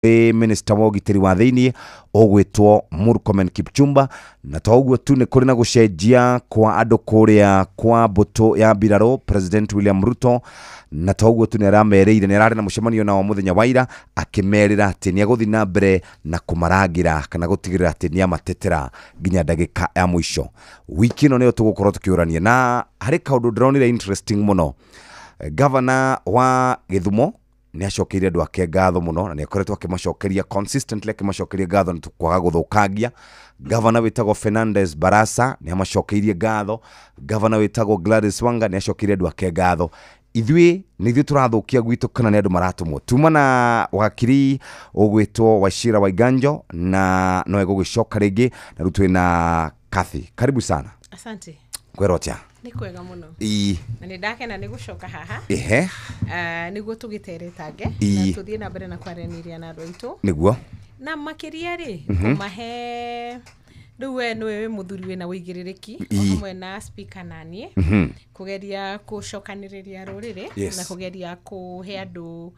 Minister wa ũgitĩri wa thĩinĩ ũgwĩtwo Murkomen Kipchumba. Na to ũguo tu, nĩ kũrĩ na gũcenjia kwa andũ kũrĩa kwa mbũtũ ya mbirarũ President William Ruto. Na to ũguo tu, nĩ aramerĩire, nĩ ararĩ na mũcemanio nao mũthenya wa ira, akĩmerĩra atĩ nĩ egũthiĩ na mbere na kũmarangĩra kana gũtigĩrĩra atĩ nĩ amatetera nginya ndagĩka ya mũico. Wiki ĩno nĩyo tũgũkorwo tũkĩũrania, na harĩ kaũndũ ndĩronire interesting mũno. Gavana wa Gĩthumo nĩ acokeire andũ ake ngatho mũno, na nĩ akoretwo akĩmacokeria consistently, akĩmacokeria ngatho nĩ kwaga gũthũkangia. Gavana wĩtagwo Fernandez Barasa nĩ amacokeirie ngatho. Gavana wĩtagwo Gladys Wanga nĩ acokeirie andũ ake ngatho. Ithuĩ nĩ ithuĩ tũrathũkia gwitũ kana nĩ andũ maratũmwo? Tuma na wakiri ũgwĩtwo Wachira Waiganjo na no egũgĩcoka rĩngĩ, na rĩu twĩ na Kathy. Karibu sana. Asante. Kwĩrwo atĩa? Nĩ kwega mũno. Na nĩ ndakena nĩ gũcoka haha. Nĩguo tũgĩteretange na tũthiĩ na mbere na kwaranĩria na andũ aitũ. Na makĩria rĩ, kũmahe rĩu we nĩwe wĩ mũthuri wĩna ũigĩrĩrĩki o hamwe na speaker na niĩ, kũgeria gũcokanĩrĩria rũrĩrĩ na kũgeria kũhe andũ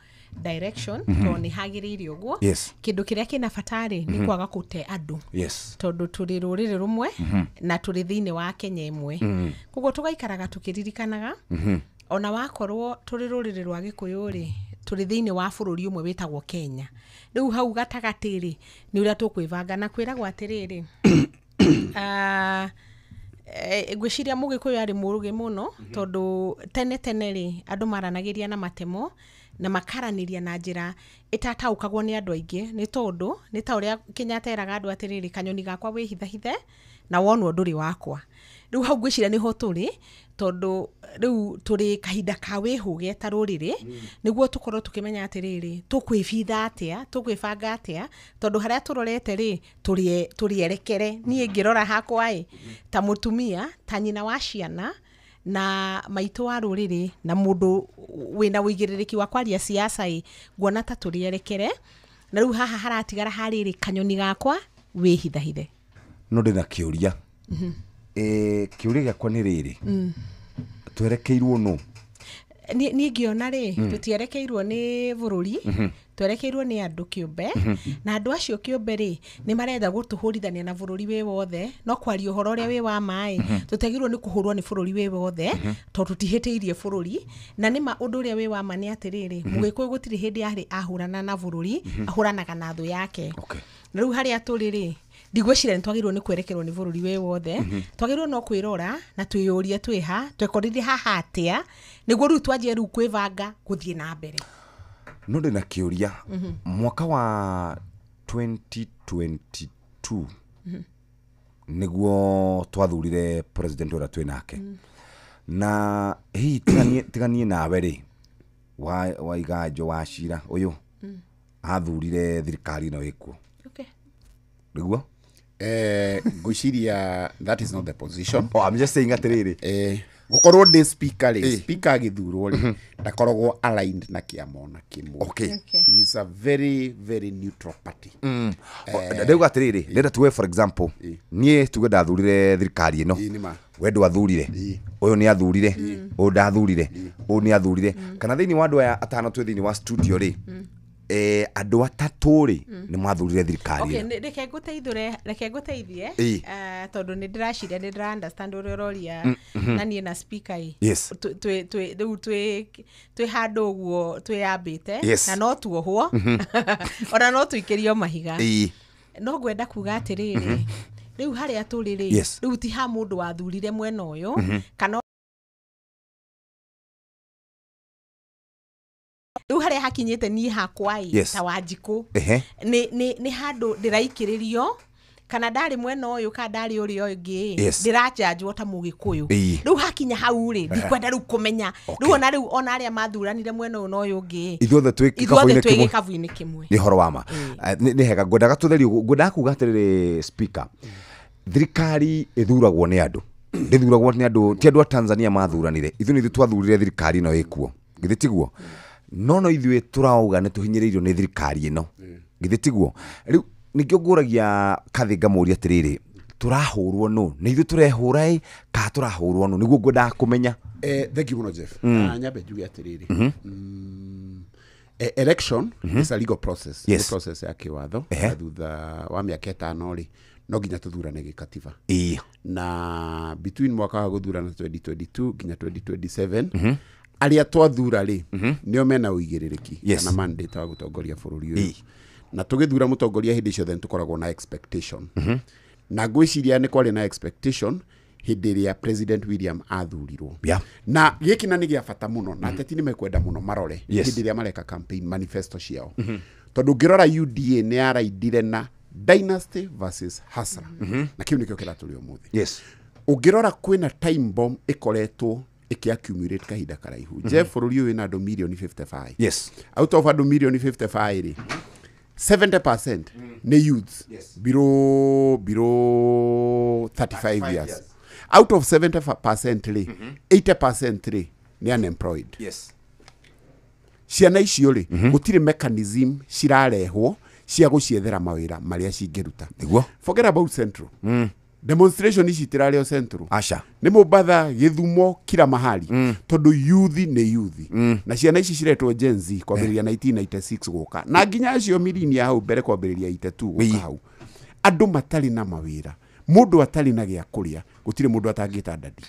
direction, tondũ nĩ hagĩrĩire ũguo. Kĩndũ kĩrĩa kĩna bata rĩ, nĩ kwaga gũte andũ, tondũ tũrĩ rũrĩrĩ rũmwe na tũrĩ thĩinĩ wa Kenya ĩmwe. Koguo tũgaikaraga tũkĩririkanaga, ona wakorwo tũrĩ rũrĩrĩ rwa Gĩkũyũ rĩ, tũrĩ thĩinĩ wa bũrũri ũmwe wĩtagwo Kenya. Rĩu hau gatagatĩ rĩ, nĩ ũrĩa tũkwĩbanga na kwĩragwo atĩrĩrĩ, ngwĩciria Mũgĩkũyũ arĩ mũũgĩ mũno, tondũ tene tene rĩ, andũ maranagĩria na matemo na makaranĩria na njĩra ĩtataũkagwo nĩ andũ aingĩ, nĩ tondũ nĩ ta ũrĩa Kenyatta eraga andũ atĩrĩrĩ, kanyoni gakwa wĩhithahithe na wonwo ndũrĩ wakwa. Rĩu hau ngwĩciria nĩho tũrĩ, tondũ rĩu tũrĩ kahinda ka wĩhũge ta rũrĩrĩ, nĩguo tũkorwo tũkĩmenya atĩrĩrĩ, tũkwĩbitha atĩa, tũkwĩbanga atĩa, tondũ harĩa tũrorete rĩ, tũrĩerekere. Niĩ ngĩrora hakwa ĩ, ta mũtumia, ta nyina wa ciana na maitũ wa rũrĩrĩ na mũndũ wĩna ũigĩrĩrĩki wa kwaria siasa ĩ, nguona ta tũrĩerekere. Na rĩu haha haratigara harĩrĩ, kanyoni gakwa wĩhithahithe. No ndĩna kĩũria. Kĩũria gĩakwa nĩ rĩrĩ, twerekeirwo nũ? Niĩ ngĩona rĩ, tũtierekeirwo nĩ bũrũri, twerekeirwo nĩ andũ kĩũmbe, na andũ acio kĩũmbe rĩ, nĩ marenda gũtũhũrithania na bũrũri wĩ wothe. No kwaria ũhoro ũrĩa wĩ wa maĩ, tũtiagĩrĩirwo nĩ kũhũrwo nĩ bũrũri wĩ wothe, tondũ tũtihĩtĩirie bũrũri. Na nĩma ũndũ ũrĩa wĩ wa ma nĩ atĩrĩrĩ, Mũgĩkũyũ gũtirĩ hĩndĩ arĩ ahũrana na bũrũri, ahũranaga na thũ yake. Na rĩu harĩa tũrĩ rĩ, ndigwĩciria nĩ twagĩrĩirwo nĩ kwerekerwo nĩ bũrũri wĩ wothe. Twagĩrĩirwo no kwĩrora na twĩyũrie twĩha twekorire haha atĩa, nĩguo rĩu twanjie rĩu kwĩbanga gũthiĩ na mbere. No ndĩna kĩũria. Mwaka wa 2022 nĩguo twathurire president ũrĩa twĩ nake, na hihi tiganie nawe rĩ, wa Iganjo wa Cira ũyũ athurire thirikari ĩno ĩkuo? Nĩguo? Ngwĩciria that is not the position. Oh, I'm just saying atĩrĩrĩ, Gũkorwo ndĩ speaker rĩ, speaker agĩthurwo rĩ, ndakoragwo aligned na kĩama ona kĩmwe. He is a very very neutral party. Ndauga atĩrĩrĩ, ndĩrenda tuge for example, niĩ tuge ndathurire thirikari ĩno. Ĩ, nĩ ma. We ndwathurire, ũyũ nĩ athurire, ũyũ ndathurire, ũyũ nĩ athurire, kana thĩinĩ wa andũ aya atano twĩ thĩinĩ wa studio rĩ, andũ atatũ rĩ, nĩ mathurire thirikari ĩno. Reke ngũteithũre, reke ngũteithie, tondũ nĩ ndĩraciria nĩ ndĩra understand ũrĩa ũroria, na niĩ na speaker ĩ, rĩu twĩ handũ ũguo twĩyambĩte, na no tuohwo ona no tũikĩrio mahiga. No ngwenda kuga atĩrĩrĩ, rĩu harĩa tũrĩ rĩ, rĩu ti ha mũndũ wathurire mwena ũyũ kana rĩu harĩa hakinyĩte niĩ hakwa ĩ, ta Wanjikũ, nĩ handũ ndĩraikĩrĩrio kana ndarĩ mwena ũyũ kana ndarĩ ũrĩa ũngĩ, ndĩranjanjwo ta Mũgĩkũyũ. Rĩu hakinya hau rĩ, ndikwenda rĩu kũmenya. Rĩu ona rĩu ona arĩa mathuranire mwena ũyũ na ũyũ ũngĩ, ithuothe twĩ ithuothe gĩkabu-inĩ twĩ kĩmwe. gĩkabu-inĩ kĩmwe. Nĩ ũhoro wa ma. Nĩ hega, ngwendaga tũtherie ũguo. Ngwendaga kuga atĩrĩrĩ, speaker, thirikari ĩthuragwo nĩ andũ, ndĩthuragwo nĩ andũ, ti andũ a Tanzania mathuranire, ithuĩ nĩ ithuĩ twathurire thirikari ĩno ĩkuo, githĩ tiguo? No ithuĩ tũrauga nĩ tũhinyĩrĩirio nĩ thirikari ĩno, githĩ tiguo? Rĩu nĩkĩo ngũragia Kathĩ ngamũria atĩrĩrĩ, tũrahũrwo nũ? Nĩ ithuĩ tũrehũra ĩ, kana tũrahũrwo nũ? Nĩguo ngwendaga kũmenya. Thank you mũno, Jeff. Na nyambe njuge atĩrĩrĩ, Election is a legal process. Yes. Nĩ process ya kĩwatho. Ehe. Na thutha wa mĩaka 5 rĩ, no nginya tũthurane gĩkatiba. Na between mwaka wa gũthurana 2022 nginya 2027, arĩa twathura rĩ, nĩo mena ũigĩrĩrĩki Yes. kana mandate wa gũtongoria bũrũri ũyũ. Na tũgĩthura mũtongoria hĩndĩ ciothe nĩ tũkoragwo na expectation. Na ngwĩciria nĩ kwarĩ na expectation hĩndĩ ĩrĩa President William athurirwo. Na gĩkĩ na nĩ gĩa bata mũno, na ateti nĩ mekwenda mũno marore hĩndĩ ĩrĩa mareka campaign manifesto ciao. Tondũ ũngĩrora UDA nĩ yaraindire na dynasty versus hustler. Na kĩu nĩkĩo kĩratũrĩ ũmũthĩ. Ũngĩrora kwĩna time bomb ĩkoretwo ĩkĩ-accumulate kahinda karaihu. Jeff, bũrũri ũyũ wĩna andũ mirioni 55. Out of andũ mirioni 55 rĩ, 70% nĩ youths below 35 years. Out of 70% rĩ, 80% rĩ nĩ unemployed. Ciana icio rĩ, gũtirĩ mechanism cirarehwo cia gũciethera mawĩra marĩa cingĩruta. Nĩguo. Forget about Central. Demonstration ici itirarĩ o Central. Aca. Nĩ Mombatha, Gĩthumo, kila mahali. Tondũ youth nĩ youth. Na ciana ici ciretwo Gen Z kwambĩrĩria 1996 gũka. Na nginya acio mirini ya hau mbere kwambĩrĩria 82 gũka hau. Andũ matarĩ na mawĩra. Mũndũ atarĩ na gĩa kũrĩa, gũtirĩ mũndũ atangĩta ndadi.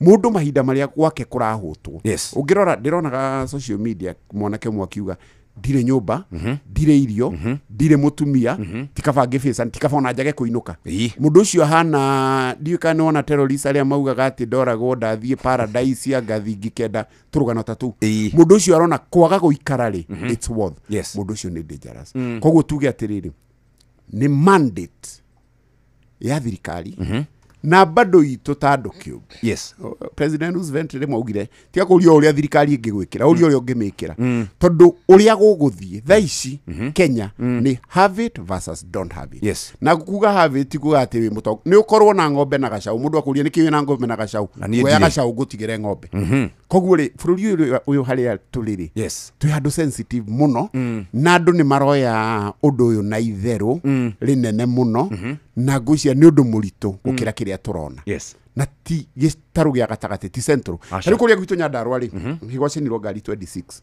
Mũndũ mahinda marĩa gwake kũrahũtwo. Ũngĩrora ndĩronaga social media mwanake ũmwe akiuga ndirĩ nyũmba, ndirĩ irio, ndirĩ mũtumia, tikaba ngĩbĩca, tikaba ona njage kũinũka. Mũndũ ũcio ahana ndiũĩ kana nĩwona terrorist arĩa maugaga atĩ ndoragwo ndathiĩ paradise ya ngathi ngĩkenda tũrũgano ta tũu. Mũndũ ũcio arona kwaga gũikara rĩ, it's worth. Mũndũ ũcio nĩ dangerous. Koguo tuge atĩrĩrĩ, nĩ mandate ya thirikari na bado itũ ta andũ kĩũmbe. President Roosevelt rĩmwe augire tiga kũũria ũrĩa thirikari ĩngĩgwĩkĩra, ũria ũrĩa ũngĩmĩkĩra. Tondũ ũrĩa gũgũthiĩ thaa ici Kenya nĩ have it versus don't have it. Na kuga have it ti kuga atĩ wĩ mũtongu, nĩ ũkorwo na ng'ombe na gacaũ, mũndũ akũria nĩkĩ wĩ na ng'ombe na gacaũ, kuoya gacaũ ngũtigĩre ng'ombe. Koguo rĩ, bũrũri ũyũ harĩa tũrĩ rĩ, twĩ handũ sensitive mũno, na andũ nĩ maroya ũndũ ũyũ na itherũ rĩnene mũno, na ngwĩciria nĩ ũndũ mũritũ gũkĩra kĩrĩa tũrona. Na ti gĩtarũ gĩa gatagatĩ, ti Central. Tarĩu kũrĩa gwitũ Nyandarua rĩ, nĩ gwacinirwo ngari 26.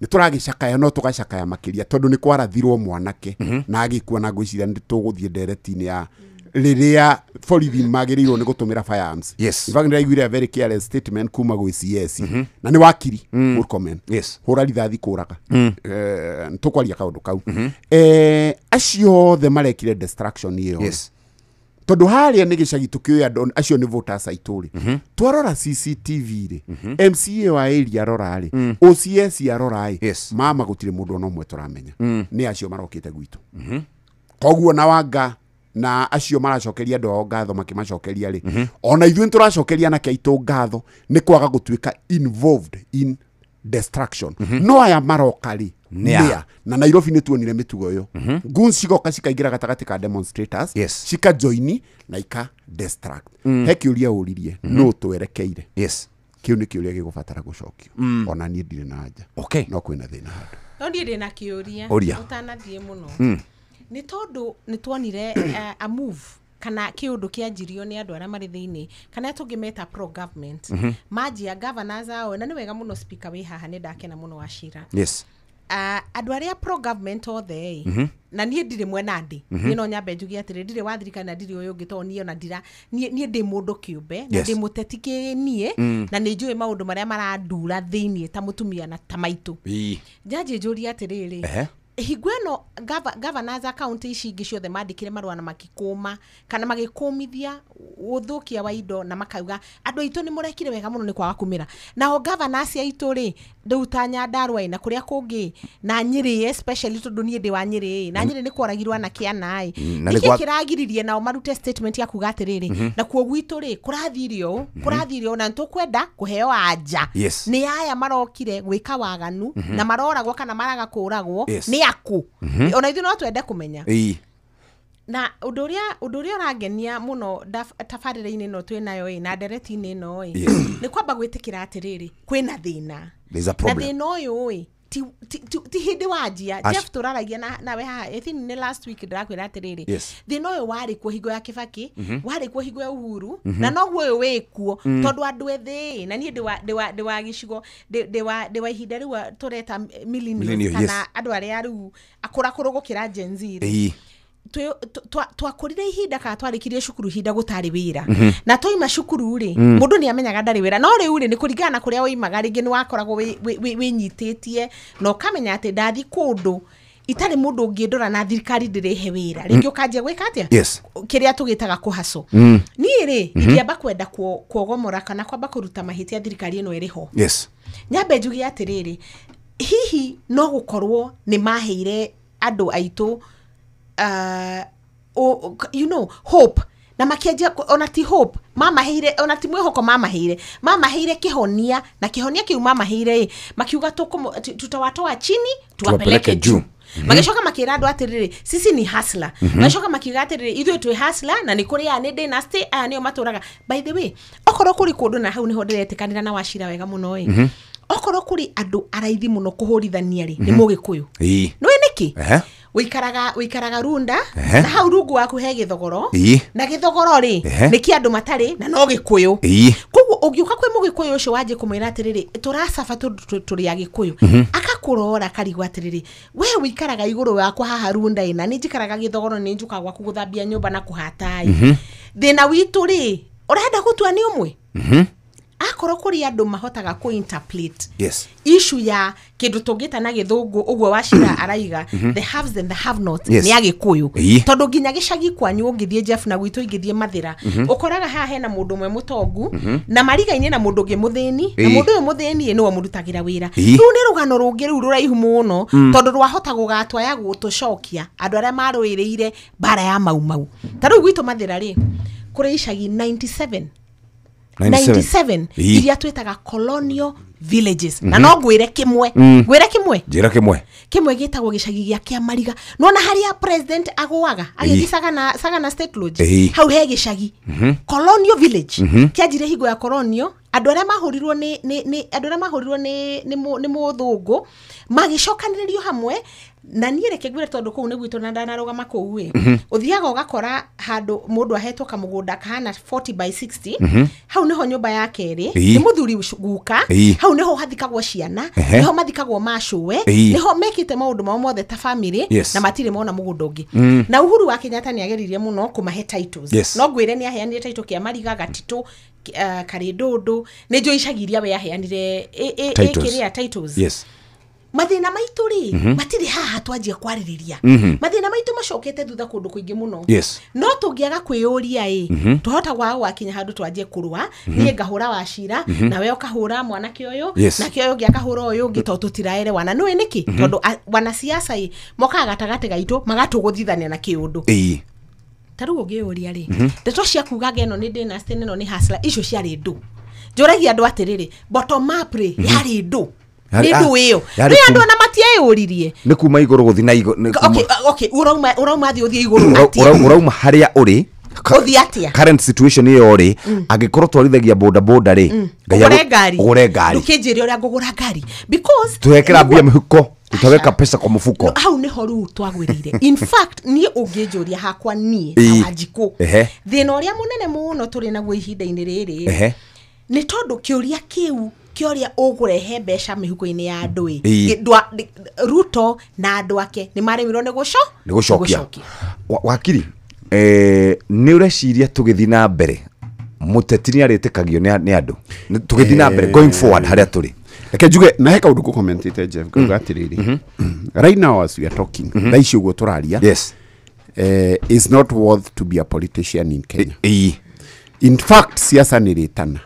Nĩ tũragĩcakaya, no tũgacakaya makĩria tondũ nĩ kwarathirwo mwanake na agĩkua, na ngwĩciria nĩ tũgũthiĩ ndereti-inĩ ya rĩrĩa borithi magĩrĩirwo nĩ gũtũmĩra firearms. In fact, nĩndĩraiguire a very careless statement kuma gwĩ CS. Na nĩ wakiri Murkomen. Hũra rithathi kũraga. Nĩtũkwaria kaũndũ kau. Acio othe marekire destruction ĩyo. Tondũ harĩa nĩ gĩcagi tũkĩũĩ andũ acio nĩ voters aitũ rĩ. Twarora CCTV rĩ, MCA wa area arora rĩ, OCS arora rĩ, mama gũtirĩ mũndũ ona ũmwe tũramenya. Nĩ acio marokĩte gwitũ. Koguo na wanga na acio maracokeria andũ ao ngatho makĩmacokeria rĩ, ona ithuĩ nĩ tũracokeria anake aitũ ngatho nĩ kwaga gũtuĩka involved in destruction. No aya maroka rĩ, nĩa. Na Nairobi nĩ tuonire mĩtugo ĩyo. Goons cigoka cikaingĩra gatagatĩ ka demonstrators, cikajoini na ika destruct. He kĩũria ũririe, nũ twerekeire? Kĩu nĩ kĩũria gĩgũbatara gũcokio. Ona niĩ ndirĩ na anja. No kwĩna thĩna handũ. No niĩ ndĩ na kĩũria ũtanathiĩ mũno. Nĩ tondũ nĩ tuonire a move kana kĩũndũ kĩanjirio nĩ andũ arĩa marĩ thĩinĩ kana tũngĩmeta pro government manjia governors ao, na nĩ wega mũno speaker wĩ haha, nĩ ndakena mũno Wachira. Andũ arĩa pro government othe na niĩ ndirĩ mwena ndĩ, niĩ no nyambe njuge atĩrĩ, ndirĩ wa thirikari na ndirĩ ũyũ ũngĩ, tondũ niĩ ona ndira, niĩ ndĩ mũndũ kĩũmbe na ndĩ mũteti kĩniĩ, na nĩ njũĩ maũndũ marĩa marandura thĩinĩ ta mũtumia na ta maitũ. Njanjie njũrie atĩrĩrĩ, hingo ĩno governors a county ici ingĩ ciothe mandĩkire marũa na makĩkũma kana magĩkũmithia ũthũkia wa indo na makauga andũ aitũ nĩ mũrekire wega mũno nĩ kwaga kumĩra. Nao governors aitũ rĩ, rĩu ta Nyandarua na kũrĩa kũngĩ na Nyĩrĩ especially, tondũ niĩ ndĩ wa Nyĩrĩ, na Nyĩrĩ nĩ kworagirwo anake ana ĩ, nĩkĩ kĩragiririe nao marute statement ya kuga atĩrĩrĩ, na kuo gwitũ rĩ kũrathire ũũ, kũrathire ũũ, na nĩtũkwenda kũheo anja nĩ aya marokire gwĩka waganu na maroragwo kana maraga kũragwo nĩ aku. Ona ithuĩ no twende kũmenya. Na ũndũ ũrĩa ũrangenia mũno tabarĩra-inĩ ĩno twĩ nayo ĩ, na ndereti-inĩ ĩno ĩ, nĩ kwamba gwĩtĩkĩra atĩrĩrĩ kwĩna thĩna. Na thĩna ũyũ ĩ, Ti hĩndĩ wanjia Jeff tũraragia nawe haha I think nĩ last week ndĩrakwĩra atĩrĩrĩ thĩna ũyũ warĩ kuo hingo ya Kibaki, warĩ kuo hingo ya Uhuru, na noguo ũyũ wĩkuo tondũ andũ ethĩ na niĩ ndĩ wa gĩcigo ndĩ wa ihinda rĩu tũreta millennials kana andũ arĩa rĩu akũrakũrũ gũkĩra Gen Z rĩ, twakũrire ihinda kana twarĩkirie cukuru ihinda gũtarĩ wĩra na twaima cukuru rĩ mũndũ nĩ amenyaga ndarĩ wĩra no rĩu rĩ nĩ kũringana na kũrĩa woimaga rĩngĩ nĩ wakoragwo wĩnyitĩtie na ũkamenya atĩ ndathi kũndũ itarĩ mũndũ ũngĩndora na thirikari ndĩrĩhe wĩra rĩngĩ ũkanjia gwĩka atĩa kĩrĩa tũgĩtaga kũhaco. Niĩ rĩ ingĩamba kwenda kuogomora kana kwamba kũruta mahĩtia thirikari ĩno ĩrĩ ho. Nyambe njuge atĩrĩrĩ, hihi no gũkorwo nĩ maheire andũ aitũ you know, hope na makianjia ona ti hope mamaheire ona ti mwĩhoko mamaheire kĩhonia na kĩhonia kĩu mamaheire makiuga tutawatoa chini tuwapeleke juu. Magĩcoka makĩra andũ atĩrĩrĩ sisi ni hustler. Magĩcoka makiuga atĩrĩrĩ ithuĩ twĩ hustler na nĩ kũrĩ aya nĩ dynasty aya nĩo matũraga. By the way, okorwo kũrĩ kũndũ na hau nĩho ndĩretĩkanĩra na Wachira wega mũno ĩ, okorwo kũrĩ andũ araithi mũno kũhũrithania rĩ nĩ Mũgĩkũyũ. Nĩũĩ nĩkĩ? Wĩikaraga runda na hau rungu waku he gĩthogoro na gĩthogoro rĩ nĩ kĩa andũ matarĩ na no Gĩkũyũ. Koguo ũngĩũka kwĩ Mũgĩkũyũ ũcio wanjie kũmwĩra atĩrĩrĩ tũracaba tũrĩ Agĩkũyũ, akakũrora akarigwo atĩrĩrĩ we wĩikaraga igũrũ wakwa haha runda ĩna nĩ njikaraga gĩthogoro nĩ njũkaga gwaku gũthambia nyũmba na kũhata ĩ, thĩna witũ rĩ ũrenda gũtua nĩ ũmwe. Akorwo kũrĩ andũ mahotaga kũ interpret issue ya kĩndũ tũngĩta na gĩthũngũ ũguo Wachira araiga the haves and the have nots nĩ Agĩkũyũ tondũ nginya gĩcagi kwanyu ũngĩthiĩ Jeff na gwitũ ingĩthiĩ Mathĩra ũkoraga haha hena mũndũ ũmwe mũtongu na mariga-inĩ na mũndũ ũngĩ mũthĩni na mũndũ ũyũ mũthĩni nĩwe mũrutagĩra wĩra. Rĩu nĩ rũgano rũngĩ rĩu rũraihu mũno tondũ rwahota gũgatwaya gũtũcokia andũ arĩa marũĩrĩire mbara ya Mau Mau. Ta rĩu gwitũ Mathĩra rĩ kũrĩ icagi 97 iria twĩtaga colonial villages na no ngwĩre kĩmwe ngwĩre kĩmwe njĩra kĩmwe kĩmwe gĩtagwo gĩcagi gĩa Kĩamariga. Nona harĩa president agũaga agĩthiĩ Sagana State Lodge hau he gĩcagi colonial village kĩanjire hingo ya colonial andũ arĩa mahũrirwo nĩ andũ arĩa mahũrirwo nĩ mũthũngũ magĩcokanĩrĩrio hamwe na niĩ reke ngwĩre tondũ kũu nĩ gwitũ na ndanarũgama kũu ĩ ũthiaga ũgakora handũ mũndũ ahetwo kamũgũnda kahana 40 by 60 hau nĩho nyũmba ya kerĩ nĩ mũthuri guka hau nĩho hathikagwo ciana nĩho mathikagwo macũwe nĩho mekĩte maũndũ mao mothe ta family na matirĩ mona mũgũnda ũngĩ. Na Uhuru wa Kenyatta nĩ ageririe mũno kũmahe titles no ngwĩre nĩ aheanire title Kĩamariga Gatitũ Karĩndũndũ nĩ njũĩ icagi iria we aheanire kĩrĩa titles. Mathĩna maitũ rĩ matirĩ haha twanjia kwarĩrĩria mathĩna maitũ macokete thutha kũndũ kũingĩ mũno no tũngĩaga kwĩyũria ĩ twahota kwaga gwakinya handũ twanjie kũrũa niĩ ngahũra Wachira nawe ũkahũra mwanake ũyũ nake ũyũ ũngĩ akahũra ũyũ ũngĩ tondũ tũtiraerewana. Nĩũĩ nĩkĩ? Tondũ wanasiasa ĩ mokaga gatagatĩ gaitũ magatũgũthithania na kĩũndũ. Ta rĩu ũngĩyũria rĩ ndeto cia kuga ĩno nĩ dynasty ĩno nĩ hustler icio ciarĩ ndũ. Njũragia andũ atĩrĩrĩ bottom up rĩ yarĩ ndũ nĩ ndũ ĩyo nĩ andũ ona matieyũririe nĩ kuma igũrũ gũthiĩ na igũrũ. Okay, ũrauma thiĩ ũthiĩ igũrũ atĩa ũrauma harĩa ũrĩ ũthiĩ atĩa current situation ĩyo rĩ angĩkorwo twarithagia boda boda rĩ ũgũre ngari ndũkĩnjĩre ũrĩa ngũgũra ngari because twekĩra mbia mĩhuko tutaweka pesa kwa mfuko. Hau nĩho rĩu twagwĩrĩire. In fact niĩ ũngĩnjũria hakwa niĩ ta Wanjikũ thĩna ũrĩa mũnene mũno tũrĩ naguo ihinda-inĩ rĩrĩ nĩ tondũ kĩũria kĩu kĩũria ũgũrehe mbeca mĩhuko-inĩ ya andũ ĩ Ruto na andũ ake nĩ maremirwo nĩ gũcokia. Wakiri nĩ ũreciria tũgĩthiĩ na mbere mũteti nĩ arĩtĩkagio nĩ andũ tũgĩthiĩ na mbere going forward harĩa tũrĩ? Reke njuge na he kaũndũ ngũcommentĩte Jeff ngauga atĩrĩrĩ right now as we are talking thaa ici ũguo tũraria is not worth to be a politician in Kenya. In fact siasa nĩ rĩtana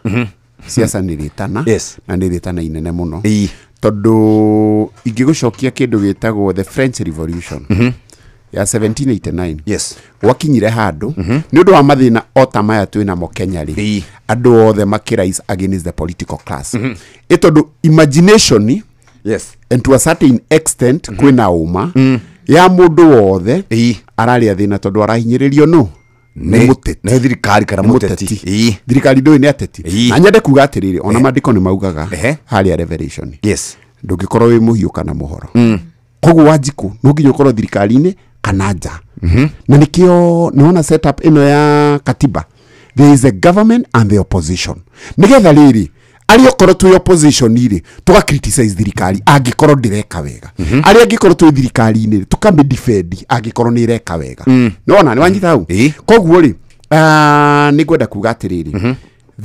siasa nĩ rĩtana na nĩ rĩtana inene mũno tondũ ingĩgũcokia kĩndũ gĩtagwo the French Revolution ya 1789 gwakinyire handũ nĩ ũndũ wa mathĩna o ta maya twĩ namo Kenya rĩ andũ othe makĩrise against the political class ĩ tondũ imagination and to a certain extent kwĩna ũma ya mũndũ wothe ararĩa thĩna tondũ arahinyĩrĩrio nũ nĩ mũteti nĩ thirikari kana mũteti thirikari ndũĩ nĩ ateti na nyende kuga atĩrĩrĩ ona maandĩko nĩ maugaga harĩa Revelation Ndũngĩkorwo wĩ mũhiũ kana mũhoro. Koguo Wanjikũ no nginya ũkorwo thirikari-inĩ kana nja. Na nĩkĩo nĩwona setup ĩno ya katiba, there is a government and the opposition, nĩgetha rĩrĩ arĩa okorwo twĩ opposition rĩ tũga criticize thirikari angĩkorwo ndĩreka wega, arĩa angĩkorwo twĩ thirikari-inĩ tũkamĩ defend angĩkorwo nĩ ĩreka wega. Nĩwona nĩ wanyita hau? Koguo rĩ nĩ ngwenda kuga atĩrĩrĩ,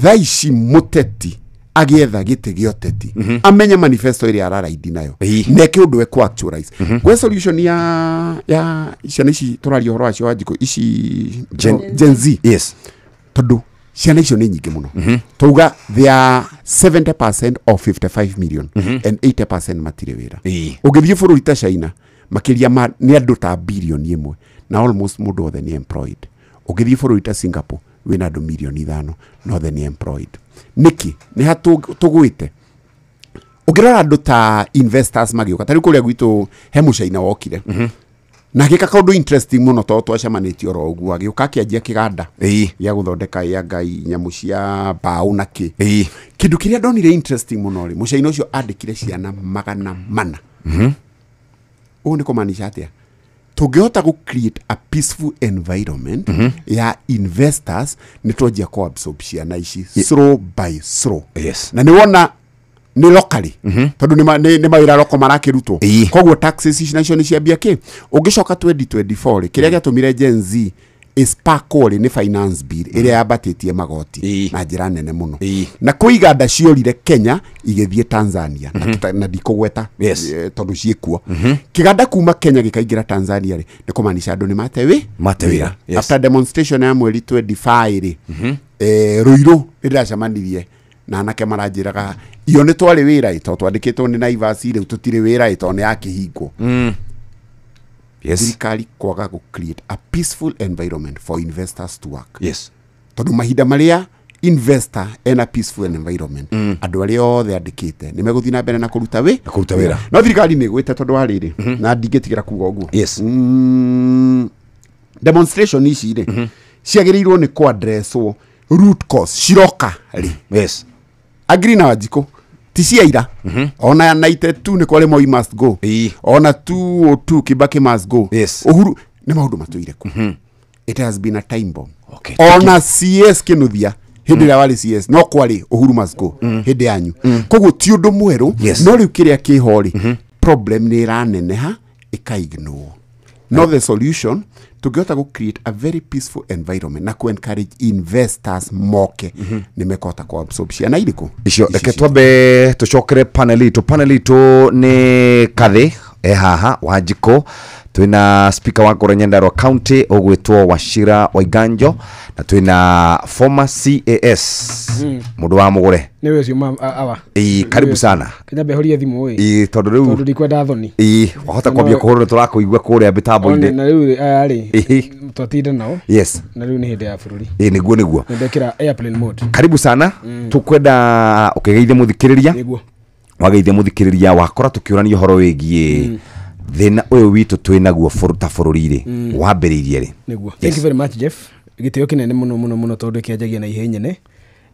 thaa ici mũteti agĩetha gĩtĩ gĩa ũteti amenye manifesto ĩrĩa araraindi nayo neke ũndũ ekũ actualize gwĩ solution ya ciana ici tũraria ũhoro wacio, Wanjikũ, ici Gen Z. Yes. Tondũ ciana icio nĩ nyingĩ mũno, tauga they are 70% of 55 million and 80% matirĩ wĩra. Ũngĩthiĩ bũrũri ta China, makĩria ma nĩ andũ ta 1 billion na almost mũndũ wothe nĩ employed. Ũngĩthiĩ bũrũri ta Singapore, wĩna andũ 5 million na othe nĩ employed. Nĩkĩ nĩ ha tũgwĩte? Ũngĩrora andũ ta investors magĩũka, ta rĩu kũrĩa gwitũ he mũcaina wokire na agĩka kaũndũ interesting mũno, tondũ twacemanĩtie oro ũguo, agĩũka akĩanjia kĩganda gĩa gũthondeka ya ngai nyamũ cia mbaũ na kĩ. Kĩndũ kĩrĩa ndonire interesting mũno rĩ, mũcaina ũcio andĩkire ciana 400. Ũũ nĩ kũmaanisha atĩa? Tũngĩhota gũ create a peaceful environment ya investors, nĩ twanjia kũ absorb ciana ici slow by slow. Na nĩ wona nĩ locally, tondũ nĩ mawĩra roko marakĩrutwo. Koguo taxes ici nacio nĩ ciambia kĩ. Ũngĩcoka 2024 rĩ, kĩrĩa gĩatũmire Gen Z ĩsparkwo rĩ nĩ finance bill ĩrĩa yambatĩtie magoti na njĩra nene mũno. Na kwĩ iganda ciorire Kenya igĩthiĩ Tanzania na, na ndikũgweta tondũ ciĩkuo. Kĩganda kuma Kenya gĩkaingĩra Tanzania rĩ, nĩ kũmaanisha andũ nĩ mate wĩ Mate wĩra, yes. After demonstration ya mweri 25 rĩ, Rũirũ nĩ ndĩracemanirie na anake maranjĩraga iyo nĩ twarĩ wĩra ĩ, tondũ twandĩkĩtwo nĩ Naivas, rĩu tũtirĩ wĩra ĩ, tondũ nĩ yakĩhingwo. Thirikari kwaga gũ create a peaceful environment for investors to work, tondũ mahinda marĩa investor ena peaceful environment, andũ arĩa othe andĩkĩte nĩ megũthiĩ na mbere na kũruta wĩ Na kũruta wĩra. No thirikari nĩ ĩgwĩte, tondũ wa rĩrĩ, na ndingĩtigĩra kuga ũguo, demonstration ici rĩ ciagĩrĩirwo nĩ kũ-addresswo root cause ciroka rĩ. Agree na Wanjikũ, ti cia ira, ona 92 nĩ kwarĩ Moi must go. Ona 202 Kibaki must go. Uhuru nĩ maũndũ matũire ku, it has been a time bomb. Ona CS Kinuthia hĩndĩ ĩrĩa warĩ CS no kwarĩ Uhuru must go hĩndĩ yanyu, koguo ti ũndũ mwerũ. No rĩu kĩrĩa kĩho rĩ, problem nĩ ĩraneneha ĩkaignore. No the solution, tũngĩhota gũ create a very peaceful environment na ku encourage investors moke, nĩ mekũhota ku absorb ciana irĩkũ? Icio. Ici Reke citũ. Twambe tucokere panel itũ. Panel itũ nĩ Kathĩ e haha, Wanjikũ, twina speaker wa Ngoro Nyandarua County ũgwĩtwo Wachira Waiganjo, na twina former CAS mũndũ wa mũgũre. Nĩ ũcio ma awa. Ĩ, karibu sana. Kenya horia thimũ ĩ. Ĩ, tondũ rĩu tondũ ndikwenda thoni. Ĩ, wahota kwambia kũhũrwo nĩ tũrakũigua kũrĩa mĩtambo-inĩ. Na rĩu aya rĩ, twatinda nao. Na rĩu nĩ hĩndĩ ya bũrũri. Ĩ, nĩguo nĩguo. Nĩ ndekĩra airplane mode. Karibu sana, tukwenda ũkĩgeithia mũthikĩrĩria. Nĩguo. Wageithia mũthikĩrĩria, wakora tũkĩũrania ũhoro wĩgiĩ thĩna ũyũ witũ twĩ naguo ta bũrũri rĩ, wambĩrĩirie rĩ? Nĩguo, thank you very much, Jeff. Gĩtĩo kĩnene mũno mũno mũno, tondũ kĩanjagia na ihe nyene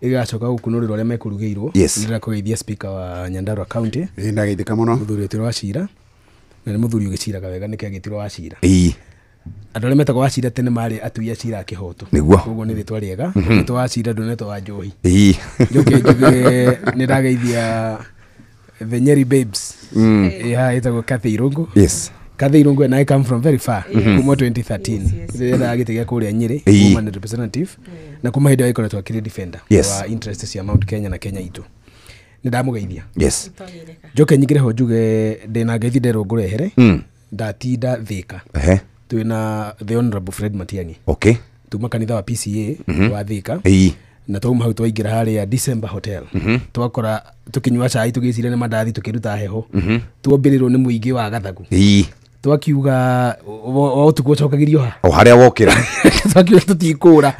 ĩgacoka gũkunũrĩrwo arĩa mekũrugĩirwo. Nĩndĩrakũgeithia speaker wa Nyandarua County. Ĩ, ndageithĩka mũno. Mũthuri wĩtĩrwo Wachira, na nĩ mũthuri ũgĩciraga wega, nĩkĩo agĩtirwo Wachira. Andũ arĩa metagwo Wachira tene marĩ atui a cira a kĩhoto. Koguo nĩ rĩtwa rĩega. Rĩtwa Wachira ndũnetwo wa njohi. Njoke njuge nĩ ndageithia the Nyeri Babes. Ĩ haha ĩtagwo Kathy Irungu. Kathy Irungu and I come from very far, kuma 2013. Rĩrĩa gĩtĩ gĩa kũrĩa Nyeri, woman representative, na kuma hĩndĩ ĩyo ĩkoretwo akĩrĩ defender wa interest cia Mount Kenya na Kenya itũ. Nĩ ndamũgeithia. Njoke nyingĩre ho njuge ndĩna ngeithi nderwo ngũrehere. Ndatinda Thĩka, twĩna the Honorable Fred Matiang'i, tuma kanitha wa PCA wa Thĩka. Na twauma hau twaingĩra harĩa December Hotel, twakora tũkĩnyua cai, tũgĩciria nĩ mandathi, tũkĩruta heho, tuombĩrĩrwo nĩ mũingĩ wa gathagu. Twakiuga wa ũtukũ ũcokagĩrio ha? O harĩa wokĩra. Twakiuga tũtikũra.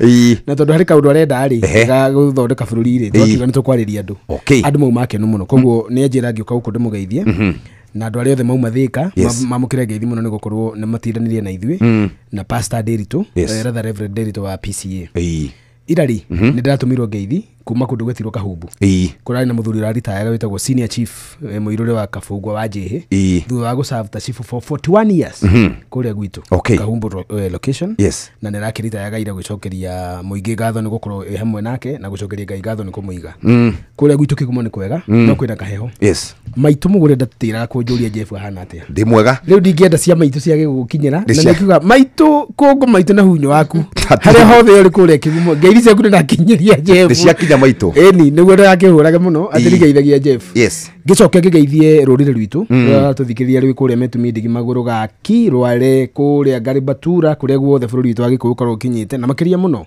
Na tondũ harĩ kaũndũ arenda rĩ, ga gũthondeka bũrũri rĩ, twakiuga nĩ tũkwarĩria andũ. Andũ mauma akenu mũno, koguo nĩ anjĩra ngĩũka gũkũ ndĩmũgeithie, na andũ arĩa othe mauma Thĩka mamũkĩre ngeithi mũno, nĩ gũkorwo nĩ matindanĩrie na ithuĩ na Pastor Nderitu, rather Reverend Nderitu wa PCA. Irari nĩ ndĩratũmirwo ngeithi Kuma kundu gwetirwo Kahumbu. Kurari na muthuri ũraritayaga wĩtagwo senior chief mũirũrĩ wa Kabungwa wa Njĩhĩ. Thutha wa gũserve ta chief for 41 years kũrĩa gwitũ. Kahumbu location. Na nĩ arakĩritayaga ira gũcokeria mũingĩ ngatho nĩ gũkorwo ĩ hamwe nake na gũcokeria Ngai ngatho nĩ kũmũiga. Kũrĩa gwitũ Kĩgumo nĩ kwega no kwĩna kaheho. Maitũ mũgũre ndatĩraga kũnjũria Jeff ahana atĩa. Ndĩ mwega. Rĩu ndingĩenda cia maitũ ciage gũgũkinyĩra na nĩkiuga maitũ kũngũ maitũ na hunyo waku harĩa hothe ũrĩ kũrĩa Kĩgumo ngeithi ciaku nĩndakinyĩria Jeff. Nĩ ciakinya maitũ. Ĩni nĩguo ndagakĩhũrage mũno atĩ nĩngeithagia Jeff. Ngĩcoke ngĩgeithie rũrĩrĩ rwitũ rũrĩa tũthikĩrĩria rwĩ kũrĩa Metu Mindigi Magũrũ Gaki Rware kũrĩa Ngaribatura kũrĩa guothe bũrũri witũ wa Gĩkũyũ ũkoragwo ũkinyĩte na makĩria mũno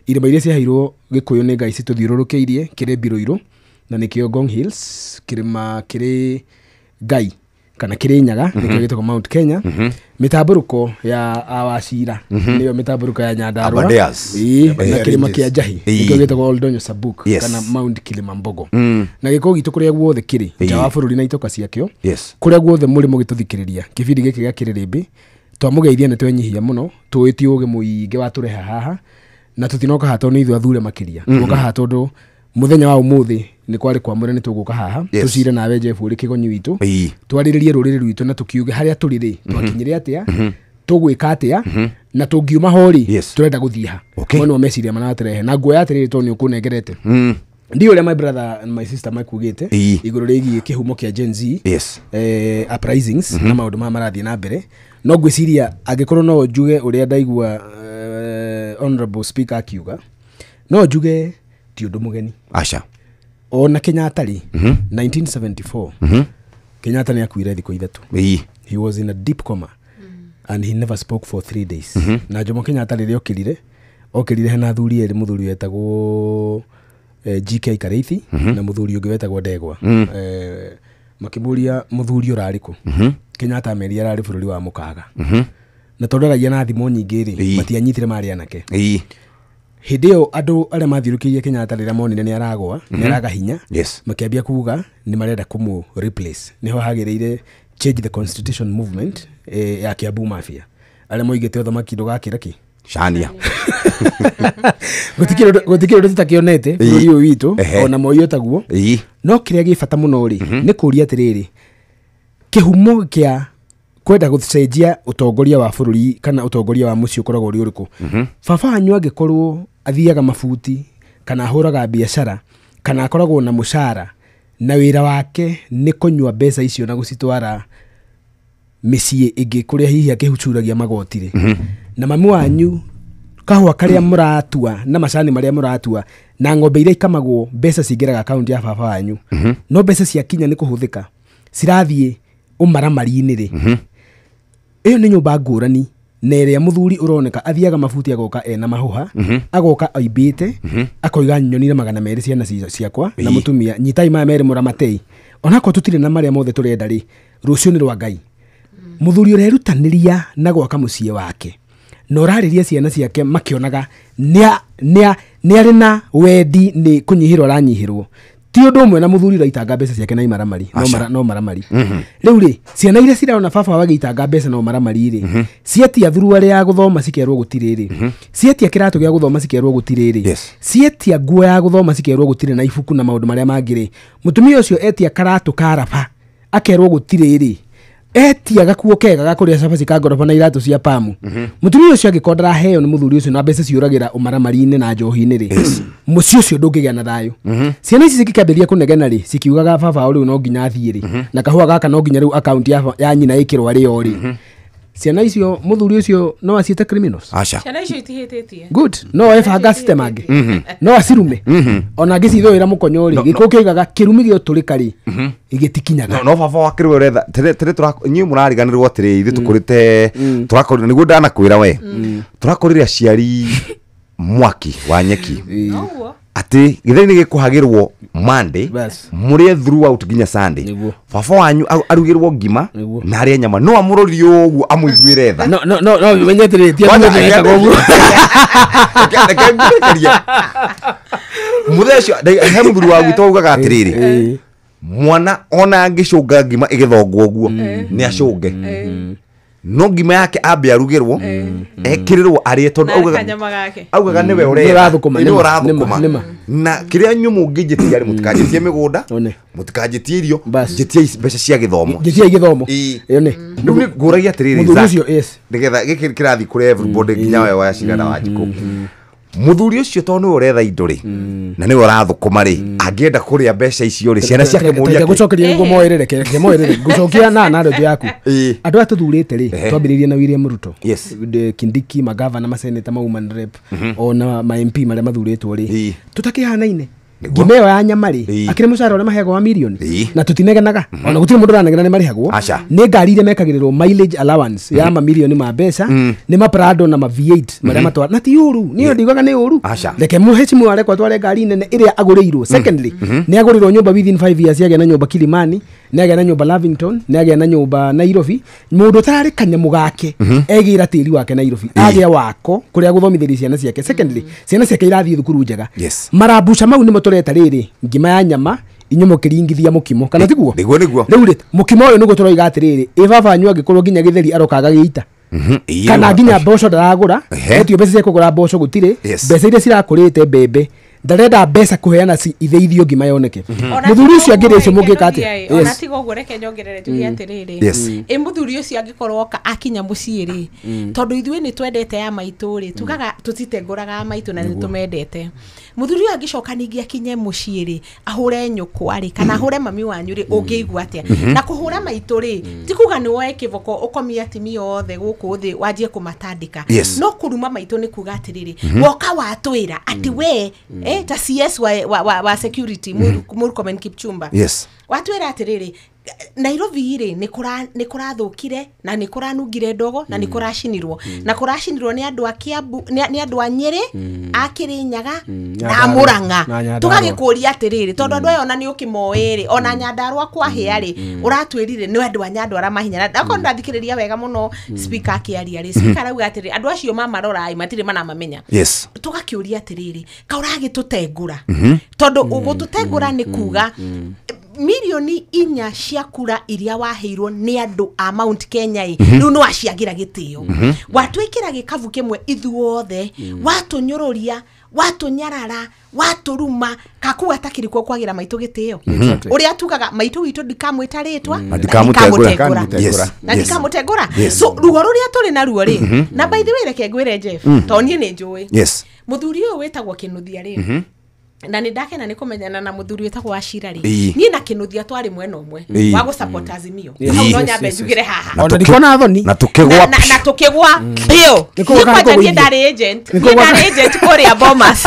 irĩma iria ciaheirwo Gĩkũyũ nĩ Ngai citũthiũrũrũkĩirie kĩrĩ Mbirũirũ na nĩkĩo Ngong Hills kĩrĩma kĩrĩ Ngai kana kĩrĩ Nyaga nĩkĩo gĩtagwo Mount Kenya. Mĩtambũrũko ya Awacira nĩyo mĩtambũrũko ya Nyandarua na kĩrĩma kĩa Njahi nĩkĩo gĩtagwo Oldonyo Sabuk kana Mount Kilimambogo. Na gĩkũyũ gitũ kũrĩa guothe kĩrĩ nja wa bũrũri na itoka ciakĩo kũrĩa guothe mũrĩ mũgĩtũthikĩrĩria kĩbindi gĩkĩ gĩa Kĩrĩrĩmbĩ twamũgeithia nĩ twenyihia mũno tũĩ ti ũgĩ mũingĩ watũreha haha na tũtinoka haha tondũ nĩ ithuĩ athure makĩria tũgoka haha tondũ muthenya wa umuthi ni kwari kwamure ni tuguka haha tucire nawe Jeff uri kigonyi witu twariririe ruriri rwitu na tukiuge haria turi ri twakinyire atia tugwika atia na tungiuma ho ri turenda guthie ha mono meciria maraturehe na nguoya atiriri to ni ukunengerete ndi uria my brother and my sister makugite iguru rigie kihumo kia Gen Z uprisings na maundu ma marathie na mbere no ngwiciria angikorwo no njuge uria ndaigua honorable speaker akiuga no njuge ti undu mugeni aca ona Kenyatta ri 1974 Kenyatta ni akuire thikũ ithatũ. He was in a deep coma and he never spoke for 3 days. Na Jomo Kenyatta rĩrĩa okĩrire hena athuri erĩ mũthuri wetagwo GK Kareithi na mũthuri ũngĩ wetagwo Ndegwa. Makĩmũria mũthuri ũrarĩ kũ. Kenyatta ameria ararĩ bũrũri wa Mũkaga. Na tondũ aragia na thimũ nyingĩ rĩ matianyitire marĩ anake. Hĩndĩ ĩyo andũ arĩa mathiũrũrũkĩirie Kenyatta rĩrĩa monire nĩ aragwa nĩ araga hinya makĩambia kuga nĩ marenda kũmũ replace. Nĩho hagĩrĩire change the constitution movement ya Kiambu Mafia arĩa moigĩte ũthamaki ndũgakĩra kĩ cania gũtikĩrĩ ũndũ tũtakĩonete bũrũri ũyũ witũ ona Moi ũtaguo. No kĩrĩa gĩ bata mũno rĩ nĩ kũũria atĩrĩrĩ kĩhumo kĩa kwenda gũcenjia ũtongoria wa bũrũri kana ũtongoria wa mũciĩ ũkoragwo ũrĩ ũrĩkũ. Baba wanyu angĩkorwo athiaga mabuti kana ahũraga biacara kana akoragwo na mũcara na wĩra wake nĩ kũnyua mbeca icio na gũcitwara mĩciĩ ĩngĩ kũrĩa hihi akĩhucuragia magoti rĩ na mami wanyu kahũa karĩa mũratua na macani marĩa mũratua na ng'ombe iria ikamagwo mbeca cingĩraga akaunti ya baba wanyu no mbeca ciakinya nĩ kũhũthĩka cirathiĩ ũmaramari-inĩ rĩ ĩyo nĩ nyũmba ngũrani na ĩrĩa mũthuri ũroneka athiaga mabuti agoka ena mahũha agoka aimbĩte akoiga nyonire 200 ciana ciakwa na mũtumia nyitai maya merĩ mũramatei onakorwo tũtirĩ na marĩa mothe tũrenda rĩ rũciũ nĩ rwa Ngai. Mũthuri ũrerutanĩria na gwaka mũciĩ wake na ũrarĩria ciana ciake makĩonaga nĩ arĩ na wendi nĩ kũnyihĩrwo aranyihĩrwo ti ũndũ ũmwe na mũthuri ũraitanga mbeca ciake na imaramari no maramari. Rĩu rĩ ciana iria cirona baba wagĩitanga mbeca no maramari rĩ cietia thuruarĩ ya gũthoma cikerwo gũtirĩ rĩ cietia kĩratũ gĩa gũthoma cikerwo gũtirĩ rĩ cietia nguo ya gũthoma cikerwo gũtirĩ na ibuku na maũndũ marĩa mangĩ rĩ mũtumia ũcio etia karatũ ka raba akerwo gũtirĩ rĩ etia gakuo kega ga kũrĩa cabaci ka ngoroba na iratũ cia pamu mũtumia ũcio angĩkorwo ndaraheo nĩ mũthuri ũcio na mbeca ciũragĩra ũmaramari-inĩ na njohi-inĩ rĩ mũciĩ ũcio ndũngĩgĩa na thayũ. Ciana ici cikĩambĩrĩria kũnegena rĩ cikiugaga baba wao rĩu no nginya athiĩ rĩ na kahũa gaka no nginya rĩu akaunti ya nyina ĩkĩrwo arĩo rĩ ciana icio mũthuri ũcio no aciĩte criminals. Aca ciana icio itihĩtĩtie good no ebanga citemange no acirume ona angĩcithũĩra mũkonyo rĩ gĩkũyũ kĩoigaga kĩrumi gĩotũrĩka rĩ gĩtikinyaga. No baba wa kĩrwe ũretha tene inyuĩ mũrariganĩrwo atĩrĩ ithuĩ tũkũrĩte tũrakorire nĩguo ndanakwĩra we tũrakorire aciari mwaki wa nyeki atĩ gĩtheri nĩ gĩkũhagĩrwo Monday mũrĩe throughout nginya Sunday baba wanyu arugĩrwo ngima na arĩe nyama no amũrorire ũguo amũiguĩre tha no no no menye atĩrĩrĩ ti atĩ ũguo reke ngũrekerie mũthenya ũcio he mũthuri wa gwitũ augaga atĩrĩrĩ mwana ona angĩcũnga ngima ĩgĩthongwo ũguo nĩ acũnge No ngima yake ambe arugĩrwo ekĩrĩrwo arĩe tondũ augaga nĩwe ũrathũkũma na kĩrĩa nyũmũ ngĩnjĩtia rĩ mũtikanjĩtie mĩgũnda mũtikanjĩtie irio njĩtie mbeca cia gĩthomo njĩtie gĩthomo rĩu nĩ ngũragia atĩrĩrĩ nĩgetha gĩkĩ kĩrathiĩ kũrĩ everybody nginya we wa Cira na Wanjikũ muthuri ucio to nĩ ũretha indo rĩ na nĩwe ũrathũkũma rĩ angĩenda kũrĩa mbeca icio rĩ ciana ciake mũria kĩ gũcokeria nĩguo moerere ke moerere ngũcokia na narrative yaku andũ aya tũthurĩte rĩ twambĩrĩirie na William Ruto Kindiki magavana maseneta ma woman rep ona ma MP marĩa mathurĩtwo rĩ tũtakĩhanaine ngima ĩyo ya nyama rĩ akĩrĩ mũcara ũrĩa maheagwo wa milioni na tũtinegenaga ona gũtirĩ mũndũ ũranegena nĩ marĩhagwo nĩ ngari iria mekagĩrĩrwo mileage allowance ya mamilioni ma mbeca nĩ ma Prado na ma V8 marĩa matwara na ti ũru niĩ ndiugaga nĩ ũru reke mũhecimu arekwo atware ngari nene ĩrĩa agũrĩirwo secondly nĩ agũrĩrwo nyũmba within 5 years yagĩa na nyũmba Kilimani nĩ agĩa na nyũmba Lavington nĩ agĩa na nyũmba Nairobi mũndũ ũtararĩ kanyamũ gake egĩra tĩri wake Nairobi agĩa wako kũrĩa gũthomithĩria ciana ciake secondly ciana ciake irathiĩ thukuru njega marabuca mau nĩmo tũreta rĩrĩ ngima ya nyama inyuĩ mũkĩringithia mũkimo kana tiguo nĩguo nĩguo rĩu rĩ mũkimo ũyũ nĩguo tũroiga atĩrĩrĩ ĩ baba wanyu angĩkorwo nginya gĩtheri arokaga gĩita kana nginya mboco ndaragũra etio mbeca cia kũgũra mboco gũtirĩ mbeca iria cirakũrĩte mbembe ndarenda mbeca kũheana itheithio ngima yoneke mũthuri ũcio angĩrĩ ũcio mũngĩka atĩa ona tiga ũguo reke nyongerere njuge atĩrĩrĩ ĩ mũthuri ũcio angĩkorwo oka akinya mũciĩ rĩ tondũ ithuĩ nĩ twendete ya maitũ rĩ tugaga tũtitengũraga ya maitũ na nĩ tũmendete mũthuri ũyũ angĩcoka ningĩ akinye mũciĩ rĩ ahũre nyũkwa rĩ kana ahũre mami wanyu rĩ ũngĩigua atĩa na kũhũra maitũ rĩ ti kuga nĩ woe kĩboko ũkomie atumia othe gũkũ thĩ wanjie kũmatandĩka no kũruma maitũ nĩ kuga atĩrĩrĩ woka watwĩra atĩ we ta CS wa security Murkomen Kipchumba watwĩra atĩrĩrĩ Nairobi rĩ nĩ kũrathũkire na nĩ kũranungire ndogo na nĩ kũracinirwo na kũracinirwo nĩ andũ a Kiambu nĩ andũ a Nyĩrĩ a Kĩrĩnyaga na Mũrang'a tũgagĩkũria atĩrĩrĩ tondũ andũ aya ona nĩ ũkĩmoĩ rĩ ona Nyandarũa kwahĩa rĩ ũratwĩrire nĩ andũ a Nyandarũa mahinya na akorwo ndathikĩrĩria wega mũno speaker akĩaria rĩ speaker arauga atĩrĩrĩ andũ acio mamarora matirĩ manamamenya tũgakĩũria atĩrĩrĩ ka ũragĩtũtengũra tondũ gũtũtengũra nĩ kuga milioni 4 cia kura iria waheirwo nĩ andũ a Mount Kenya ĩ rĩu nĩ waciagĩra gĩtĩo watwĩkĩra gĩkabu kĩmwe ithuothe watũnyũrũria watũnyarara watũruma kakuga takĩrĩ kuo kwagĩra maitũ gĩtĩo ũrĩa tugaga maitũ witũ ndikamwĩta rĩtwa na ndikamũtengũra so ruo rũrĩa tũrĩ naruo rĩ na by the way reke ngwĩre Jeff tondũ niĩ nĩ njũĩ mũthuri ũyũ wĩtagwo Kĩnuthia rĩ na nĩ ndakena nĩ kũmenyana na mũthuri wĩtagwo Wachira rĩ niĩ na Kĩnuthia twarĩ mwena ũmwe wa gũ-support Azimio hau no nyambe njugĩre haha ona ndikona thoni na tũkĩgwa na tũkĩgwa biũ niĩ kwanja niĩ ndarĩ agent kũrĩa Bomas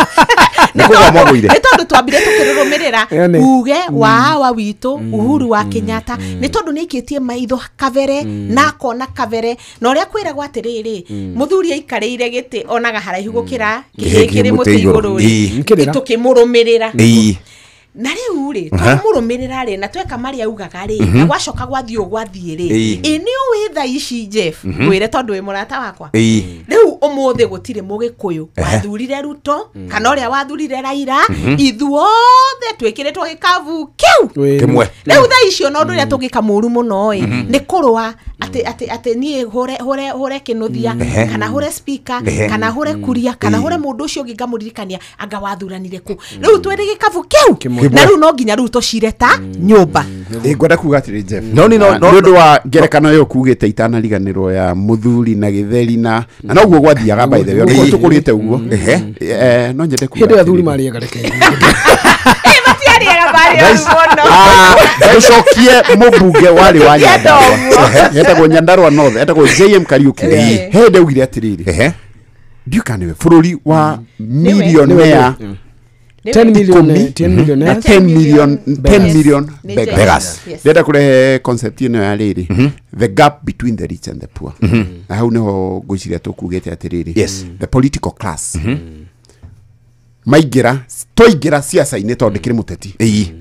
nĩ tondũ twambire tũkĩrũrũmĩrĩra uge wa awa witũ Uhuru wa Kenyatta nĩ tondũ nĩ aikĩtie maitho kabere na akona kabere na ũrĩa kwĩragwo atĩrĩrĩ mũthuri aikarĩire gĩtĩ onaga haraihu gũkĩra kĩhĩ kĩrĩ mũtĩ igũrũ rĩ tũkĩmũrũmĩrĩra na rĩu rĩ twamũrũmĩrĩra rĩ na tweka marĩa augaga rĩ na gwacoka gwathiĩ gwathiĩ rĩ ĩ nĩ ũĩ thaa ici Jeff ngwĩre tondũ wĩ mũrata wakwa rĩu ũmũthĩ gũtirĩ mũgĩkũyũ wathurire Ruto kana ũrĩa wathurire Raila ithuothe twĩkĩrĩtwo gĩkabu kĩu kĩmwe rĩu thaa ici ona ũndũ ũrĩa tũngĩka mũru mũno ĩ nĩ kũrũa atĩ niĩ hũre Kĩnuthia kana hũre speaker kana hũre Kuria kana hũre mũndũ ũcio ũngĩ ngamũririkania anga wathuranire kũ rĩu twĩrĩ gĩkabu kĩu na rĩu no nginya rĩu tũcire ta nyũmba ngwenda kuga atĩrĩ Jeff nĩ ũndũ wa ngerekano ĩyo kugĩte itanariganĩrwo ya mũthuri na gĩtheri na noguo gwathiaga by the way ona tũkũrĩte ũguo no nyende kuga hĩndĩ ya athuri marĩaga reke matiarĩaga marĩaga mũno gũcokie mũmbunge warĩ wa Nyandarũa etagwo Nyandarũa North etagwo JM Kariuki he ndaugire atĩrĩrĩ ndiũĩ kana nĩwe bũrũri wa millionaire 10 million 10 million 10 million beggars ndenda kurehe concept ino ya riri the gap between the rich and the poor na hau niho ngwiciria tukugite atiriri the political class maingira twaingira siasa-inĩ tondũ ndĩkĩrĩ mũteti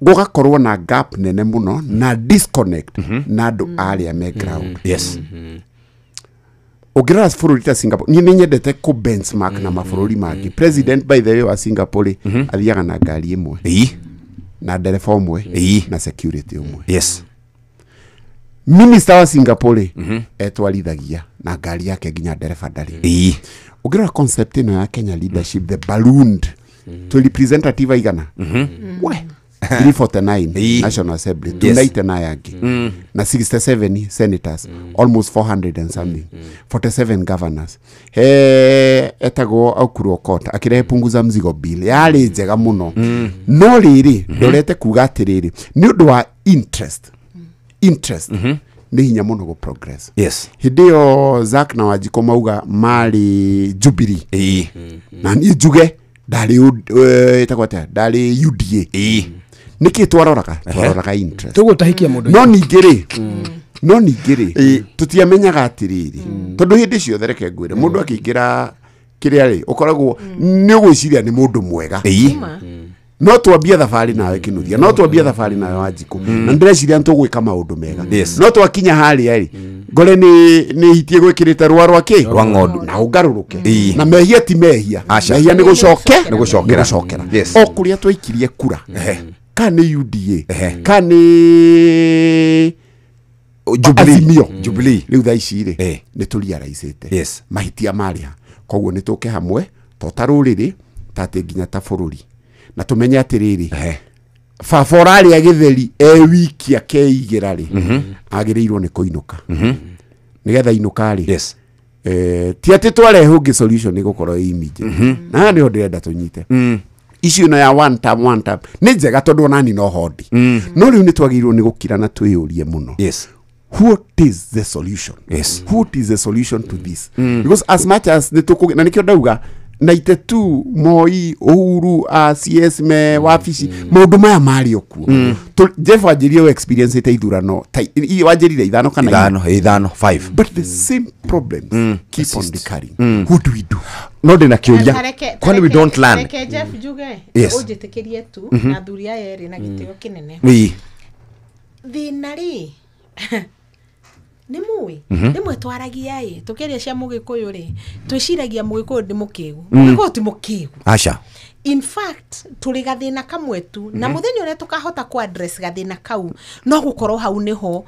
gũgakorwo na gap nene mũno na disconnect na andũ arĩa me ground. Ũngĩrora bũrũri ta Singapore, niĩ nĩnyendete kũ benchmark na mabũrũri mangĩ. President by the way wa Singapore athiaga na ngari ĩmwe na ndereba ũmwe na security ũmwe. Minister wa Singapore etwarithagia na ngari yake nginya ndereba ndarĩ. Ũngĩrora concept ĩno ya Kenya leadership, the ballooned to representative aigana we 349 National Assembly, 299 angĩ na 67 senators, almost 400 and something, 47 governors. He etagwo Ekuru Aukot akirehe punguza mzigo bill yarĩ njega mũno, no rĩrĩ ndorete kuga atĩrĩrĩ nĩ ũndũ wa interest nĩ hinya mũno gũ progress. Yes. Hĩndĩ ĩyo Zack na Wanjikũ mauga marĩ Jubilee na niĩ njuge ndarĩ ĩtagwo atĩa, ndarĩ UDA. Nĩkĩ twaroraga interest tũgũtahikia mũndũ. No ningĩ rĩ tũtiamenyaga atĩrĩrĩ tondũ hĩndĩ ciothe reke ngwĩre mũndũ akĩingĩra kĩrĩa rĩ ũkoragwo nĩ ũgwĩciria nĩ mũndũ mwega. No twambie thabarĩ nawe Kinuthia, no twambie thabarĩ nawe Wanjikũ, na ndĩreciria nĩtũgwĩka maũndũ mega. No twakinya harĩa rĩ ngore nĩ hitie gwĩkĩrĩte rũa rwa kĩ rwa ng'ondu na ũngarũrũke na mehia ti mehia, mehia nĩ gũcokera. O kũrĩa twaikirie kura ka nĩ UDA ka nĩ Jubilee rĩu thaa ici rĩ nĩ tũriaraicĩte mahitia marĩa. Koguo nĩ tũke hamwe to ta rũrĩrĩ ta atĩ nginya ta bũrũri na tumenye atĩrĩrĩ baba ũrarĩa gĩtheri e wiki akeigĩra rĩ agĩrĩirwo nĩ kũinũka nĩgetha inũka rĩ ti atĩ twarehe ũngĩ solution nĩ gũkorwo ĩ immediate. Na haha nĩho ndĩrenda tũnyite issue ĩno ya one term nĩ njega tondũ onani no hondi, no rĩu nĩ twagĩrĩirwo nĩ gũkira na twĩyũrie mũno. Yes. What is the solution? Yes. What is the solution to this? Because as much as nĩ tũkũgĩa na nĩkĩo ndauga 92 Moi Uhuru CS me wabici maũndũ maya marĩ o kuo. Jeff wanjĩrire we experience ĩte ithurano wanjĩrire ithano kana ithano 5, but the same problems keep on recurring. What do we do? No ndĩna kĩũria kwani we don't learn. Reke Jeff njuge ũnjĩtĩkĩrie tu na athuri aya erĩ na gĩtĩo kĩnene. Thĩna rĩ nĩ mũĩ rĩmwe twaragia ĩ tũkĩaria cia mũgĩkũyũ rĩ twĩciragia mũgĩkũyũ nĩ mũkĩgu. Mũgĩkũyũ ti mũkĩgu. Aca. In fact tũrĩ gathĩna kamwe tu na mũthenya ũrĩa tũkahota kũ address gathĩna kau no gũkorwo hau nĩho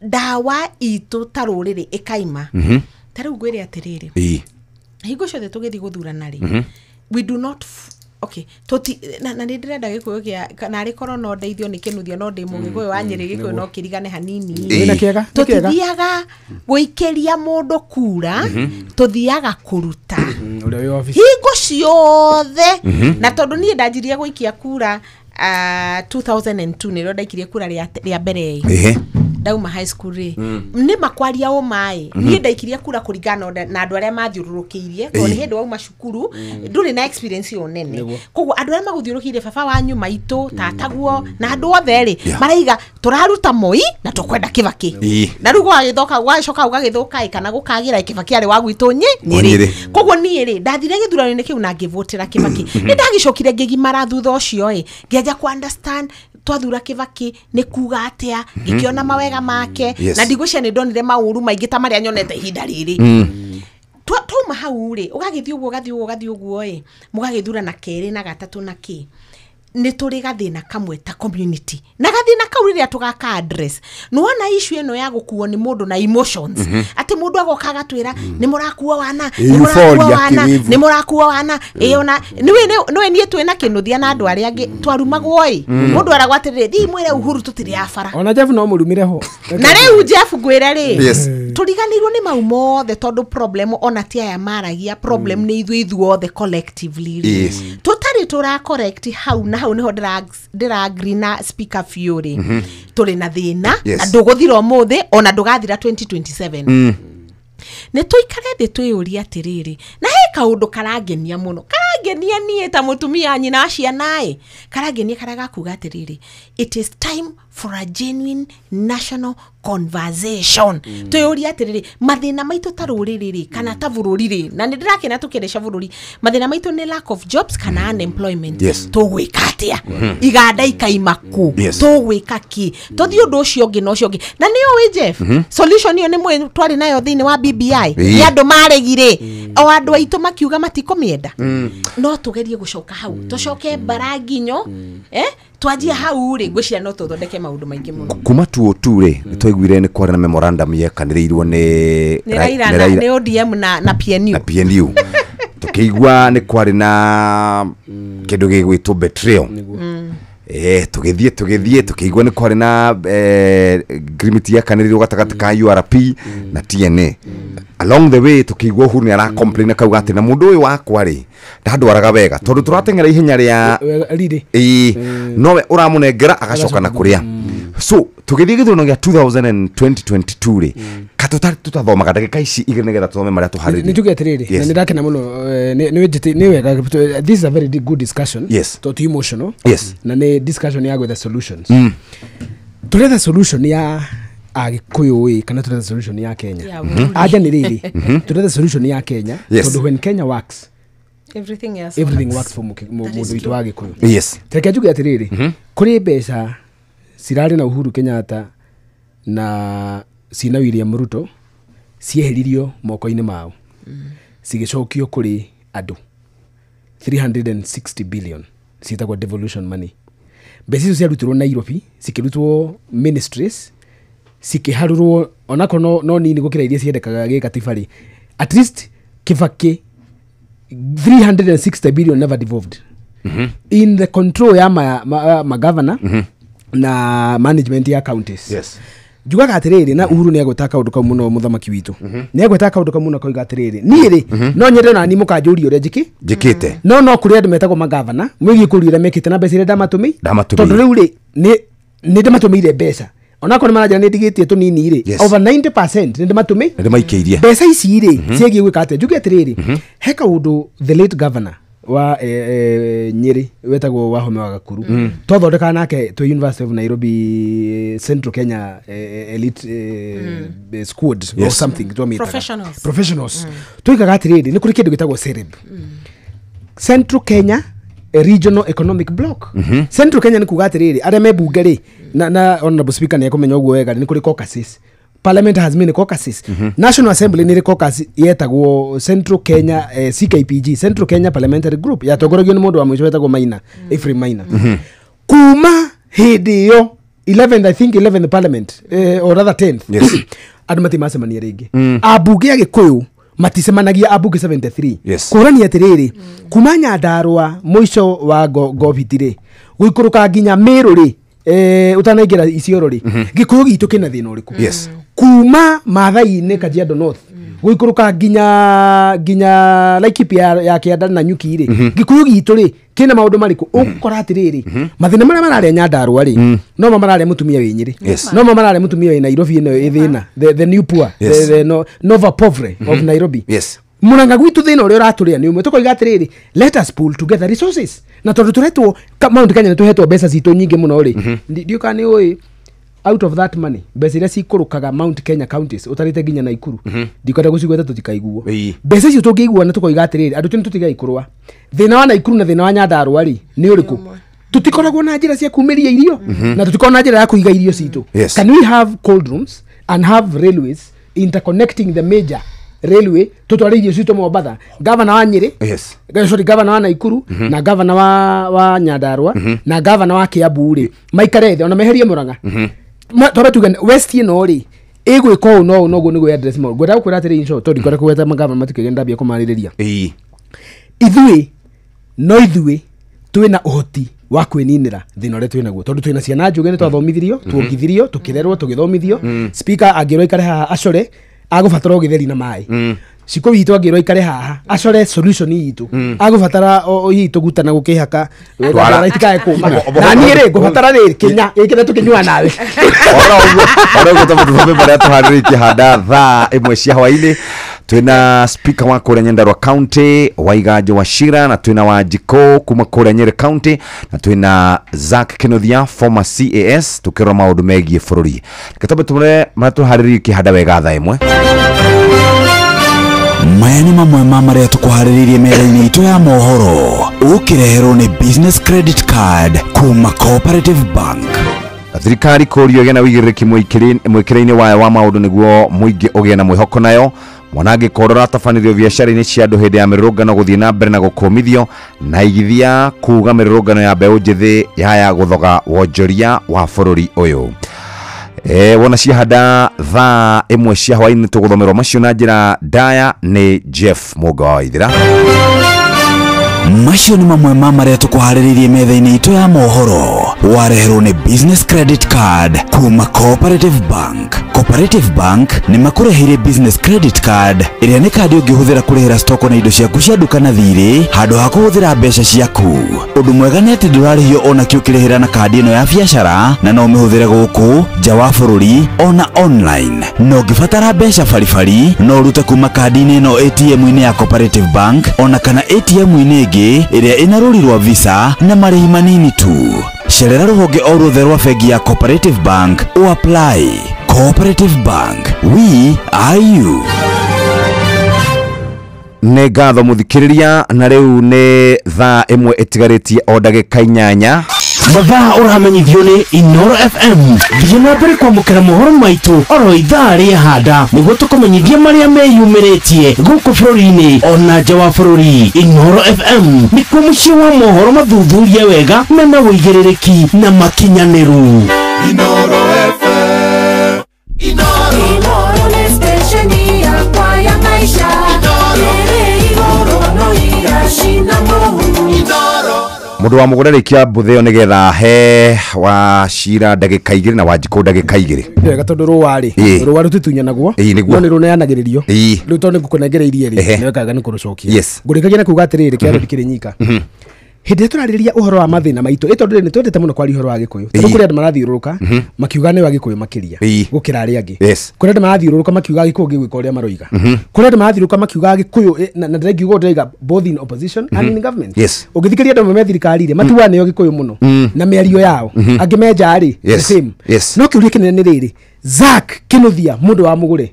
ndawa itũ ta rũrĩrĩ ĩkaima. Ta rĩu ngwĩre atĩrĩrĩ, hingo ciothe tũgĩthiĩ gũthurana rĩ we do not okay toti na nĩ ndĩrenda gĩkũyũ gĩa na arĩ korwo no ndeithio nĩ Kĩnuthia no ndĩ mũgĩkũyũ wa Nyĩrĩ gĩkũyũ no kĩrigane hanini. Tũtithiaga gũikĩria mũndũ kura, tũthiaga kũruta hingo ciothe. Na tondũ niĩ ndanjirie gũikia kura 2002 nĩrĩo ndaikirie kura rĩa mbere ndauma high school rĩ nĩ makwaria o maĩ niĩ ndaikirie kura kũringana na andũ arĩa mathiũrũrũkĩirie tondũ nĩ hĩndĩ wauma cukuru ndũrĩ na experience ĩyo nene. Koguo andũ arĩa magũthiũrũrũkĩirie baba wanyu maitũ tataguo na andũ othe rĩ maraiga tũraruta Moi na tũkwenda Kĩbakĩ na rĩu gwagĩthoka gwagĩcoka gũgagĩthũka kana gũkagĩra Kĩbakĩ arĩ wa gwitũ Nyĩrĩ. Koguo niĩ rĩ ndathire gĩthurano-inĩ kĩu na ngĩvotera Kĩbakĩ. Nĩ ndagĩcokire ngĩgimara thutha ũcio ĩ ngĩanjia kũ understand twathura Kĩbakĩ nĩ kuga atĩa, ngĩkĩona mawega make na ndigwĩciria nĩ ndonire maũru maingĩ ta marĩa nyonete ihinda rĩrĩ. Twauma hau rĩ ũgagĩthiĩ ũguo ũgathiĩ ũguo ũgathiĩ ũguo ĩ mũgagĩthura na kerĩ na gatatũ na kĩ nĩ tũrĩ gathĩna kamwe ta community na gathĩna kau rĩrĩa tũgaka address nĩwona issue ĩno ya gũkuo nĩ mũndũ na emotions atĩ mũndũ agoka agatwĩra nĩ mũrakuo wana nĩ mũrakuo wana nĩ mũrakuo wana ĩyo na nĩwe niĩ twĩna Kĩnuthia na andũ arĩa angĩ twarumagwo ĩ mũndũ aragwo atĩrĩrĩ thiĩ mwĩre Uhuru tũtirĩ a bara. Ona Jeff no mũrumire ho na rĩu Jeff ngwĩre rĩ tũriganĩirwo nĩ mau mothe tondũ problem ona ti aya maragia problem nĩ ithuĩ ithuothe collectively tũtarĩ tũra correct hau na hau niho ndĩra agree na speaker Fury tũrĩ na thĩna na ndũgũthira ũmũthĩ ona ndũgathira 2027. Nĩ tũikare thĩ twĩyũrie atĩrĩrĩ na he kaũndũ karangenia mũno karangenia niĩ ta mũtumia nyina wa ciana ĩ karangenia karĩa gakuga atĩrĩrĩ it is time for a genuine national conversation. Twĩyũrie atĩrĩrĩ mathĩna maitũ ta rũrĩrĩ rĩ kana ta bũrũri rĩ na nĩ ndĩrakena tũkĩereca bũrũri mathĩna maitũ nĩ lack of jobs kana unemployment. Tũgwĩka atĩa iganda ikaima kũ tũgwĩka kĩ tũthiĩ ũndũ ũcio ũngĩ na ũcio ũngĩ na nĩ ũĩ Jeff solution ĩyo nĩ mwe twarĩ nayo thĩinĩ wa BBI nĩ andũ maregire O andũ aitũ makiuga matikũmĩenda. No tũgerie gũcoka hau. Tũcoke mbara nginyo, twanjie hau rĩ, ngwĩciria no tũthondeke maũndũ maingĩ mũno. Kuma 2002 rĩ, nĩ twaiguire nĩ kwarĩ na memorandum yekanĩrĩirwo nĩ Raila na nĩ ODM na PNU. Na PNU. Tukĩigua nĩ kwarĩ na kĩndũ gĩgwĩtwo betrayal. Tũgĩthiĩ tũkĩigua nĩ kwarĩ na agreement yekanĩrĩirwo gatagatĩ ka URP na TNA. Along the way tukĩigua Uhuru nĩ ara complain akauga atĩ na mũndũ ũyũ wakwa rĩ ndandwaraga wega tondũ tũrateng'era ihenya rĩa rĩrĩ nowe ũramũnengera agacoka na kũrĩa. So tũgĩthiĩ gĩthurano gĩa 2022 rĩ, tũtathomaga ndagĩka ici igĩrĩ nĩgetha tũthome marĩa tũharĩrĩirie. Nĩ njuge atĩrĩrĩ, na nĩ ndakena mũno, nĩ wega, this is a very good discussion. Yes. Tondũ ti emotional. Yes. Na nĩ discussion ya gwetha solutions. Tũretha solution ya Agĩkũyũ ĩ, kana tũretha solution ya Kenya? Anja nĩ rĩrĩ, tũretha solution ya Kenya, tondũ when Kenya works, everything else everything works for mũndũ witũ wa Gĩkũyũ. Yes. Reke njuge atĩrĩrĩ, kũrĩ mbeca cirarĩ na Uhuru Kenyatta na cina William Ruto cieheririo moko-inĩ mao, cigĩcokio kũrĩ andũ 360 billion ciĩtagwo devolution money. Mbeca icio ciarutirwo Nairobi, cikĩrutwo ministries, cikĩharũrwo onakorwo no nini gũkĩra iria ciendekaga gĩkatiba rĩ, at least Kibaki 360 billion never devolved. In the control ya magavana na management ya counties. Yes. Njugaga atĩrĩrĩ, na Uhuru nĩegwĩta kaũndũ kau mũno mũthamaki witũ. Nĩegwĩta kaũndũ kau mũno akauga atĩrĩrĩ, niĩ rĩ no nyende ona niĩ mũkanjũria ũrĩa njĩkĩte. No kũrĩ andũ metagwo magavana mwĩgiĩ kũria ũrĩa mekĩte na mbeca iria ndamatũmĩire. Tondũ rĩu rĩ nĩ ndĩmatũmĩire mbeca. Onakorwo nĩ maranjĩra nĩ ndigĩtie tũnini rĩ, over 90% nĩ ndĩmatũmĩire. Nĩndĩmaikĩirie. Mbeca ici rĩ ciĩgiĩ gwĩka atĩa? Njuge atĩrĩrĩ, he kaũndũ the late governor wa Nyeri wetagwo Wahome wa Gakuru, twathondekaga nake twĩ University of Nairobi Central Kenya elite squad or something twamĩtaga professionals. Tuikaga atĩrĩrĩ, nĩ kũrĩ kĩndũ gĩtagwo CEREB, Central Kenya Regional Economic Block. Central Kenya nĩ kuga atĩrĩrĩ, arĩa me bunge rĩ, na honorable speaker nĩ ekũmenya ũguo wega, nĩ kũrĩ caucuses. Parliament has many caucuses. National Assembly nĩ caucus yetagwo Central Kenya CKPG, Central Kenya Parliamentary Group, yatongoragio nĩ mũndũ wa mũico wetagwo Maina, Ephraim Maina. Kuma hĩndĩ ĩyo 11th, I think 11th Parliament, or rather 10th. Yes. Andũ matimacemania rĩngĩ. Ambunge a Gĩkũyũ maticemanagia, ambunge 73. Yes. Kũrania atĩrĩrĩ, kuma Nyandarũa mũico wa Goviti rĩ, gũikũrũka nginya Meru rĩ, ũtanaingĩra Isiolo rĩ, Gĩkũyũ gitũ kĩna thĩna ũrĩkũ? Yes. Kuma Maathai-inĩ Kajiado North gũikũrũka nginya Laikipia ya Kĩanda na Nyuki rĩ, Gĩkũyũ gitũ rĩ kĩna maũndũ marĩkũ? Ũgũkora atĩrĩrĩ, mathĩna marĩa mararĩa Nyandarũa rĩ, no mo mararĩa mũtumia wĩ Nyĩrĩ, no mo mararĩa mũtumia wĩ Nairobi ĩno ĩ thĩna, the new poor, the nova povre of Nairobi. Yes. Mũranga gwitũ thĩna ũrĩa ũratũrĩa nĩ ũmwe. Tũkoiga atĩrĩrĩ, let us pool together resources. Na tondũ tũretwo Mount Kenya nĩ tũhetwo mbeca citũ nyingĩ mũno rĩ, ndiũĩ kana nĩ ũĩ, out of that money mbeca iria cikũrũkaga Mount Kenya counties ũtarĩte nginya Naikuru, ndikwenda gũcigweta tũtikaiguo. Mbeca icio tũngĩiguana tũkoiga atĩrĩrĩ, andũ tũ tũtigai kũrũa. Thĩna wa Naikuru na thĩna wa Nyandarũa rĩ nĩ ũrĩkũ? Tũtikoragwo na njĩra cia kumĩria irio, na tũtikoragwo na njĩra ya kũiga irio citũ. Can we have cold rooms and have railways interconnecting the major railway tutware irio citũ Mombatha? Governor wa Nyeri, yes, sorry, governor wa Naikuru na governor wa Nyandarũa na governor wa Kiambu rĩ maikare thĩ ona meherie Murang'a. Twambe tuge West ĩno rĩ ĩgwĩka ũũ no ũũ noguo nĩguo address maũndũ. Ngwenda gũkwĩra atĩrĩ, in short, tondũ ndikwenda kũgweta magavana matikĩgĩa ndambia kũmarĩrĩria. Ithuĩ no ithuĩ twĩna ũhoti wa kwĩninĩra thĩna ũrĩa twĩnaguo, tondũ twĩna ciana njũgĩ, nĩ twathomithirio, tuongithirio, tũkĩrerwo, tũgĩthomithio. Speaker angĩrwo aikare haha acore agũbatara ũgĩtheri na maĩ. Ciko witũ angĩrwo aikare haha acore solution itũ agũbatara hihi tũguta na gũkĩhaka itikae kũma. Na niĩ rĩ ngũbatara rĩ kĩnya gĩkĩ tũkĩnyua nawe. Ora ũguo tũthome marĩa tũharĩrĩirie kĩhanda thaa ĩmwe cia hwaĩ-inĩ. Twĩna speaker wa kũrĩa Nyandarua County Waiganjo Wachira, na twĩna Wanjikũ kuma kũrĩa Nyeri County, na twĩna Zack Kinuthia former CAS, tũkĩrora maũndũ megiĩ bũrũri. Reke twambe tũrore marĩa tũharĩrĩirie kĩhanda wega thaa ĩmwe. Maya nĩ mamwe ma marĩa tũkũharĩrĩirie metha-inĩ itũ ya mohoro, ũkĩreherwo nĩ Business Credit Card kuma Cooperative Bank. Thirikari kũrio ĩgĩe na ũigĩrĩrĩki mwĩkĩre-inĩ wayo wa maũndũ nĩguo mũingĩ ũgĩe na mwĩhoko nayo. Mwanangĩko ũrĩa ũratabanirio biacara-inĩ cia andũ hĩndĩ ya mĩrũrũngano gũthiĩ na mbere na gũkũmithio na igithia kuga mĩrũrũngano ya mbeũ njĩthĩ yaya gũthoga wonjoria wa bũrũri ũyũ. Wona ciahanda thaa 1 cia hwaĩ-inĩ tũgũthomerwo macio na njĩra ndaya nĩ Jeff Mũnga wa Waithĩra. Macio nĩ mamwe ma marĩa tũkũharĩrĩirie metha-inĩ itũ ya mohoro. Wareherwo nĩ Business Credit Card kuma Cooperative Bank. Cooperative Bank nĩ makũreheire Business Credit Card ĩrĩa nĩ kandi ũngĩhũthĩra kũrĩhĩra stoko na indo ciaku cia nduka na thirĩ handũ ha kũhũthĩra mbeca ciaku. Ũndũ mwega nĩ atĩ ndũrarĩhio ona kĩ ũkĩrĩhĩra na kandi ĩno ya biacara na no ũmĩhũthĩre gũkũ nja wa bũrũri ona online. Na ũngĩbatara mbeca baribari no ũrute kuma kandi-inĩ ĩno ATM-inĩ ya Cooperative Bank ona kana ATM-inĩ ĩngĩ ĩrĩa ĩna rũri rwa Visa na marĩhi manini tu. Cerera rũhonge o ruothe rwa bengi ya Cooperative Bank o apply. Cooperative Bank, we are you. Nĩ ngatho mũthikĩrĩria, na rĩu nĩ thaa 1 ĩtigarĩtie o ndagĩka 8. Mathaa ũramenyithio nĩ Inoro FM. Thiĩ na mbere kwamũkĩra mohoro maitũ oro ithaa rĩa handa nĩguo tũkũmenyithie marĩa meyumĩrĩtie gũkũ bũrũri-inĩ ona nja wa bũrũri. Inoro FM nĩkuo mũciĩ wa mohoro mathuthurie wega mena ũigĩrĩrĩki na makinyanĩru. Inoro FM. Inoro nĩ station yakwa ya maisha. Mũndũ wa mũgũnda rĩkia mbũthĩo nĩgetha he wa cira ndagĩka 2 na Wanjikũ ndagĩka 2. Wega tondũ rũa rĩ, rũa rũtitunyanagwo no nĩ rũneanagĩrĩrio. Rĩu tondũ nĩngũkũnengereirie rĩ, nĩ wekaga nĩ kũrũcokia. Ngũrĩkagia na kuga atĩrĩrĩ, kĩarĩ kĩrĩ nyika. Hĩndĩ ĩrĩa tũrarĩrĩria ũhoro wa mathĩna maitũ, ĩ tondũ rĩ nĩtwendete mũno kwaria ũhoro wa Gĩkũyũ. Tondũ kũrĩ andũ marathiũrũrũka makiuga nĩ wa Gĩkũyũ makĩria gũkĩra arĩa angĩ. Kũrĩ andũ marathiũrũrũka makiuga Gĩkũyũ gĩgwĩka ũrĩa maroiga. Kũrĩ andũ marathiũrũrũka makiuga Gĩkũyũ na ndĩrengiuga ndĩraiga both in opposition and in government. Ũngĩthikĩrĩria andũ me thirikari rĩ, matuaga nĩo Gĩkũyũ mũno na mĩario yao. Angĩ me nja rĩ, the same. No kĩũria kĩnene nĩ rĩrĩ, Zack Kinuthia mũndũ wa mũgũre,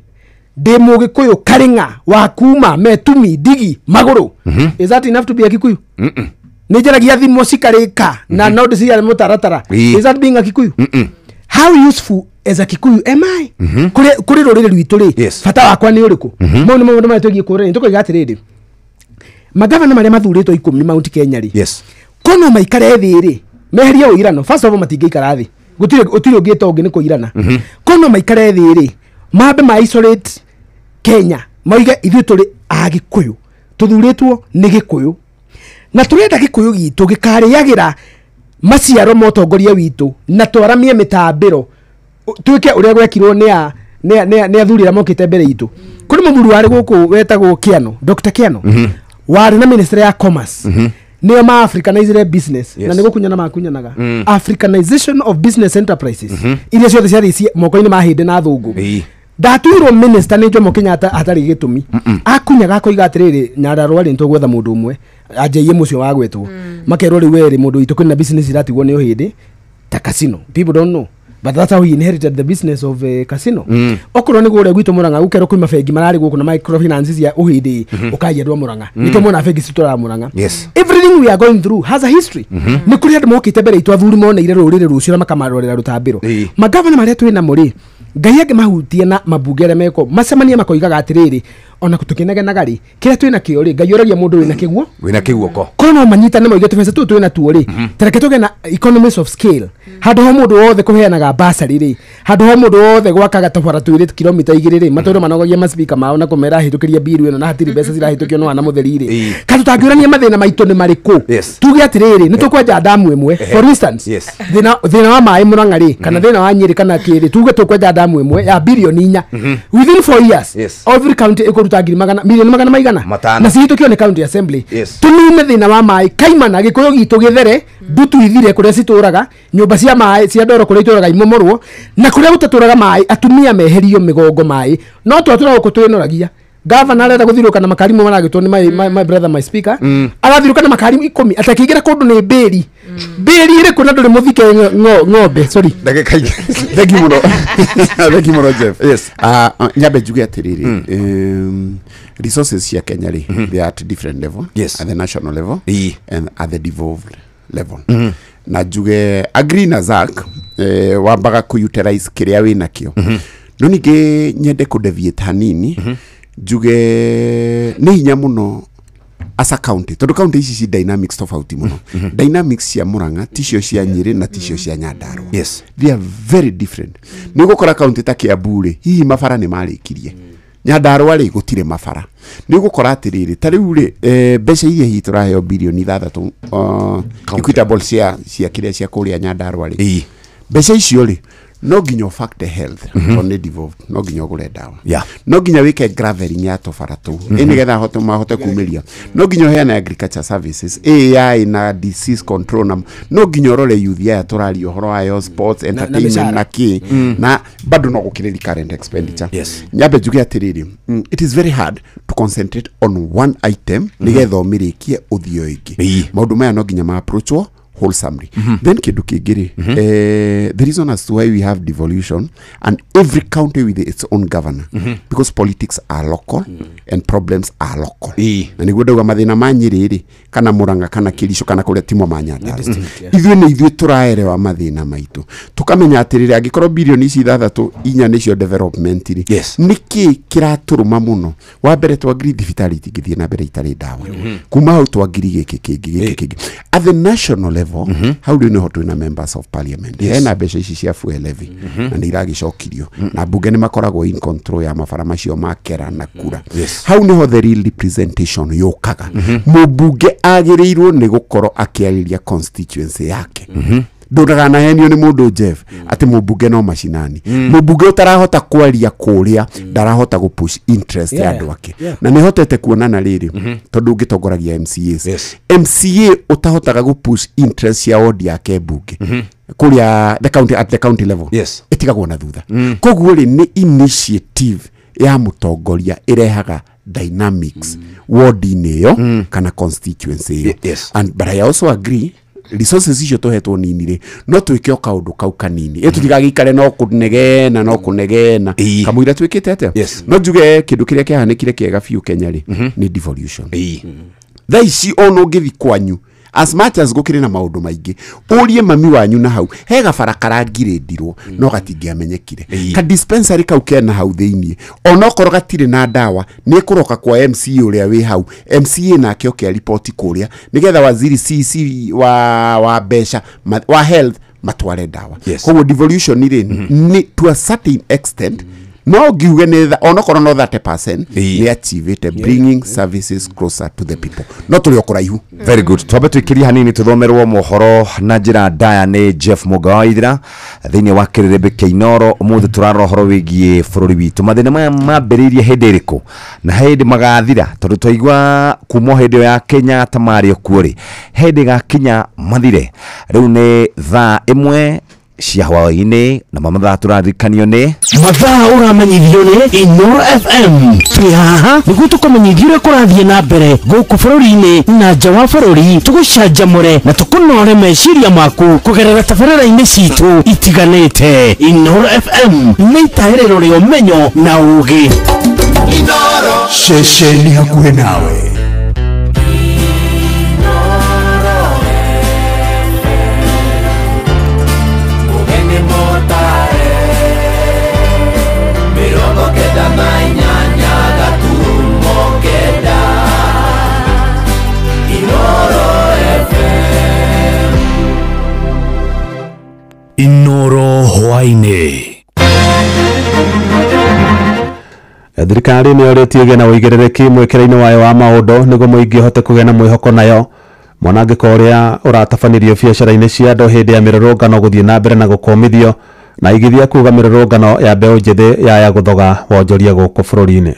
ndĩ mũgĩkũyũ karĩng'a wa kuma metumi ndigi magũrũ. Is that enough to be a Kikuyu? Nĩ njaragia thimũ cikarĩka na no ndĩcigare mũtaratara. Is that being a Kikuyu? How useful as a Kikuyu am I? Kũrĩ rũrĩrĩ rwitũ rĩ, bata wakwa nĩ ũrĩkũ? Mau nĩ maũndũ marĩa twĩgiĩ kũũrania. Tũkoiga atĩrĩrĩ, magavana marĩa mathurĩtwo 10 Mount Kenya rĩ, ko no maikare thĩ rĩ, meherie ũirano. First of all matingĩikara thĩ, gũtirĩ ũngĩta ũngĩ nĩ kũirana. Ko no maikare thĩ rĩ, mambe ma isolate Kenya, moige ithuĩ tũrĩ a Gĩkũyũ, tũthurĩtwo nĩ Gĩkũyũ na tũrenda Gĩkũyũ gitũ gĩkarĩagĩra maciaro ma ũtongoria witũ na twaramie mĩtambĩro tuĩke ũrĩa gwekirwo nĩ athuri arĩa mokĩte mbere itũ. Kũrĩ mũthuri warĩ gũkũ wetagwo Kiano, Dr. Kiano, warĩ na ministry ya commerce. Nĩo ma africanizire business na nĩ gũkunyana makunyanaga. Africanization of business enterprises iria ciothe ciarĩ moko-inĩ ma hĩndĩ na thũngũ. Ndatuirwo minister nĩ Jomo Kenyatta hatarĩ gĩtũmi. Akunyaga akoiga atĩrĩrĩ, Nyandarua rĩ nĩtũgwetha mũndũ ũmwe anjĩie mũcio wa gwetwo. Makerwo rĩu werĩ mũndũ witũ kwĩna business iratigwo nĩ ũhĩndĩ ta casino. People don't know, but that's how he inherited the business of casino. Okorwo nĩ kũrĩa gwitũ Murang'a gũkerwo kwĩ mabengi mararĩ gũkũ na microfinance cia ũhĩndĩ ũkagia andũ a Murang'a. Nĩkĩo mona bengi citũraga Murang'a. Everything we are going through has a history. Nĩ kũrĩ andũ mokĩte mbere itũ athuri moneire rũrĩrĩ rũcio na makamarorera rũtambĩro. Magavana marĩa twĩ namo rĩ, Ngai angĩmahutia na mabunge arĩa meko macemania makoigaga atĩrĩrĩ, ona tũkĩnegenaga rĩ, kĩrĩa twĩ nakĩo rĩ, Ngai oragia mũndũ wĩna kĩguo wĩna kĩguoko. Korwo no manyitane moige tũbeca tũtũ twĩ natuo rĩ, tareke tũgĩe na economies of scale. Handũ ha mũndũ wothe kũheanaga bursary rĩ, handũ ha mũndũ wothe gwakaga tũbara twĩrĩ kilomita 2 rĩ, matũre manogagia maspika mao na kũmera hĩtũkĩria biru ĩno na hatirĩ mbeca cirahĩtũkio no ana mũtheri rĩ. Kana tũtangĩũrania mathĩna maitũ nĩ marĩkũ? Tuge atĩrĩrĩ, nĩ tũkwenja ndamu ĩmwe for instance, thĩna wa maĩ Murang'a rĩ, kana thĩna wa Nyĩrĩ kana kĩrĩ, tuge tũkwenja ndamu ĩmwe ya bilioni 4 within 4 years. Every county ĩkũruta ngiri magana milioni magana maigana na cihĩtũkio nĩ county assembly. Tũnine thĩna wa maĩ kaimana Gĩkũyũ gitũ gĩthere, ndutu ithire kũrĩa citũraga, nyũmba cia maĩ cia ndoro kũrĩa itũraga imomorwo, na kũrĩa gũtatũraga maĩ atumia meherio mĩgongo maĩ. No twatũra gũkũ twĩnoragia. Gavana arenda gũthiũrũrũka na makarimu maragĩtwo nĩ my brother my speaker, arathiũrũrũka na makarimu 10 atakĩingĩra kũndũ nĩ mbĩri. Mbĩri ĩrĩkũ na ndũrĩ mũthike ng'ombe, sorry. Ndagĩka igĩrĩ. Thank you mũno. Thank you mũno Jeff. Yes. Nyambe njuge atĩrĩrĩ, resources cia Kenya rĩ, they are at different level. Yes. At the national level and at the devolved level. Na njuge agree na Zack, Wambaga ku utilize kiria wina kio. No ningĩ nyende ku deviate hanini njuge nĩ hinya mũno as a county tondu county ici ci dynamics tofauti muno. Dynamics cia Murang'a ticio cia Nyeri na ticio cia Nyandarua. Yes. They are very different. Ni gukora county ta Kiambu ri hihi mabara ni marikirie. Nyandarua ri gutire mabara. Ni gukora atiriri ta riu ri mbeca iria hihi turaheo bilioni 6 equitable cia kiria cia kuria Nyandarua ri. Mbeca icio ri no nginya factor health on devolved no nginya ugure dawa. No nginya wike graveling ya tobara tu nigetha hote mahote kumiria. No nginya heana agriculture services AI na disease control na no nginya urore youth ya turaria uhoro wayo sports entertainment na ki na bado no gukire current expenditure. Nyambe njuge atiriri it is very hard to concentrate on one item nigetha umirikie uthio ingi. Maundu maya no nginya ma approachwo wholesomely. Then kindu kingiri the reason as to why we have devolution and every county with its own governor because politics are local and problems are local. Na niguo ndauga mathina ma Nyeri ri kana Murang'a kana Kericho kana kuria timo ma Nyandarua. Ithuĩ nĩ ithuĩ tũraerewa mathina maitu tukamenya atiriri angikorwo bilioni ici 6 4 nicio development ri niki kiraturuma muno. Wa mbere twagiri thibitarĩ itingĩthiĩ na mbere itarĩ ndawa. Kuma hau twagiri gĩkĩ kĩngĩ gĩkĩ kĩngĩ at the national level. How do you know how to members of parliament? Hena mbeca ici cia fuel levy na nĩ iragĩcokirio na bunge nĩ makoragwo in control ya mabara macio ma kera na kura. Hau niho the real representation yũkaga. Mũmbunge agĩrĩirwo nĩ gũkorwo akĩarĩria constituency yake. Ndũganahenio nĩ mũndũ Jeff atĩ mũmbunge no macinani. Mũmbunge ũtarahota kwaria kũrĩa ndarahota gũ push interest ya andũ ake. Na nĩ hotete kuonana rĩrĩ tondũ ũngĩtongoragia MCAs. MCA ũtahotaga gũ push interest ya ward yake mbunge kũrĩa the county at the county level ĩtigagwo na thutha. Koguo rĩ nĩ initiative ya mũtongoria ĩrehaga dynamics ward-inĩ ĩyo kana constituency ĩyo. And but I also agree resources icio tuhetwo nini ri no twike o kaundu kau kanini itutigagikare no kunegena no kunegena kamwira twikite atia. No njuge kindu kiria kiahanikire kiega biu Kenya ri ni devolution. Thaa ici ona ungithi kwanyu as much as gukiri na maundu maingi urie mami wanyu na hau he gabara karangirĩndirwo no gatingĩamenyekire ka dispensary kau kena hau thiini onokorwo gatire na ndawa ni kuroka kwa MCA uria wi hau MCA nake oke report kuria nigetha waziri CC wa mbeca wa health matware ndawa. Koguo devolution ri ni to a certain extent no ngiuge ni onokorwo no 30% ni achievete bringing services closer to the people no turi okuraihu. Very good. Twambe twikirie hanini tuthomerwo mohoro na njira ndaya ni Jeff Mugawaithira thiini wa kĩrĩrĩmbĩ kĩa Inooro. Umuthi turarora ũhoro wĩgiĩ bũrũri witũ, mathĩna maya mambĩrĩirie hĩndĩ ĩrĩkũ na hĩndĩ magathira, tondũ twaigua kuma hĩndĩ ĩyo ya Kenyatta marĩ kuo rĩ hĩndĩ gakinya mathire. Rĩu nĩ thaa 1 cia hwaĩ-inĩ na mathaa tũrarikanio nĩ mathaa ũramenyithio nĩ Inooro FM. Twĩ haha nĩguo tũkũmenyithie ũrĩa kũrathiĩ na mbere gũkũ bũrũri-inĩ na nja wa bũrũri, tũgũcanjamũre na tũkũnore meciria maku kũgerera tabarĩra-inĩ citũ itiganĩte. Inooro FM nĩ itahĩrĩro rĩa ũmenyo na ũũgĩ. Ceceni hakuhĩ nawe. Inooro hwaĩ-inĩ. Thirikari nĩ yorĩtie ĩgĩe na ũigĩrĩrĩki mwĩkĩre-inĩ wayo wa maũndũ nĩguo mũingĩ ũhote kũgĩa na mwĩhoko nayo. Mwanangĩko ũrĩa ũratabanirio biacara-inĩ cia andũ hĩndĩ ya mĩrũrũngano gũthiĩ na mbere na gũkũmithio na igithia kuga mĩrũrũngano ya mbeũ njĩthĩ yaya gũthoga wonjoria gũkũ bũrũri-inĩ.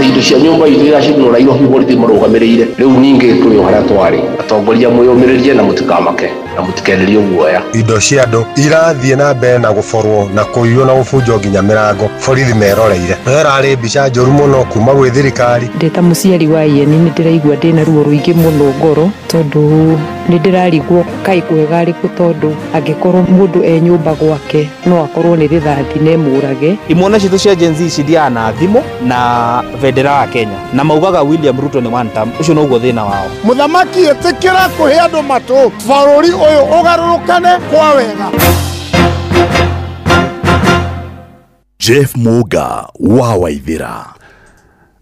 Indo cia nyumba itũ iracinũra irohi borithi marũgamĩrĩire rĩu ningĩ tũrĩ o harĩa twarĩ atongoria mwĩyũmĩrĩrie na mũtikamake Na mũtikenderio guoya. Indo cia andũ irathiĩ na mbere na gũborwo na kũiywo na gũbunjwo nginya mĩrango borithi meroreire. Ĩyo ĩrarĩ mbica njũru mũno kuma gwĩ thirikari. Ndĩ ta mũciari wa Ian nĩ ndĩraigua ndĩna ruo rũingĩ mũno ngoro tondũ nĩ ndĩrarigwo kaĩ kwega arĩkũ tondũ angĩkorwo mũndũ e nyũmba gwake no akorwo nĩ rithathi na ĩmũrage. Imwana citũ cia Gen Z cithiaga na thimũ na bendera ya Kenya na maugaga William Ruto nĩ one term. Ũcio noguo thĩna wao. Mũthamaki ĩtĩkĩra kũhe andũ matũ bũrũri ũyũ ũgarũrũkane kwa wega. Jeff Muga wa Waithira.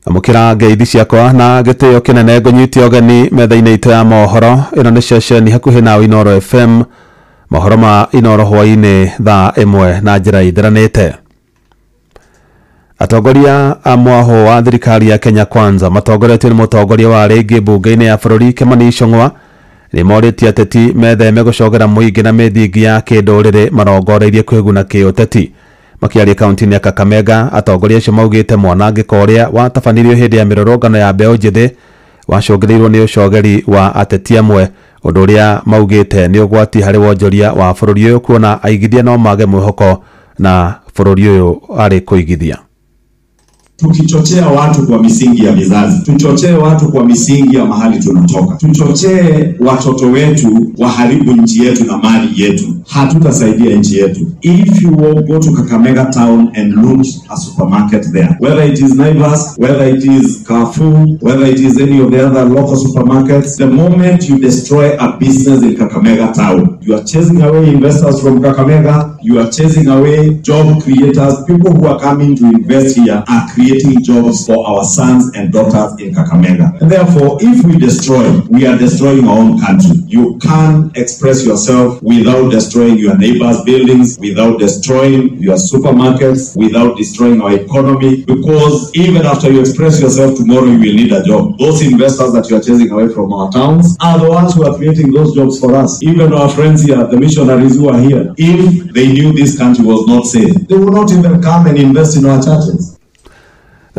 Amũkĩra ngeithi ciakwa na gĩtĩo kĩnene ngũnyite ũgeni metha-inĩ itũ ya mohoro. Ĩno nĩ ceceni hakuhĩ na Inooro FM. Mohoro ma Inooro hwaĩ-inĩ thaa 1 na njĩra ithiranĩte. Atongoria a mwaho wa thirikari ya Kenya Kwanza matongoretio nĩ mũtongoria wa rĩngĩ mbunge-inĩ ya bũrũri Kimani Ichung'wa nĩ morĩtie ateti metheme gũcogera mũingĩ na mĩthingi ya kĩndũrĩrĩ marongoreirie kwĩguna kĩũteti. Makiaria kaunti-inĩ ya Kakamega atongoria acio maugĩte mwanangĩko ũrĩa watabanirio hĩndĩ ya mĩrũrũngano ya mbeũ njĩthĩ wacũngĩrĩirwo nĩ ũcogeri wa ateti amwe, ũndũ ũrĩa maugĩte nĩ ũgwati harĩ wonjoria wa bũrũri ũyũ kuona aigithia no mage mwĩhoko na bũrũri ũyũ arĩ kũigithia. Tukichochea watu kwa misingi ya vizazi, tuchochee watu kwa misingi ya mahali tunatoka, tuchochee watoto wetu waharibu nchi yetu na mali yetu, hatutasaidia nchi yetu. If you go to Kakamega town and loot a supermarket there, whether it is Naivas, whether it is Carrefour, whether it is any of the other local supermarkets, the moment you destroy a business in Kakamega town, you are chasing away investors from Kakamega, you are chasing away job creators. People who are coming to invest here are creating jobs for our sons and daughters in Kakamega. And therefore, if we destroy, we are destroying our own country. You can't express yourself without destroying your neighbors' buildings, without destroying your supermarkets, without destroying our economy, because even after you express yourself tomorrow, you will need a job. Those investors that you are chasing away from our towns are the ones who are creating those jobs for us. Even our friends here, the missionaries who are here, if they knew this country was not safe, they would not even come and invest in our churches.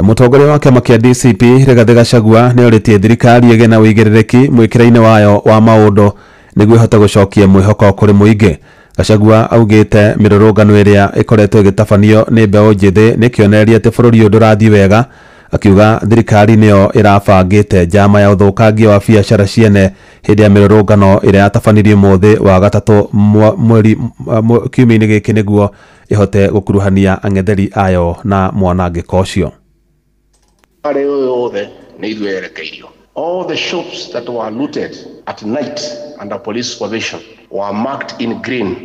Mũtongoria wa kĩama kĩa DCP Rigathĩ Gachagua nĩ orĩtie thirikari ĩgĩe na ũigĩrĩrĩki mwĩkĩra-inĩ wayo wa maũndũ nĩguo ĩhote gũcokia mwĩhoko kũrĩ mũingĩ. Gachagua augĩte mĩrũrũngano ĩrĩa ĩkoretwo ĩgĩtabanio nĩ mbeũ njĩthĩ nĩ kĩonereria atĩ bũrũri ũyũ ndũrathiĩ wega, akiuga thirikari nĩyo ĩrabangĩte njama ya ũthũkangia wa biacara ciene hĩndĩ ya mĩrũrũngano ĩrĩa yatabanirio mũthĩ wa gatatũ mweri kiumia-inĩ gĩkĩ nĩguo ĩhote gũkuruhania ang'etheri ayo na mwanangĩko ũcio. All the shops that were looted at night under police supervision were marked in green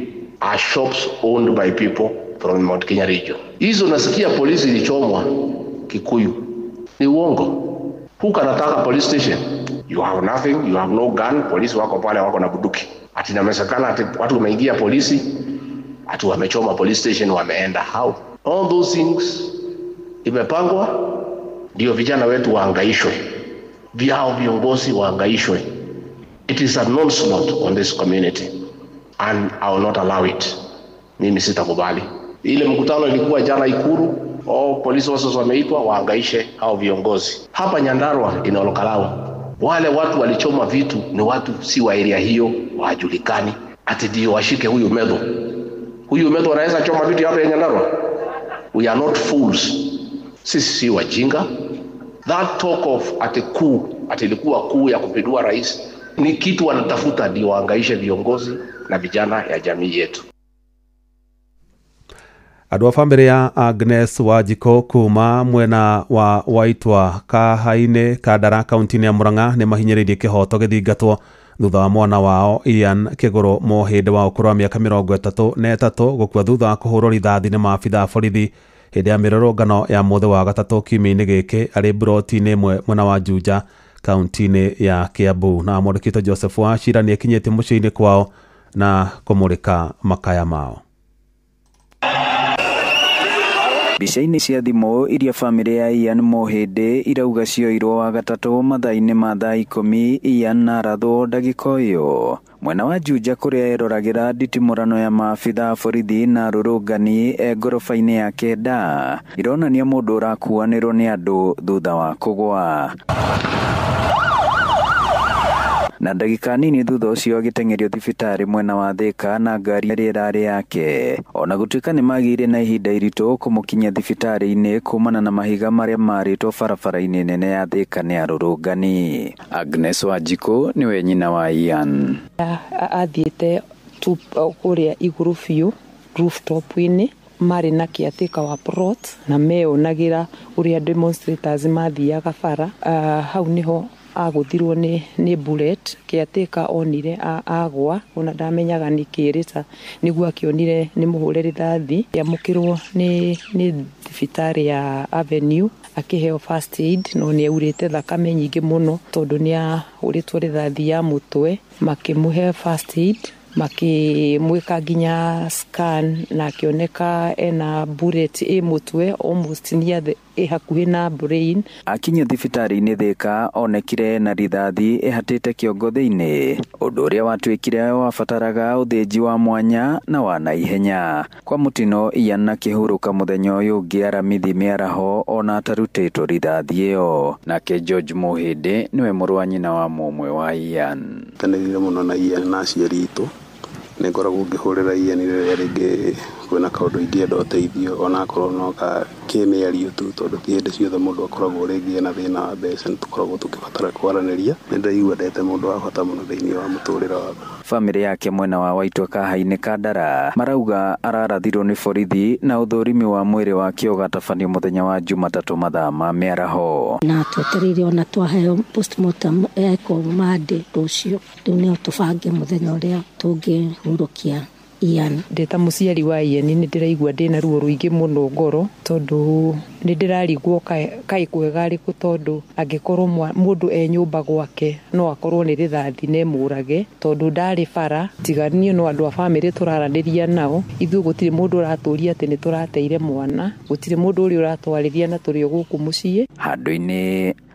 are shops owned by people from the Mount Kenya region. Hizo nasikia polisi ilichomwa Kikuyu. Ni uongo. Who kanataka police station? You have nothing, you have no gun, polisi wako pale wako na bunduki. Ati inasemekana ati watu wameingia polisi, ati wamechoma police station wameenda. How? All those things imepangwa ndio vijana wetu waangaishwe, vyao viongozi waangaishwe. It is an onslaught on this community and I will not allow it. Mimi sitakubali. Ile mkutano ilikuwa jana Ikuru, all police officers wameitwa waangaishe hao viongozi. Hapa Nyandarua inaolokalao, wale watu walichoma vitu ni watu si wa area hiyo, wajulikani. Ati ndio washike huyu Medho. Huyu Medho anaweza choma vitu hapa Nyandarua? We are not fools. Sisi si wajinga. That talk of ati kuu, ati ilikuwa kuu ya kupindua rais, ni kitu wanatafuta ndio waangaishe viongozi na vijana ya jamii yetu. Andũ a bamĩrĩ ya Agnes Wanjikũ kuma mwena wa Waitwa Kahainĩ Kandara kaunti-inĩ ya Murang'a nĩ mahinyĩrĩirie kĩhoto gĩthingatwo thutha wa mwana wao Ian Kĩgũrũ Mũhĩndĩ wa ũkũrũ wa mĩaka 33 gũkua thutha wa kũhũrwo rithathi nĩ maabitha a borithi hĩndĩ ya mĩrũrũngano ya mũthĩ wa gatatũ kiumia-inĩ gĩkĩ arĩ mburoti-inĩ ĩmwe mwena wa Juja kaunti-inĩ ya Kiambu. Na mwandĩki Joseph Wachira nĩ akinyĩte mũciĩ-inĩ kwao na kũmũrĩka makaya mao. Mbica-inĩ cia thimũ iria bamĩrĩ ya Ian Mũhĩndĩ irauga cioirwo wa gatatũ mathaa-inĩ ma thaa 10 Ian na arathwo ndagĩka ĩyo mwena wa Juja kũrĩa eroragĩra nditimũrano ya maabitha a borithi na arũrũngani e ngoroba-inĩ ya 9 ironania mũndũ ũrakuanĩrwo nĩ andũ thutha wa kũgwa. Na ndagĩka nini thutha ũcio agĩteng'erio thibitarĩ mwena wa Thika na ngari ĩrĩa ĩrarĩ yake. Ona gũtuĩka nĩmagĩire na ihinda iritũ kũmũkinyia thibitarĩ-inĩ kumana na mahiga marĩa marĩtwo barabara-inĩ nene ya Thika nĩ arũrũngani. Agnes Wanjikũ nĩwe nyina wa Ian. Athiĩte kũrĩa igũrũ biũ rooftop-inĩ marĩ na caretaker wa plot na meonagĩra ũrĩa demonstrators mathiaga bara. Hau nĩho agũthirwo nĩ bullet. Caretaker onire agwa ona ndamenyaga nĩ kĩrĩta nĩguo akĩonire nĩ mũhũre rithathi. Amũkĩrwo nĩ thibitarĩ ya Avenue akĩheo first aid no nĩ aurĩte thakame nyingĩ mũno tondũ nĩ ahũrĩtwo rithathi ya mũtwe. Makĩmũhe first aid, makĩmwĩka nginya scan na akĩoneka ena bullet ĩ mũtwe almost near the ĩ hakuhĩ na brain. Akinya thibitarĩ-inĩ Thika onekire na rithathi ĩhatĩte kĩongo thĩinĩ, ũndũ ũrĩa watuĩkire wabataraga ũthĩnji wa mwanya na wa naihenya. Kwa mũtino Ian akĩhurũka mũthenya ũyũ ũngĩ Aramithi mĩaraho ona atarutĩtwo rithathi ĩyo. Nake George Mũhĩndĩ nĩwe mũrũ wa nyina wa mũmwe wa Ian. Teneriire mũno na Ian na aciari aitũ. Nĩ ngoragwo ngĩhũrĩra Ian rĩrĩa rĩngĩ kwĩna kaũndũ ingĩenda ũteithio onakorwo no ka kĩmĩario tu, tondũ ti hĩndĩ ciothe mũndũ akoragwo rĩngĩ ena thĩna wa mbeca, nĩ tũkoragwo tũkĩbatara kwaranĩria. Nĩ ndĩraigua ndete mũndũ wa bata mũno thĩinĩ wa mũtũrĩre wakwa. Bamĩrĩ yake mwena wa Waitwa Kahainĩ Kandara marauga ararathirwo nĩ borithi na ũthũrimi wa mwĩrĩ wake ũgatabanio mũthenya wa Jumatatũ mathaa ma mĩaraho. Na twetereire ona twaheo postmortem eko Monday rũciũ, rĩu nĩo tũbange mũthenya ũrĩa tũngĩhurũkia Ian. Ndĩ ta mũciari wa Ian nĩ ndĩraigua ndĩna ruo rũingĩ mũno ngoro tondũ nĩ ndĩrarigwo kaĩ kwega rĩkũ, tondũ angĩkorwo mũndũ e nyũmba gwake no akorwo nĩ rithathi na ĩmũrage, tondũ ndarĩ bara tiga niĩ no andũ a bamĩrĩ tũraranĩria nao. Ithuĩ gũtirĩ mũndũ ũratũria atĩ nĩ tũrateire mwana, gũtirĩ mũndũ ũrĩa ũratwarĩria na tũrĩ o gũkũ mũciĩ.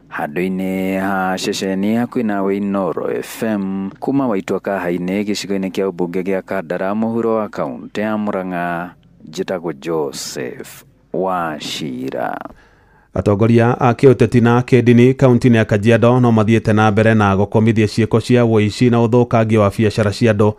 Handũ-inĩ ha ceceni hakuhĩ nawe Inooro FM kuma Waitwa Kahainĩ gĩcigo-inĩ kĩa ũmbunge gĩa Kandara mũhuro wa kaũntĩ ya Murang'a, njĩtagwo Joseph Wachira. Atongoria a kĩũteti na kĩndini kaunti-inĩ ya Kajiado no mathiĩte na mbere na gũkomithia ciĩko cia ũici na ũthũkangia wa biacara cia andũ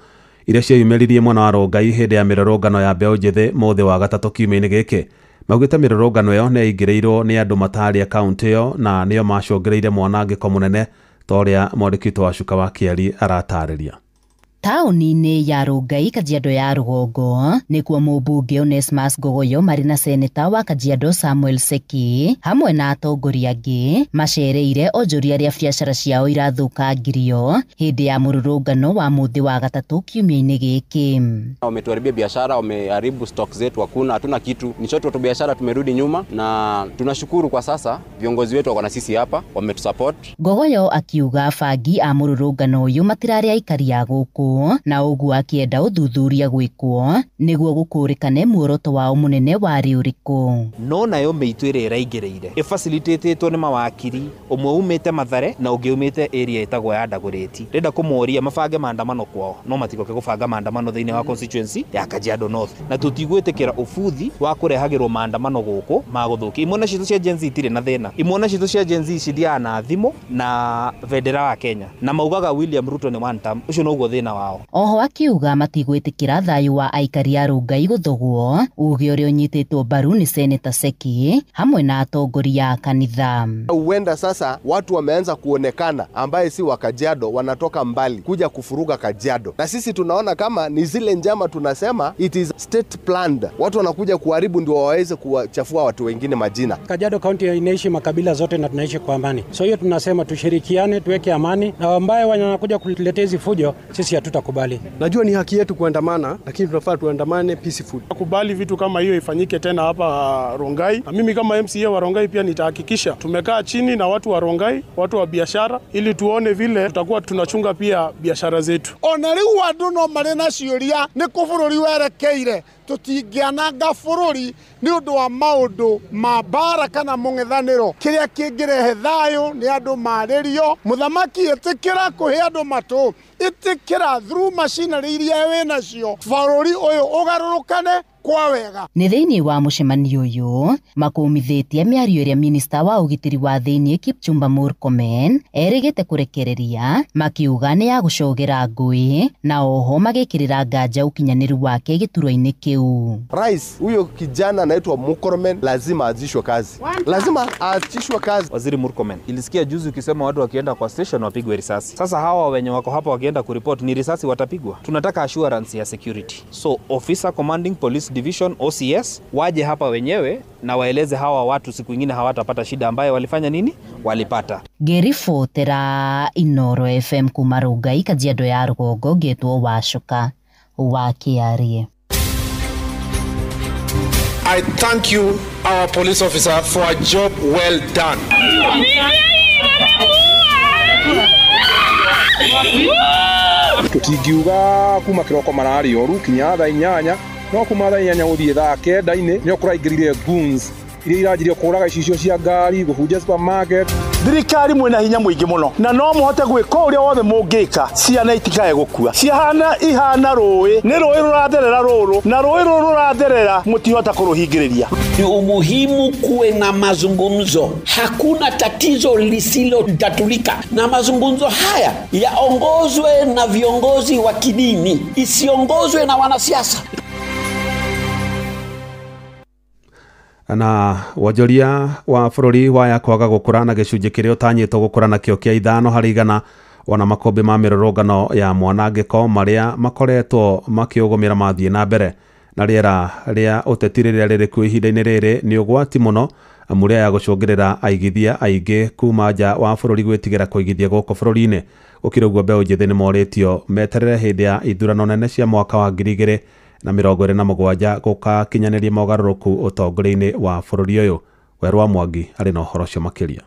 iria cieyumĩririe mwena wa Rongai hĩndĩ ya mĩrũrũngano ya mbeũ njĩthĩ mũthĩ wa gatatũ kiumia-inĩ gĩkĩ. Maugĩte mĩrũrũngano ĩyo nĩ yaingĩrĩirwo nĩ andũ matarĩ a kaunti ĩyo na nĩo macũngĩrĩirie mwanangĩko mũnene ta ũrĩa mwandĩki witũ wa Cuka wa Kĩari aratarĩria. Taũni-inĩ ya Rongai Kajiado ya rũgongo nĩkuo mũmbunge Onesmus Ngogoyo marĩ na seneta wa Kajiado Samuel Seki hamwe na atongoria angĩ macereire onjoria arĩa biacara ciao irathũkangirio hĩndĩ ya mũrũrũngano wa mũthĩ wa gatatũ kiumia-inĩ gĩkĩ. Wametuharibia biashara, wameharibu stock zetu, hakuna hatuna kitu. Ni choto tu biashara tumerudi nyuma, na tunashukuru kwa sasa viongozi wetu wako na sisi hapa, wametusupport. Ngogoyo akiuga bangi a mũrũrũngano ũyũ matirarĩ aikari a gũkũ na ũguo akĩenda ũthuthuria gwĩkwo nĩguo gũkũrĩkane muoroto wao mũnene warĩ ũrĩkũ. No nayo mĩitũ ĩrĩa ĩraingĩrĩire ĩfacilitatĩtwo nĩ mawakiri, ũmwe umĩte Mathare na ũngĩ umĩte area ĩtagwo ya Ndagũrĩti. Ndĩrenda kũmoria mabange maandamano kwao, no matigoke kũbanga maandamano thĩinĩ wa constituency ya Kajiado North, na tũtigwĩtĩkĩra ũbuthi wa kũrehagĩrwo maandamano gũkũ ma gũthũkia. Imwe citũ cia Gen Z itirĩ na thĩna, imwe citũ cia Gen Z cithiaga na thimũ na bendera wa Kenya na maugaga William Ruto nĩ one term, ũcio noguo thĩna wao. Oho akiuga matigwĩtĩkĩra thayũ wa aikari a Rongai gũthogwo, uge ũrĩa ũnyitĩtwo mbaru nĩ Seneta Seki hamwe na atongoria a kanitha. Huenda sasa watu wameanza kuonekana ambaye si wa Kajiado, wanatoka mbali kuja kufuruga Kajiado, na sisi tunaona kama ni zile njama, tunasema it is state planned. Watu wanakuja kuharibu ndio waweze kuwachafua watu wengine majina. Kajiado County inaishi makabila zote na tunaishi kwa amani, so hiyo tunasema tushirikiane, tuweke amani, na ambaye wanakuja kutuletea hizi fujo sisi hatutakubali. Najua ni haki yetu kuandamana, lakini tunafaa tuandamane peaceful. Kubali vitu kama hiyo ifanyike tena hapa Rongai. Na mimi kama MCA wa Rongai pia nitahakikisha tumekaa chini na watu wa Rongai, watu wa biashara, ili tuone vile tutakuwa tunachunga pia biashara zetu. Ona riu andu no mari na ciuria ni ku bururi werekeire, tutingĩananga bururi ni undu wa maundu ma mbara kana mũng'ethanĩro. Kĩrĩa kĩngĩrehe thayũ nĩ andũ marĩrio. Mũthamaki ĩtĩkĩra kũhe andũ matũ, ĩtĩkĩra through machinery iria wĩ nacio, bũrũri ũyũ ũgarũrũkane kwa wega. Nĩ thĩinĩ wa mũcemanio ũyũ makũmithĩtie mĩario ĩrĩa minista wa ũgitĩri wa thĩinĩ Kipchumba Murkomen erĩgĩte kũrekereria, makiuga nĩ ya gũcogera ngũĩ na oho magĩkĩrĩra nganja ũkinyanĩru wake gĩturwa-inĩ kĩu. Rais, huyo kijana anaitwa Murkomen lazima aachishwe kazi. Lazima aachishwe kazi. Waziri Murkomen, ilisikia juzi ukisema watu wakienda kwa station wapigwe risasi. Sasa hawa wenye wako hapa wakienda kuripoti ni risasi watapigwa. Tunataka assurance ya security. So officer commanding police division OCS waje hapa wenyewe na waeleze hawa watu siku nyingine hawatapata shida ambayo walifanya nini? Walipata. Ngĩribotera Inoro FM kuma Rongai, Kajiado ya Rũgongo, ngĩtwo Wacuka wa Kĩarie. I thank you, our police officer, for a job well done. Tutingiuga kuma kiroko marari oru kinya thaa 8, no kuma thaa 8 guthie thaa 9 nio kuraingirire goons iria iranjirie kuraga icicio cia ngari, gubunja supermarket. Thirikari mwina hinya mwingi muno na no muhote gwika uria wothe mungika, ciana itikae gukua. Ciana ihana rui, ni rui ruratherera ruru na rui ruru ruratherera mutihota kuruhingiriria. Ni umuhimu kuwe na mazungumzo. Hakuna tatizo lisilotatulika, na mazungumzo haya yaongozwe na viongozi wa kidini, isiongozwe na wanasiasa. Na wonjoria wa bũrũri waya kwaga gũkũra na gĩcunjĩ kĩrĩa ũtanyĩtwo gũkũra nakĩo kĩa 5% ona makũmbĩ ma mĩrũrũngano ya mwanangĩko marĩa makoretwo makĩũgũmĩra mathiĩ na mbere na rĩera rĩa ũteti rĩrĩa rĩrĩ kuo ihinda-inĩ rĩrĩ nĩ ũgwati mũno, amu rĩa ya gũcũngĩrĩra aigithia aingĩ kuma nja wa bũrũri gwĩtigĩra kũigithia gũkũ bũrũri-inĩ. Gũkĩrĩ ũguo mbeũ njĩthĩ nĩ morĩtio meterere hĩndĩ ya ithurano nene cia mwaka wa 2027 gũkakinyanĩria mogarũrũku ũtongoria-inĩ wa bũrũri ũyũ. Werũ wa Mwangi arĩ na ũhoro ũcio makĩria.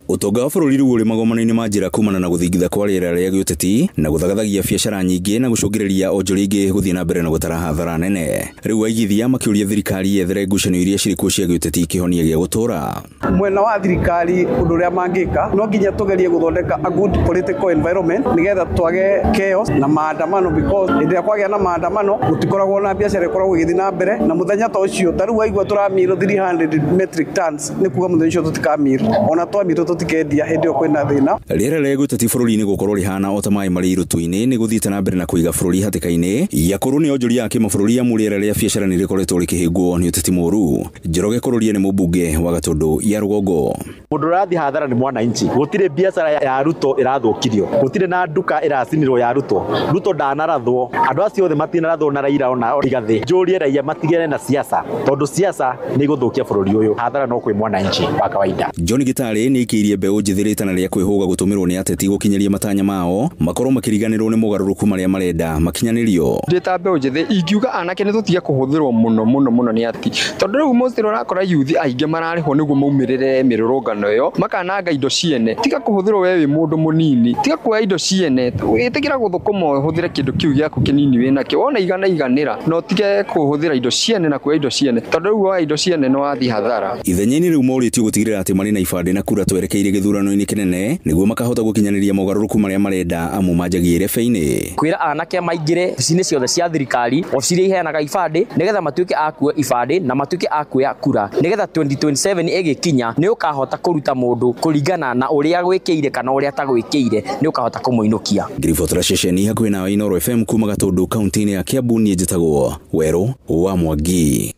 Ũtonga wa bũrũri rĩu ũrĩ magomano-inĩ ma njĩra kumana na gũthingitha kwa rĩera rĩa gĩũteti na gũthagathagia biacara nyingĩ na gũcũngĩrĩria onjoria aingĩ gũthiĩ na mbere na gũtara hathara nene. Rĩu aigithia makĩũria thirikari yethere ngucanio iria cirĩ kuo cia gĩũteti kĩhonia gĩa gũtũũra. Mwena wa thirikari ũndũ ũrĩa mangĩka no nginya tũgerie gũthondeka a good political environment nĩgetha twage chaos na maandamano, because hĩndĩ ĩrĩa kwagĩa na maandamano gũtikoragwo na biacara ĩkoragwo ĩgĩthiĩ na mbere, na mũthenya ta ũcio ta rĩu waigua tũramirwo 300 metric tons nĩ kuga mũthenya ũcio tũtikamirwo, ona twamirwo tũtikendia hĩndĩ ĩyo kwĩna thĩna. Rĩera rĩa gĩũteti bũrũri-inĩ gũkorwo rĩhana o ta maĩ marĩ irũtũ-inĩ nĩ gũthiĩte na mbere na kũiga bũrũri hatĩka-inĩ ya kũrwo nĩ onjoria a kĩmabũrũri amu rĩera rĩa biacara nĩ rĩkoretwo rĩkĩhĩngwo nĩ ũteti mũũru. Njoroge Kũrũria nĩ mũmbunge wa Gatũndũ ya Rũgongo. Mũndũ ũrathiĩ hathara nĩ mwananchi. Gũtirĩ biacara ya Ruto ĩrathũkirio, gũtirĩ na nduka ĩracinirwo ya Ruto. Ruto ndanarathwo, andũ acio othe matinarathwo na Raila ona Rigathĩ. Njũrie raia matigane na siasa, tondũ siasa nĩ igũthũkia bũrũri ũyũ. Hathara no kwĩ mwananchi wa kawaida. John Gitari nĩ aikĩirie mbeũ njĩthĩ rĩtana rĩa kwĩhũga gũtũmĩrwo nĩ ateti gũkinyĩria matanya mao makorwo makĩriganĩrwo nĩ mogarũrũku marĩa marenda makinyanĩrio. Ndĩ ta mbeũ njĩthĩ ingiuga anake nĩ tũtige kũhũthĩrwo mũno mũno mũno nĩ ateti, tondũ rĩu mostly ũrakora youth aingĩ mararĩhwo nĩguo maumĩrĩre mĩrũrũngano ĩyo makananga indo ciene. Tiga kũhũthĩrwo we wĩ mũndũ mũnini, tiga kuoya indo ciene, ĩtĩkĩra gũthũkũma ũhũthĩre kĩndũ kĩu gĩaku kĩnini wĩnakĩo, wona igana iganĩra, no ũtige kũhũthĩra indo ciene na kuoya indo ciene, tondũ rĩu woya indo ciene nĩ wathiĩ hathara. Ithenya-inĩ rĩu morĩtio gũtigĩrĩra atĩ marĩ na ibandĩ na kura twerekeire gĩthurano-inĩ kĩnene nĩguo makahota gũkinyanĩria mogarũrũku marĩa marenda amu manjagia irebe-inĩ. Kwĩra anake maingĩre obici-inĩ ciothe cia thirikari, obici iria iheanaga ibandĩ, nĩgetha matuĩke a kuoya ibandĩ na matuĩke a kuoya kura, nĩgetha 2027 ĩgĩkinya nĩ ũkahota kũruta mũndũ kũringana na ũrĩa gwĩkĩire kana ũrĩa atagwĩkĩire, nĩ ũkahota kũmũinũkia. Ngiribotera ceceni hakuhĩ nawe Inooro FM kuma Gatũndũ kaunti-inĩ ya Kiambu, niĩ njĩtagwo Werũ wa Mwangi.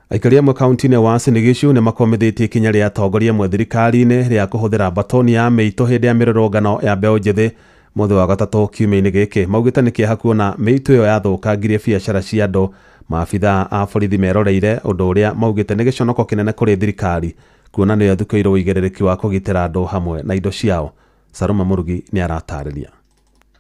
Aikari amwe kaunti-inĩ ya Uasin Gishu nĩ makomithĩtie ikinya rĩa atongoria amwe thirikari-inĩ rĩa kũhũthĩra batoni ya mĩitũ hĩndĩ ya mĩrũrũngano ya mbeũ njĩthĩ mũthĩ wa gatatũ kiumia-inĩ gĩkĩ. Maugĩte nĩ kĩeha kuona mĩitũ ĩyo yathũkangirie biacara cia andũ. Maabithaa a borithi meroreire ũndũ ũrĩa maugĩte nĩ gĩconoko kĩnene kũrĩ thirikari kuona nĩyo ĩthukĩirwo ũigĩrĩrĩki wa kũgitĩra andũ hamwe na indo ciao. Saruma Mũrugi nĩ aratarĩria.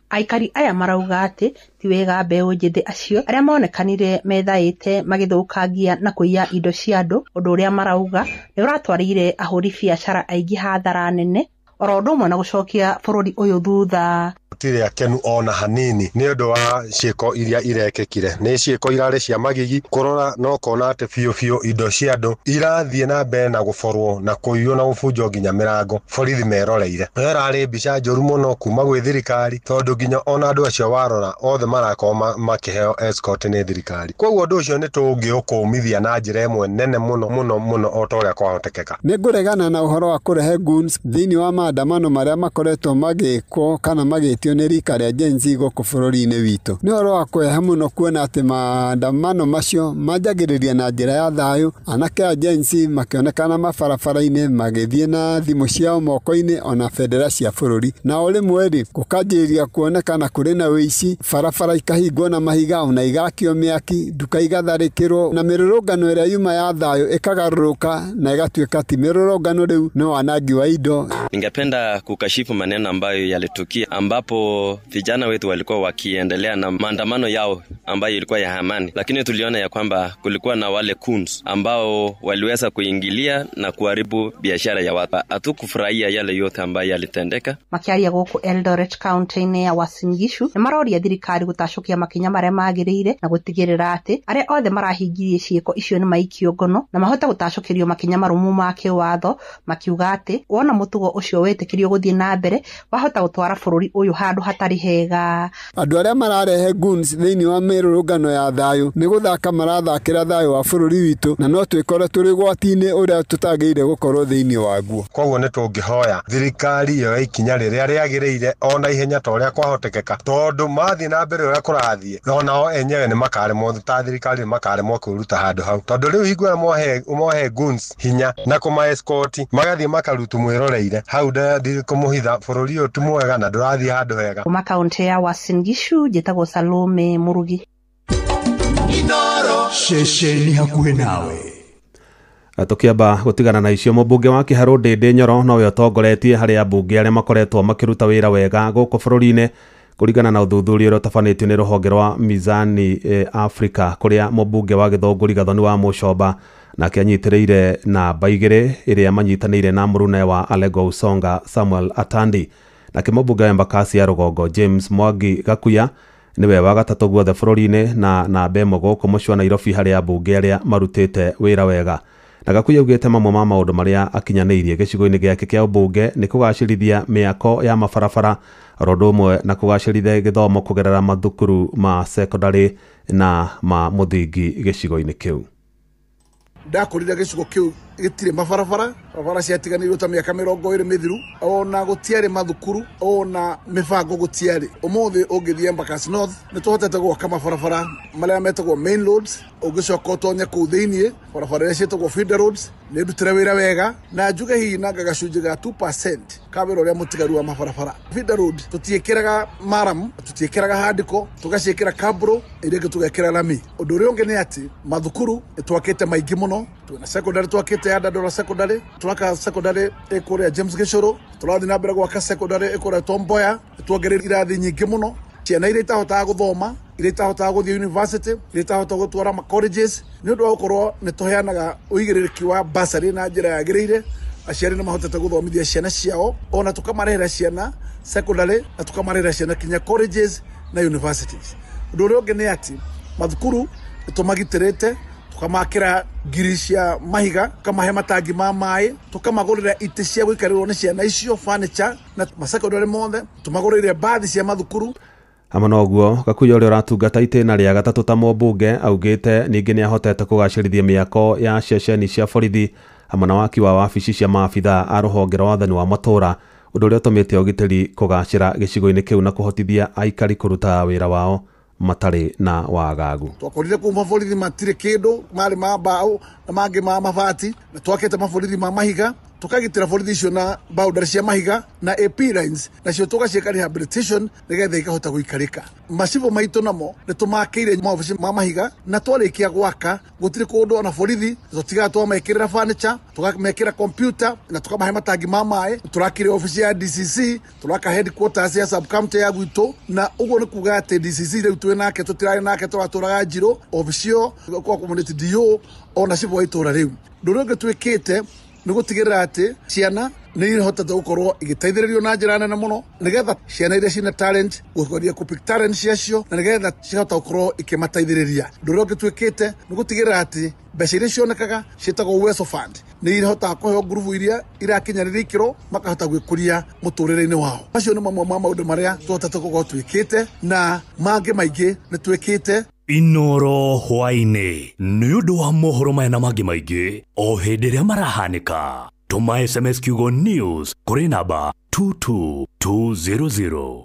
Aikari aya marauga atĩ ti wega mbeũ njĩthĩ acio arĩa monekanire methaĩte magĩthũkangia na kũiya indo cia andũ, ũndũ ũrĩa marauga nĩ ũratwarĩire ahũri biacara aingĩ hathara nene, oro ũndũ ũmwe na gũcokia bũrũri ũyũ thutha. Tũtirĩ akenu ona hanini nĩ ũndũ wa ciĩko iria irekĩkire. Nĩ ciĩko irarĩ cia magigi kũrora na ũkona atĩ biũ biũ indo cia andũ irathiĩ na mbere na gũborwo na kũiywo na gũbunjwo nginya mĩrango borithi meroreire. Ĩyo ĩrarĩ mbica njũru mũno kuma gwĩ thirikari tondũ nginya ona andũ acio warora othe marakorwo makĩheo escort nĩ thirikari. Koguo ũndũ ũcio nĩ tũngĩũkũmithia na njĩra ĩmwe nene mũno mũno mũno o ta ũrĩa kwahotekeka. Nĩngũregana na ũhoro wa kũrehe goons thĩinĩ wa maandamano marĩa makoretwo magĩkwo kana magĩtio nĩ rika rĩa Gen Z gũkũ bũrũri-inĩ witũ. Nĩ ũhoro wa kweha mũno kuona atĩ maandamano macio manjagĩrĩria na njĩra ya thayũ, anake a Gen Z makĩonekana mabarabara-inĩ magĩthiĩ na thimũ ciao moko-inĩ ona bendera cia bũrũri, na o rĩmwe rĩ gũkanjĩrĩria kuonekana kũrĩ na ũici, barabara ikahingwo na mahiga ona igakio mĩaki, nduka igatharĩkĩrwo, na mĩrũrũngano ĩrĩa yuma ya thayũ ĩkagarũrũka na ĩgatuĩka ti mĩrũrũngano rĩu no wanangi wa indo. Ningependa kukashifu maneno ambayo yalitukia ambapo vijana wetu walikuwa wakiendelea na maandamano yao ambayo ilikuwa ya amani, lakini tuliona ya kwamba kulikuwa na wale goons ambao waliweza kuingilia na kuharibu biashara ya watu. Hatukufurahia yale yote ambayo yalitendeka. Makiaria gũkũ Eldoret county-inĩ ya Uasin Gishu nĩ maroria thirikari gũtacũkia makinya marĩa magĩrĩire na gũtigĩrĩra atĩ arĩa othe marahingirie ciĩko icio nĩ maikio ngono na mahote gũtacũkĩrio makinya marũmu ma kĩwatho, makiuga atĩ wona mũtugo ũcio wetĩkĩrio gũthiĩ na mbere wahota gũtwara bũrũri ũyũ handũ hatarĩ hega. Andũ arĩa mararehe goons thĩinĩ wa mĩrũrũngano ya thayũ nĩ gũthaka marathakĩra thayũ wa bũrũri witũ, na no twĩkore tũrĩ ũgwati-inĩ ũrĩa tũtagĩrĩire gũkorwo thĩinĩ waguo. Koguo nĩ tũngĩhoya thirikari yoe ikinya rĩrĩa rĩagĩrĩire ona ihenya ta ũrĩa kwahotekeka, tondũ mathiĩ na mbere ũrĩa kũrathiĩ onao enyewe nĩ makaremwo ta thirikari nĩ makaremwo kwĩruta handũ hau, tondũ rĩu hingo ĩrĩa mohe goons hinya na kũma escort magathiĩ makarutu mwĩroreire hau ndikũmũhitha bũrũri ũyũ ti mwega na ndũrathiĩ handũ hega. Kuma kaunti ya Uasin Gishu njĩtagwo Salome Murugi. Ceceni hakuhĩ nawe. Tũkĩamba gũtigana na icio, mũmbunge wa Kĩharũ Ndĩndĩ Nyoro nowe ũtongoretie harĩ ambunge arĩa makoretwo makĩruta wĩra wega gũkũ bũrũri-inĩ kũringana na ũthuthuria ũrĩa ũtabanĩtio nĩ rũhonge rwa Mizani Africa, kũrĩa mũmbunge wa Gĩthũngũri Gathoni wa Mũcomba nake anyitĩrĩire namba 2 ĩrĩa manyitanĩire na mũrune wa Alego Usonga Samuel Atandi. Nake mũmbunge wa Embakasi ya Rũgongo James Mwangi Gakuya nĩwe wa gatatũ guothe bũrũri-inĩ na namba 1 gũkũ mũciĩ wa Nairobi harĩ ambunge arĩa marutĩte wĩra wega. Na Gakuya augĩte mamwe ma maũndũ marĩa akinyanĩirie gĩcigo-inĩ gĩake kĩa ũmbunge nĩ kũgacĩrithia mĩako ya mabarabara oro ũndũ ũmwe na kũgacĩrithia gĩthomo kũgerera mathukuru ma sekondarĩ na ma mũthingi gĩcigo-inĩ kĩu. Ndakorire gĩcigo kĩu gĩtirĩ mabarabara, barabara ciatiganĩirio ta mĩaka 20 mĩthiru, ona gũtiarĩ mathukuru, ona mĩbango gũtiarĩ. Ũmũthĩ ũngĩthiĩ Embakasi North nĩ tũhotete gwaka mabarabara marĩa metagwo main roads, ũngĩcoka ũtonye kũu thĩiniĩ barabara iria ciĩtagwo feeder roads. Nĩ ndutire wĩra wega na njuge hihi nanga gacunjĩ ga 2% ka wĩra ũrĩa mũtigaru wa mabarabara. Feeder road tũtiĩkĩraga maram, tũtiĩkĩraga handiko, tũgaciĩkĩra kabro, iria ingĩ tũgekĩra rami. Ũndũ ũrĩa ũngĩ nĩ atĩ mathukuru nĩ twakĩte maingĩ mũno. Twĩna secondary twakĩte ya Dandora secondary, twaka secondary ĩkũrĩa James Gĩcũrũ, tũrathiĩ na mbere gwaka secondary ĩkũrĩa Tom Mboya, tuongereire irathi nyingĩ mũno. Ciana iria itahotaga gũthoma, iria itahotaga gũthiĩ university, iria itahotaga gũtwara ma colleges, nĩ ũndũ wa gũkorwo nĩ tũheanaga ũigĩrĩrĩki wa bursary na njĩra yagĩrĩire. Aciari nĩ mahotete gũthomithia ciana ciao, ona tũkamarehera ciana secondary na tũkamarehera ciana kinya colleges na universities. Ũndũ ũrĩa ũngĩ nĩ atĩ mathukuru nĩ tũmagitĩrĩte, tukamakĩra ngiri cia mahiga, tukamahe matangi ma maĩ, tukamagũrĩra itĩ cia gũikarĩrwo nĩ ciana icio, furniture na masekondary mothe, tumagũrĩire mbathi cia mathukuru. Hamwe na ũguo, Gakuya ũrĩa ũratungata itĩna rĩa gatatũ ta mũmbunge augĩte ningĩ nĩ ahotete kũgacĩrithia mĩako ya ceceni cia borithi hamwe na waki wa wabici cia maabithaa a rũhonge rwa wathani wa matũũra, ũndũ ũrĩa ũtũmĩte ũgitĩri kũgacĩra gĩcigo-inĩ kĩu na kũhotithia aikari kũruta wĩra wao matarĩ na wagagu. Twakorire kũu maborithi matirĩ kĩndũ, marĩ ma mbaũ na mangĩ ma mabati, na twakĩte maborithi ma mahiga, tukagitĩra borithi icio na boundary cia mahiga na AP lines, nacio tũgaciĩka rehabilitation nĩgetha ikahota gũikarĩka. Macibũ maitũ namo nĩ tũmakĩire maobici ma mahiga, na twarĩkia gwaka gũtirĩ kũndũ ona borithi tũtigaga twamekĩrĩra furniture, tũkamekĩra computer na tũkamahe matangi ma maĩ. Tũrakire obici ya DCC, tũraka headquarters ya sub county ya gwitũ, na ũguo nĩ kuga atĩ DCC rĩu twĩ nake tũtirarĩ nake, tũratũraga njirũ obici ĩyo kwa community DO ona cibũ wa itũra rĩu. Ũndũ ũrĩa ũngĩ twĩkĩte Nĩ gũtigĩrĩra atĩ ciana nĩ ihotete gũkorwo igĩteithĩrĩrio na njĩra nene mũno, nĩgetha ciana iria ciĩna talent gũgeria kũ pick talent ciacio, na nĩgetha cikahota gũkorwo ikĩmateithĩrĩria. Ũndũ ũrĩa ũngĩ twĩkĩte nĩ gũtigĩrĩra atĩ mbeca iria cionekaga ciĩtagwo Uwezo Fund nĩ ihotaga kũheo ngurubu iria irakinyanĩria ikĩro, makahota gwĩkũria mũtũrĩre-inĩ wao. Macio nĩ mamwe ma maũndũ marĩa tũhotete gũkorwo twĩkĩte, na mangĩ maingĩ nĩ twĩkĩte. Inoro hwaĩ-inĩ nĩ ũndũ wa mohoro maya na mangĩ maingĩ o hĩndĩ ĩrĩa marahanĩka. Tũma SMS kiugo news kũrĩ namba 22200.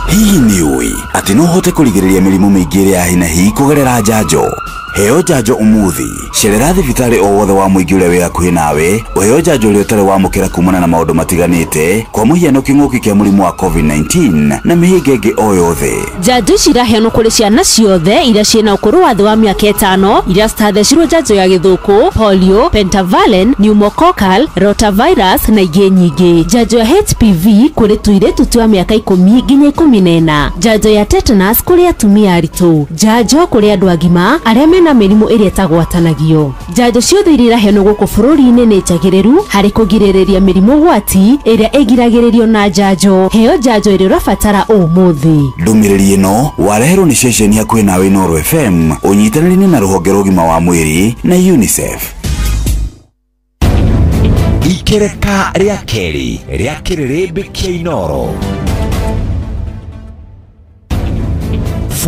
Hihi nĩ ũĩ atĩ no ũhote kũrigĩrĩria mĩrimũ mĩingĩ ĩrĩa ya hi na hi kũgerera njanjo? Heo njanjo ũmũthĩ. Cerera thibitarĩ o wothe wa mũingĩ ũrĩa wĩ hakuhĩ nawe, ũheo njanjo ũrĩa ũtarĩ wamũkĩra kumana na maũndũ matiganĩte, kwa mũhiano kĩng'ũki kĩa mũrimũ wa COVID-19 na mĩhĩnga ĩngĩ o yothe. Njanjo ici iraheanwo kũrĩ ciana ciothe iria ciĩna ũkũrũ wa thĩ wa mĩaka 5, iria citathecirwo njanjo ya gĩthũkũ, polio, pentavalent, pneumococcal, rotavirus na ingĩ nyingĩ. Njanjo ya HPV kũrĩ tũirĩtu twa mĩaka 10 nginya 14. Njanjo ya tetanus kũrĩ atumia aritũ. Njanjo kũrĩ andũ agima arĩa mena mĩrimũ ĩrĩa ĩtagwatanagio. Njanjo ciothe iria iraheanwo gũkũ bũrũri-inĩ nĩ njagĩrĩru harĩ kũgirĩrĩria mĩrimũ gwati ĩrĩa ĩgiragĩrĩrio na njanjo. Heo njanjo ĩrĩa ũrabatara ũmũthĩ. Ndũmĩrĩri ĩno wareherwo nĩ ceceni hakuhĩ nawe Inooro FM, ũnyitanĩri-inĩ na rũhonge rwa ũgima wa mwĩrĩ na UNICEF. Ikereka rĩa kerĩ rĩa kĩrĩrĩmbĩ kĩa Inooro.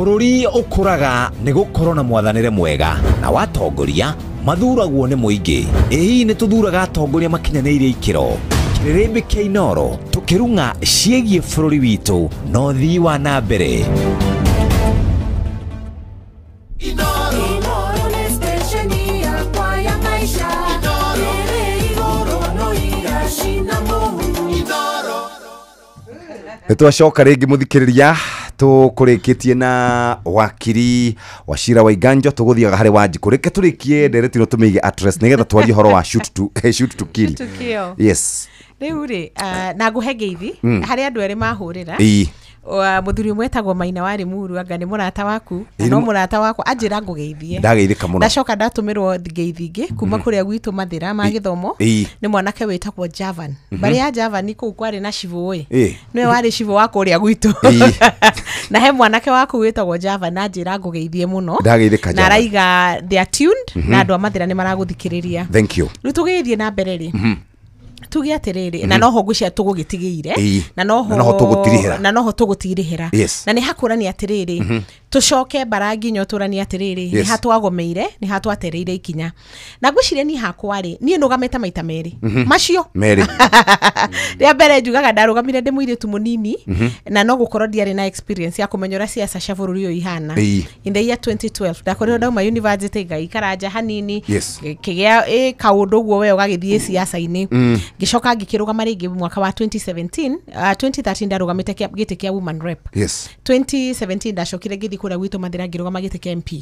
Bũrũri ũkũraga nĩ gũkorwo na mwathanĩre mwega na watongoria mathuragwo nĩ mũingĩ. Ĩ hihi nĩ tũthuraga atongoria makinyanĩirie ikĩro? Kĩrĩrĩmbĩ kĩa Inooro tũkĩrung'a ciĩgiĩ bũrũri witũ na ũthii wa na mbere. Nĩ twacoka rĩngĩ mũthikĩrĩria, tũkũrĩkĩtie na wakiri Wachira Waiganjo, tũgũthiaga harĩ Wanjikũ. Reke tũrĩkie ndereti ĩno tũmĩige at rest nĩgetha twarie ũhoro wa shoot to kill. Yes. Rĩu rĩ, na ngũhe ngeithi harĩ andũ erĩ mahũrĩra. Mũthuri ũmwe etagwo Maina wa Limuru, anga nĩ mũrata waku, na no mũrata wakwa anjĩra ngũgeithie. Ndageithĩka mũno. Ndacoka ndatũmĩrwo ngeithi ingĩ kuma kũrĩa gwitũ Mathĩra ma gĩthomo, nĩ mwanake wĩtagwo Javan. Mbarĩ ya Javan kũu kwarĩ na cibũ ĩ, nĩwe warĩ cibũ wa kũrĩa gwitũ. Na he mwanake waku wĩtagwo Javan anjĩra ngũgeithie mũno. Ndageithĩka. Na araiga they are tuned, na andũ a Mathĩra nĩ maragũthikĩrĩria. Thank you. Rĩu tũgĩthiĩ na mbere rĩ, tuge atiriri, na noho ngwicia tũgũgĩtigĩire, na noho tũgũtirihĩra, na nĩ hakũrania atiriri, tũcoke mbara nginya tũranie atiriri, nĩ hatwagomeire, nĩ hatwatereire ikinya. Na ngwiciria niĩ hakwa rĩ, niĩ nũgamĩte maita merĩ macio merĩ. Rĩa mbere njugaga ndarũgamire ndĩ mũirĩtu mũnini, na no gũkorwo ndiarĩ na experience ya kũmenya ũrĩa siasa cia bũrũri ũyũ ihana. In the year 2012 ndakorirwo ndauma university ngaikara nja hanini, kĩgĩa kaũndũ ũguo we ũgagĩthiĩ siasa-inĩ. Ngĩcoka ngĩkĩrũgama rĩngĩ mwaka wa 2017, 2013 ndarũgamĩte gĩtĩ kĩa woman rep. 2017 ndacokire ngĩthiĩ kũrĩa gwitũ Mathĩra ngĩrũgama gĩtĩ kĩa MP.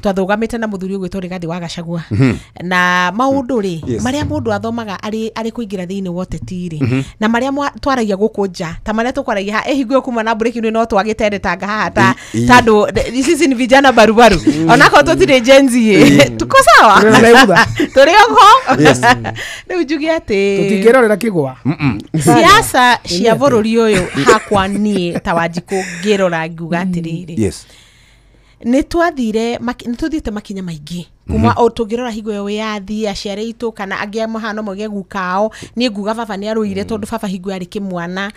Twathũgamĩte na mũthuri ũgwĩtwo Rigathĩ wa Gachagua. Na maũndũ rĩ, marĩa mũndũ athomaga arĩ kũingĩra thĩinĩ wa ũteti rĩ, na marĩa twaragia gũkũ nja, ta marĩa tũkwaragia haha, ĩhingo kuma na break no twagĩteretanga haha ta tondũ sisi ni vijana barubaru. Onakorwo tũtirĩ Gen Z, tuko sawa. Tũrĩ oho. Rĩu njuge atĩ tũtingĩrorera kĩgwa. Siasa cia bũrũri ũyũ hakwa niĩ ta Wanjikũ ngĩrora ngiuga atĩrĩrĩ, nĩ twathire, nĩ tũthiĩte makinya maingĩ kuma o tũngĩrora hingo ĩyo wĩyathi aciari aitũ kana angĩ mahano mauge gukao, niĩ nguga baba nĩ arũire tondũ baba hingo yarĩ kĩmwana.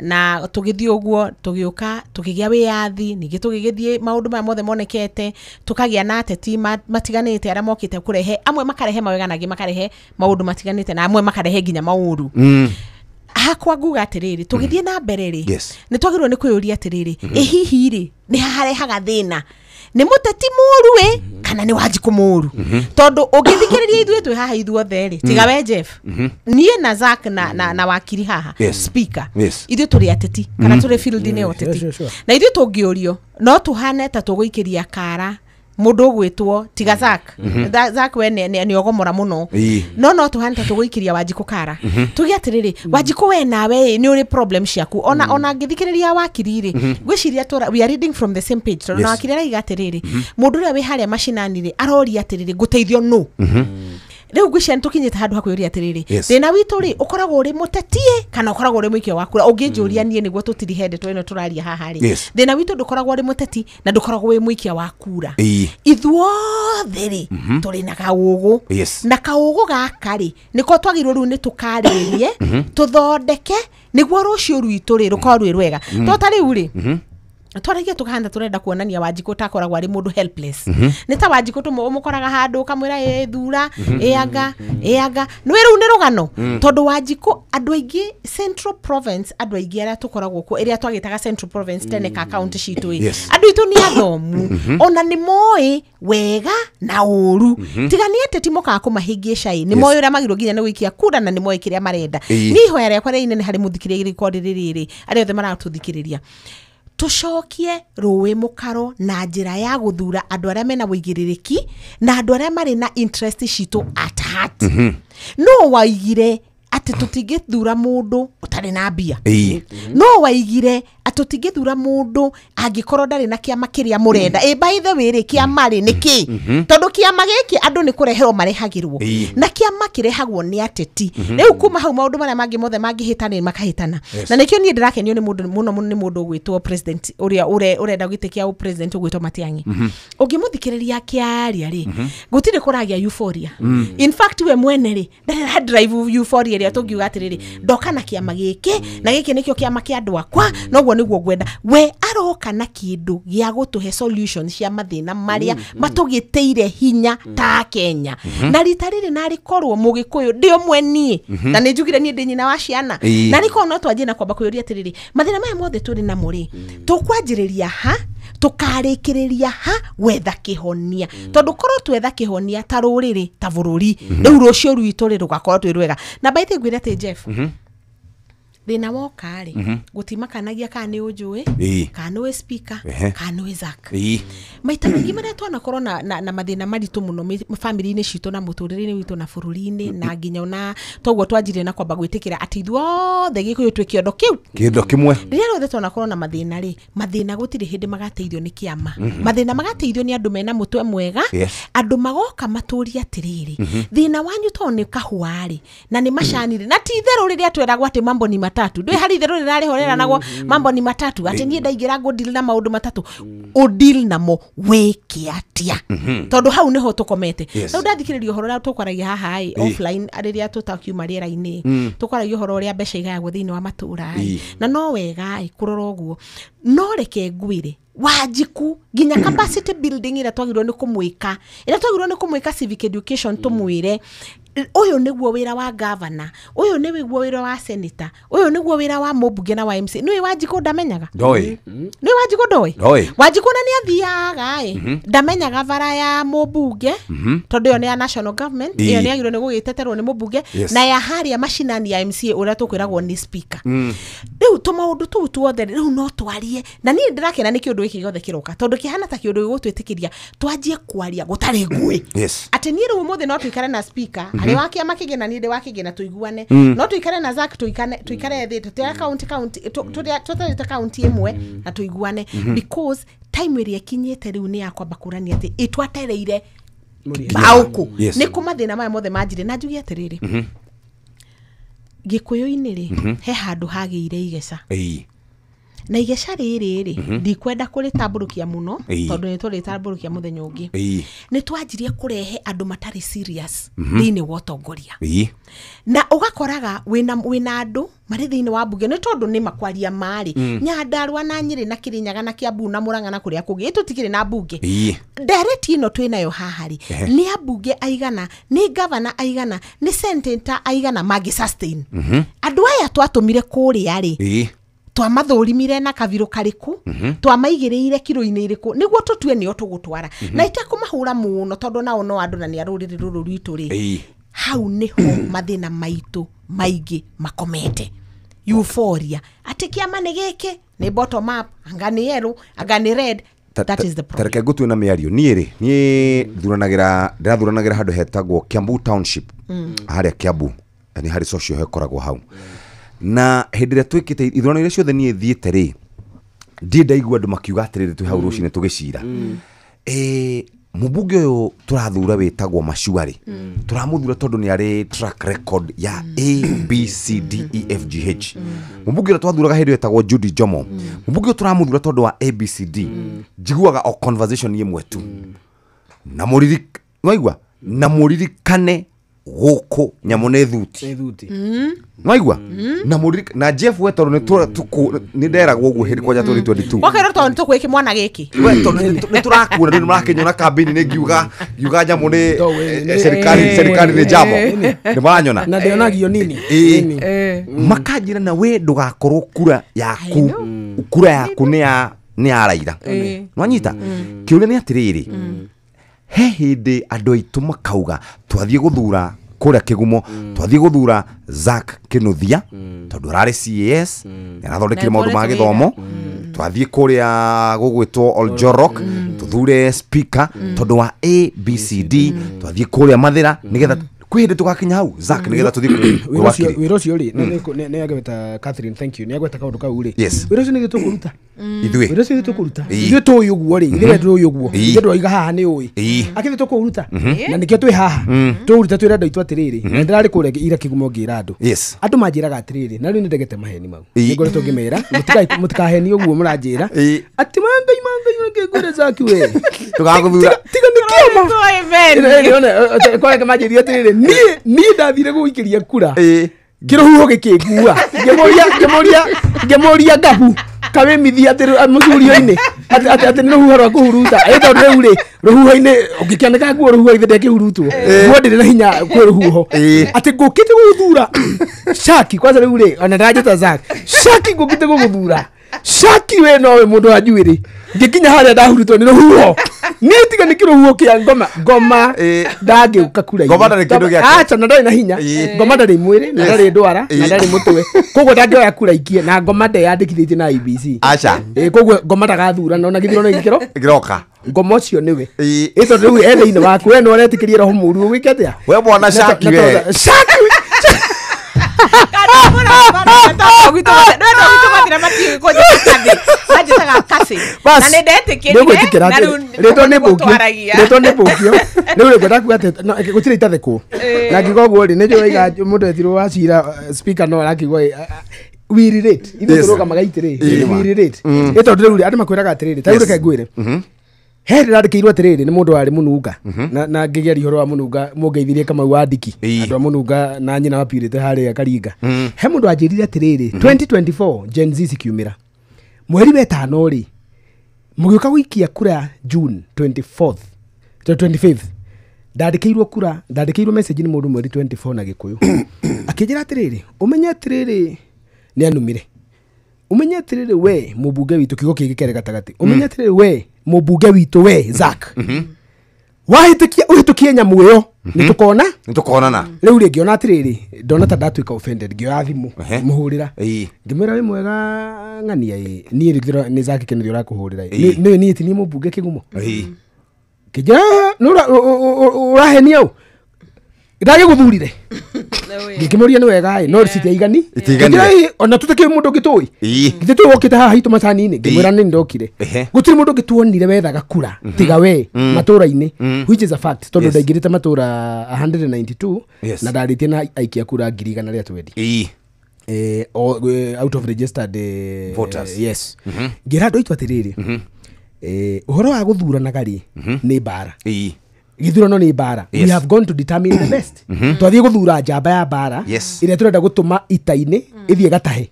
Na tũgĩthiĩ ũguo tũgĩũka tũkĩgĩa wĩyathi, ningĩ tũgĩgĩthiĩ maũndũ maya mothe monekete, tũkagĩa na ateti matiganĩte arĩa mokĩte kũrehe, amwe makarehe mawega na angĩ makarehe maũndũ matiganĩte, na amwe makarehe nginya maũru. Hakwa nguga atĩrĩrĩ, tũgĩthiĩ na mbere rĩ, nĩ twagĩrĩirwo nĩ kwĩyũria atĩrĩrĩ, ĩ hihi rĩ nĩ harehaga thĩna, nĩ mũteti mũru ĩ kana nĩ Wanjikũ mũru? Tondũ ũngĩthikĩrĩria ithuĩ twĩ haha ithuothe rĩ, tiga we Jeff, niĩ na Zack na wakiri haha speaker, ithuĩ tũrĩ ateti kana tũrĩ field-inĩ ya ũteti, na ithuĩ tũngĩũrio no tũhane ta tũgũikĩria kara Mũndũ ũgwĩtwo tiga Zack. Zack we nĩ ogomora mũno. No tuhane ta tũgũikĩria Wanjikũ kara. Tuge atĩrĩrĩ, Wanjikũ we nawe nĩ ũrĩ problem ciaku. Ona ngĩthikĩrĩria wakiri rĩ, ngwĩciria we are reading from the same page. Tondũ na wakiri araiga atĩrĩrĩ, mũndũ ũrĩa wĩ harĩa macinani rĩ, aroria atĩrĩrĩ, ngũteithio nũ? Rĩu ngwĩciria nĩ tũkinyĩte handũ ha kwĩyũria atĩrĩrĩ, thĩna witũ rĩ, ũkoragwo ũrĩ mũtetie kana ũkoragwo ũrĩ mũikia wa kura? Ũngĩnjũria niĩ nĩguo tũtirihe ndeto ĩno tũraria haha rĩ, thĩna witũ ndũkoragwo ũrĩ mũteti na ndũkoragwo wĩ mũikia wa kura. Ithuothe rĩ, tũrĩ na kaũgũ. Na kaũgũ gaka rĩ, nĩko twagĩrĩirwo rĩu nĩ tũkarĩrĩrie, tũthondeke nĩguo rũciũ rwitũ rĩ rũkorwo rwĩ rwega. To ta rĩu rĩ, twaragia tukahanda turenda kuonania Wanjikũ takoragwo arĩ mũndũ helpless. Nĩ ta Wanjikũ tũmũkoraga handũ ũkamwĩra ĩ thura, ĩ anga, ĩ anga. Nĩ rĩu nĩ rũgano. Tondũ Wanjikũ andũ aingĩ Central Province, andũ aingĩ arĩa tũkoragwo kuo, ĩrĩa twagĩtaga Central Province tene ka county citũ ĩ. Andũ aitũ nĩ athomu. Ona nĩ moĩ wega na ũru. Tiga nĩ ateti mokaga kũmahĩngĩca ĩ. Nĩ moĩ ũrĩa magĩrĩirwo nginya nĩ gũikia kura na nĩ moĩ kĩrĩa marenda. Niĩ ihoya rĩakwa rĩa inene harĩ mũthikĩrĩria rĩkorwo rĩrĩ rĩrĩ, arĩa othe maratũthikĩrĩria, tucokie rũĩ mũkaro na njĩra ya gũthura andũ arĩa mena wũigĩrĩrĩki na andũ arĩa marĩ na interest citũ at heart. No waigire atĩ tũtingĩthura mũndũ ũtarĩ na mbia. No waigire atĩ tũtingĩthura mũndũ angĩkorwo ndarĩ na kĩama kĩrĩa mũrenda. By the way rĩ, kĩama rĩ nĩ kĩ? Tondũ kĩama gĩkĩ andũ nĩ kũreherwo marehagĩrwo. Na kĩama kĩrehagwo nĩ ateti. Rĩu kuma hau maũndũ marĩa mangĩ mothe mangĩhĩtana makahĩtana. Na nĩkĩo niĩ ndĩrakenio nĩ mũndũ mũno mũno, nĩ mũndũ ũgwĩtwo president ũrĩa ũrenda gĩtĩ kĩa president ũgwĩtwo Matiang'i. Ũngĩmũthikĩrĩria akĩaria rĩ, gũtirĩ kũragĩa euphoria. In fact we mwene rĩ, ndarĩ drive euphoria ĩrĩa tũngiuga atĩrĩrĩ, ndoka na kĩama gĩkĩ na gĩkĩ nĩkĩo kĩama kĩa andũ akwa, noguo nĩguo ngwenda. We aroka na kĩndũ gĩa gũtũhe solution cia mathĩna marĩa matũgĩtĩire hinya ta Kenya. Na rita rĩrĩ narĩkorwo mũgĩkũyũ ndĩ ũmwe niĩ, na nĩ njugire niĩ ndĩ nyina wa ciana, na rĩkorwo no twanjie na kwamba kwĩyũria atĩrĩrĩ, mathĩna maya mothe tũrĩ namo rĩ, tũkwanjĩrĩria ha, tũkarĩkĩrĩria ha gwetha kĩhonia. Tondũ korwo twetha kĩhonia ta rũrĩrĩ ta bũrũri, rĩu rũciũ rwitũ rĩ rũgakorwo twĩ rwega. Na by the way ngwĩre atĩ Jeff, thĩna woka rĩ, gũtimakanagia kana nĩ ũnjũĩ, kana nĩ speaker, kana nĩ Zack. Maita maingĩ marĩa twanakorwo na mathĩna maritũ mũno family-inĩ citũ na mũtũrĩre-inĩ witũ na bũrũri-inĩ, na nginya ona toguo twanjirie na kwamba gwĩtĩkĩra atĩ ithuothe Gĩkũyũ twĩ kĩondo kĩu, kĩondo kĩmwe. Rĩrĩa rĩothe twanakorwo na mathĩna rĩ, mathĩna gũtirĩ hĩndĩ magateithio nĩ kĩama. Mathĩna magateithio nĩ andũ mena mũtwe mwega, andũ magoka matũrie atĩrĩrĩ, thĩna wanyu tondũ nĩ kahũa rĩ, na nĩ macani rĩ, na ti itherũ rĩrĩa tweragwo atĩ mambo ni matatu. Ndũĩ harĩ itherũ rĩrarĩhorera nagwo mambo ni matatu, atĩ niĩ ndaingĩra ngũdeal na maũndũ matatũ, ũdeal namo wĩke atĩa? Tondũ hau nĩho tũkomete. Rĩu ndathikĩrĩria ũhoro ũrĩa tũkwaragia haha ĩ offline, rĩrĩa tũtakiuma rĩera-inĩ, tũkwaragia ũhoro ũrĩa mbeca igayagwo thĩinĩ wa matũũra ĩ, na no wega ĩ kũrora ũguo. No reke ngwĩre Wanjikũ nginya capacity building ĩrĩa twagĩrĩirwo nĩ kũmwĩka, ĩrĩa twagĩrĩirwo nĩ kũmwĩka civic education, tũmwĩre ũyũ nĩguo wĩra wa governor, ũyũ nĩguo wĩra wa senator, ũyũ nĩguo wĩra wa mũmbunge na wa MC. Nĩũĩ Wanjikũ ndamenyaga? Ndoĩ. Nĩũĩ Wanjikũ ndoĩ? Ndoĩ. Wanjikũ na nĩathiaga ĩ, ndamenyaga bara ya mũmbunge, tondũ ĩyo nĩ ya national government, ĩyo nĩ yagĩrĩirwo nĩ gũgĩteterwo nĩ mũmbunge, na ya harĩa macinani ya MCA ũrĩa tũkwĩragwo nĩ speaker. Rĩu tũmaũndũ tũu tuothe rĩu no twarie, na niĩ ndĩrakena nĩ kĩũndũ gĩkĩ gĩothe kĩroka, tondũ kĩhana ta kĩũndũ gĩgũtwĩtĩkĩria twanjie kwaria gũtarĩ ngũĩ. Atĩ niĩ rĩu ũmũthĩ no tũikare na speaker arĩ wa kĩama kĩngĩ na niĩ ndĩ wa kĩngĩ na tũiguane, no tũikare na Zack, tũikare thĩ tũtĩa county tũtarĩte county ĩmwe na tũiguane, because time ĩrĩa ĩkinyĩte rĩu nĩ ya kwamba kũrania atĩ ĩtwatereire mbaũkũ. Nĩ kũ mathĩna maya mothe manjire. Na njuge atĩrĩrĩ, Gĩkũyũ-inĩ rĩ, he handũ hagĩire igeca. Na igeca rĩrĩ rĩ, ndikwenda kũrĩtambũrũkia mũno, tondũ nĩ tũrĩtambũrũkia mũthenya ũngĩ. Nĩ twanjirie kũrehe andũ matarĩ serious thĩinĩ wa ũtongoria. Na ũgakoraga wĩna andũ marĩ thĩinĩ wa mbunge, nĩ tondũ nĩ makwaria marĩ Nyandarua na Nyĩrĩ na Kĩrĩnyaga na Kĩambu na Mũrang'a na kũrĩa kũngĩ, tũtikĩrĩ na mbunge. Ndereti ĩno twĩnayo haha rĩ, nĩ ambunge aigana, nĩ gavana aigana, nĩ senator aigana mangĩ sustain. Andũ aya twatũmire kũrĩa rĩ, twamathũrimire na kabirũ karĩkũ, twamaigĩrĩire kiro-inĩ irĩkũ nĩguo tũtue nĩo tũgũtwara. Na itekũmahũra mũno tondũ nao no andũ na nĩ a rũrĩrĩ rũrũ rwitũ rĩ, hau nĩho mathĩna maitũ maingĩ makomete. Euphoria atĩ kĩama nĩ gĩkĩ, nĩ bottom up, anga nĩ yellow, anga nĩ red. That is the problem. Tareke ngũtue na mĩario niĩ rĩ, niĩ thuranagĩra, ndĩrathuranagĩra handũ hetagwo Kiambu Township, harĩa Kiambu nĩ harĩ social hekoragwo hau. Na hĩndĩ ĩrĩa twĩkĩte ithurano iria ciothe niĩ thiĩte rĩ, ndirĩ ndaigua andũ makiuga atĩrĩrĩ twĩ hau rũcinĩ tũgĩcira, mũmbunge ũyũ tũrathura wĩtagwo Machua rĩ, tũramũthura tondũ nĩ arĩ track record ya A B C D E F G H. Mũmbunge ũrĩa twathuraga hĩndĩ ĩyo etagwo Judy Jomo, mũmbunge ũyũ tũramũthura tondũ wa A B C D. Njiguaga o conversation ĩmwe tu, na mũririkane, na mũririkane gũkũ nyamũ nĩ thuti, nwaigua na mũririkane na Jeff we tondũ nĩ nderagwo ũguo hĩndĩ kwanja 2022 Wakero tondũ tũkwĩke mwana gĩkĩ we tondũ nĩ tũrakuona nĩ mũrakĩnyona kambĩini nĩ ngiuga nyamũ nĩ serikali nĩ jamo nĩ maranyona na ndĩonagio nini makanjĩra na we ndũgakorwo kura yaku nĩ ya Raila. Nwanyita kĩũria nĩ atĩrĩrĩ, he hĩndĩ andũ aitũ makauga twathiĩ gũthura kũrĩa Kĩgumo, twathiĩ gũthura Zack Kinuthia tondũ ararĩ CAS, nĩarathondekire maũndũ ma gĩthomo, twathiĩ kũrĩa gũgwĩtwo Oljorok tũthure speaker tondũ wa A B C D, twathiĩ kũrĩa Mathĩra nĩgetha kwĩ hĩndĩ tũgakinya hau Zack nĩgetha tũthiĩ wĩra ũcio rĩ, nĩ agweta Catherine, thank you, nĩ agweta kaũndũ kau rĩ, wĩra ũcio nĩ tũkũruta ithuĩ, wĩra ũcio nĩ tũkũruta ithuĩ tũĩ ũguo rĩ, ithuĩ tũĩ ũguo, ithuĩ ndwaiga haha nĩ ũĩ akĩthĩ tũkũruta na nĩkĩo twĩ haha tũruta twĩra andũ aitũ atĩrĩrĩ, na ndĩrarĩ kũrĩa ira Kĩgumo ngĩra andũ, andũ manjĩraga atĩrĩrĩ, na rĩu nĩ ndegete maheni mau, nĩngoretwo ngĩmera mũtikahenio ũguo mũranjĩra atĩ mangai ngĩngwĩre Zack we tũgagũthura tiga nĩ kĩama manjĩrire atĩrĩrĩ, niĩ ndathire gũikĩria kura kĩrũhuho gĩkĩngua, ngĩmũria ngabu kawĩmithia atĩ mũcurio-inĩ atĩ nĩ rũhuho rwa kũhuruta, ĩ tondũ rĩu rĩ rũhuho-inĩ ũngĩkĩanĩka nguo rũhuho-inĩ ndekĩhurutwo, nguo ndĩrĩ na hinya kwĩ rũhuho, atĩ ngũkĩte gũgũthura Shaki kwanza rĩu rĩ ona ndanjĩta Zack Shaki ngũkĩte gũgũthura Shaki we nowe mũndũ wa njuĩrĩ, ngĩkinya harĩa ndahurutwo nĩ rũhuho, niĩ tiga nĩ kĩrũhuho kĩa ngoma ndangĩũka kura-inĩ. Ngoma ndarĩ kĩndũ gĩake. Acha na ndarĩ na hinya, ngoma ndarĩ mwĩrĩ na ndarĩ ndwara na ndarĩ mũtwe, koguo ndangĩoya kura ikie na ngoma ndeyandĩkithĩtie na IEBC. Acha koguo ngoma ndagathurana ona gĩthurano gĩkĩro gĩroka ngoma ũcio nĩwe, ĩ tondũ rĩu e thĩinĩ waku, we nĩ ũretĩkĩria roho mũũru ũgwĩke atĩa we mwana Shaki we Shaki rĩtwa nĩ mbũkio rĩu rĩ ngwenda kuga atĩ gũtirĩ itathekwo na ngiuga ũguo rĩ nĩ njũĩ waiga mũndũ etirwo wa cira speaker no arakiuga we relate ithuĩ tũrũgamaga itĩrĩ we relate, ĩ tondũ rĩu rĩ andũ makwĩraga atĩrĩrĩ, ta rĩu reke ngwĩre he ndĩrandĩkĩirwo atĩrĩrĩ nĩ mũndũ warĩ mũnunga na ngĩgeria ũhoro wa mũnunga mũngeithirie Kamau wa Ndiki, andũ a mũnunga na nyina wa Purity harĩa Karinga, he mũndũ wanjĩrire atĩrĩrĩ 2024 Gen Z cikiumĩra mweri wa ĩtano rĩ mũgĩũka gũikia kura June 24th 25th, ndandĩkĩirwo kura, ndandĩkĩirwo message nĩ mũndũ mweri 24 na Gĩkũyũ akĩnjĩra atĩrĩrĩ, ũmenye atĩrĩrĩ nĩ anumire, ũmenye atĩrĩrĩ we mũmbunge witũ, kiugo kĩngĩ kĩarĩ gatagatĩ, ũmenye atĩrĩrĩ we mũmbunge witũ we Zack wahĩtũkia ũhĩtũkie nyamũ ĩyo nĩ tũkona nĩ tũkonana. Rĩu rĩ ngĩona atĩrĩrĩ ndona ta ndatuĩka offended, ngĩoya thimũ mũhũrĩra ngĩmwĩra wĩ mwega ng'ania ĩ niĩ nĩ Zack Kennedy ũrakũhũrĩra ĩ niĩ ti niĩ mũmbunge Kĩgumo, kĩnjĩra nĩ ũrahenia ũ ndagĩgũthurire, ngĩkĩmũria nĩ wega ĩ no citiaigani, ona tũtakĩũĩ mũndũ ũngĩ tũĩ githĩ tũĩ wokĩte haha hitũ macani-inĩ, ngĩmwĩra nĩ ndokire, gũtirĩ mũndũ ũngĩ tuonire wethaga kura tiga we matũra-inĩ, which is a fact tondũ ndaingĩrĩte matũra 192 na ndarĩtie na aikia kura 120,000 out of registered voters. Yes, ngĩra andũ aitũ atĩrĩrĩ, ũhoro wa gũthuranaga rĩ nĩ mbara, gĩthurano nĩ mbara, we have gone to determine the best, twathiĩ gũthura njamba ya mbara ĩrĩa tũrenda gũtũma ita-inĩ ĩthiĩ gatahe.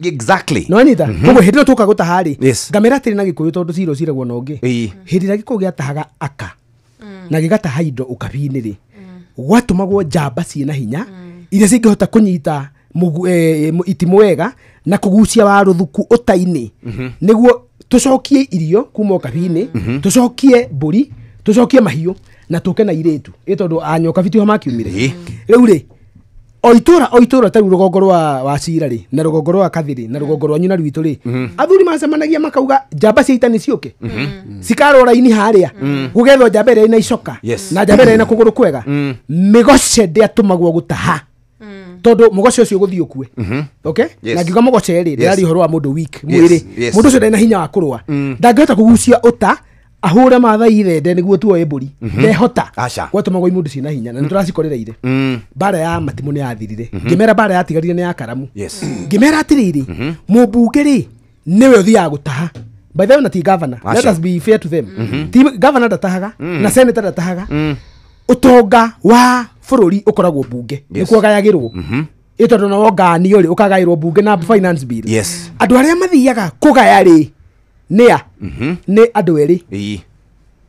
Exactly. No anyita koguo hĩndĩ ĩyo tũka gũtaha rĩ ngamĩra atĩrĩ na Gĩkũyũ tondũ cira ũciragwo na ũngĩ, hĩndĩ ĩrĩa Gĩkũyũ gĩatahaga aka na gĩgataha indo ũkabi-inĩ rĩ gwatũmagwo njamba ciĩna hinya iria cingĩhota kũnyita itimũ wega na kũgucia warũthuku ũta-inĩ nĩguo tũcokie irio kuma ũkabi-inĩ, tũcokie mbũri, tũcokie mahiũ na tũke na irĩtu, ĩ tondũ anyoka bitiho makiumire. Rĩu rĩ O itũra ta rĩu rũgongo rwa Wachira rĩ na rũgongo rwa Kathiri na rũgongo rwa Nyuna rwitũ rĩ, athuri macemanagia makauga njamba cia ita nĩ ciũke cikarwo raini harĩa gũgethwo njamba ĩrĩa ĩna icoka na njamba ĩrĩa ĩna kũgũrũ kwega. Mĩgoce ndĩatũmagwo gũtaha tondu mugoce ucio guthii ukue. Okay, na ngiuga mugoce ri ndiraria uhoro wa mundu weak mwiri, mundu ucio ndari na hinya wa kurua, ndangihota kugucia uta ahure mathai ithende niguo tuoe mburi, ndehota gwatumagwo imundu cina hinya na nituracikorera ire. Mbara ya matimu ni yathirire, ngimera mbara yatigarire ni ya karamu, ngimera atiriri mumbunge ri niwe uthiaga gutaha. By the way, na ti governor, let us be fair to them, ti governor ndatahaga na senator ndatahaga. Utonga wa bururi ukoragwo bunge nikuo gayagirwo ĩ tondu no wonganio ri ukagairwo bunge na finance bill. Andu aria mathiaga kugaya ri nĩa nĩ andu eri.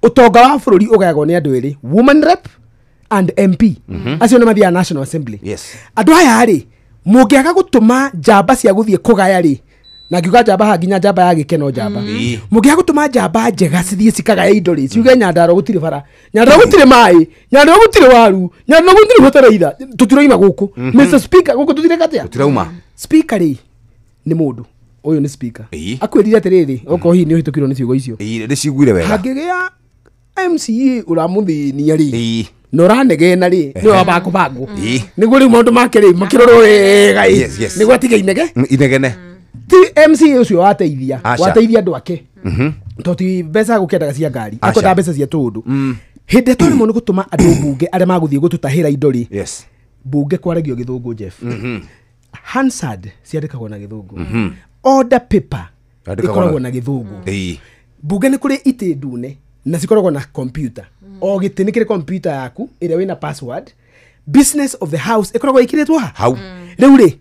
Utonga wa bururi ugayagwo ni andu eri, woman rep and MP. Acio nĩ mathiaga National Assembly. Andu aya ri mungiaga gutuma njamba cia guthie kugaya ri, na ngiuga njamba ha nginya njamba ya gikeno njamba, mungiaga gutuma njamba njega cithie cikagaya indo ri ciuge Nyandarua gutiri bara, Nyandarua gutiri mai, Nyandarua gutiri waru, Nyandarua gutiri bataraitha, tutiroima guku. Mr Speaker, guku tutireka atia? Tutirauma. Speaker ri ni mundu uyu ni speaker akwirire atiriri okorwo hihi ni uhitukirwo ni ciugo icio ndiciguire wega, hangĩgĩa MCA ũramũthĩnia rĩ na ũranegena rĩ nĩwe wambaga kũbangwo nĩguo rĩu maũndũ make rĩ makĩrorwo wega ĩ nĩguo atige inegene. Ti MCA ũcio wateithia wateithia andũ ake to ti mbeca gũkĩendaga cia ngari, akwendaga mbeca cia tũũndũ. Hĩndĩ ĩrĩa twaremwo nĩ gũtũma andũ mbunge arĩa magũthiĩ gũtũtahĩra indo rĩ, mbunge kwaragio gĩthũngũ Jeff, Hansard ciandĩkagwo na gĩthũngũ, order paper ikoragwo na gĩthũngũ. Mbunge nĩ kũrĩ itĩ ndune na cikoragwo na computer, o gĩtĩ nĩ kĩrĩ computer yaku ĩrĩa wĩna password. Business of the house ĩkoragwo ĩkĩrĩtwo ha hau. Rĩu rĩ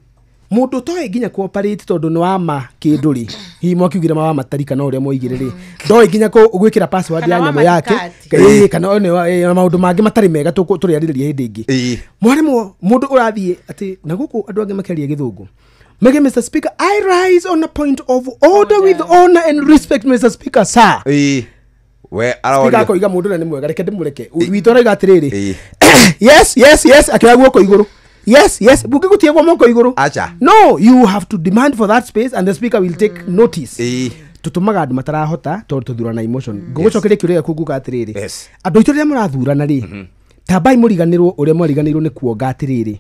mundu toĩ nginya cooperate tondu nĩ wama kĩndũ rĩ, hihi mwakiugire ma wamatarika kana ũrĩa mwoigire rĩ, ndoĩ nginya gwĩkĩra password ya nyamũ yake kana maũndũ mangĩ matarĩ mega tũrĩarĩrĩria hĩndĩ ĩngĩ. Mwarĩmwo mũndũ ũrathiĩ atĩ na gũkũ andũ angĩ makĩaria gĩthũngũ Mege, Mr. Speaker, I rise on a point of order with honor and respect, Mr. Speaker, sir. We Speaker akoiga mũndũ na nĩ mwega, reke ndĩmũreke witũ arauga atĩrĩrĩ, yes yes yes, akĩoya guoko igũrũ, yes yes, bunge gũtiagwo moko igũrũ. Acha. No, you have to demand for that space and the speaker will take notice. Tutumaga andũ matarahota tondũ tũthurana emotion. Ngũgũcokeria kĩũria gĩaku nguga atĩrĩrĩ, andũ aitũ rĩrĩa mũrathurana rĩ, tambai mũriganĩrwo ũrĩa mwariganĩirwo nĩ kuonga atĩrĩrĩ,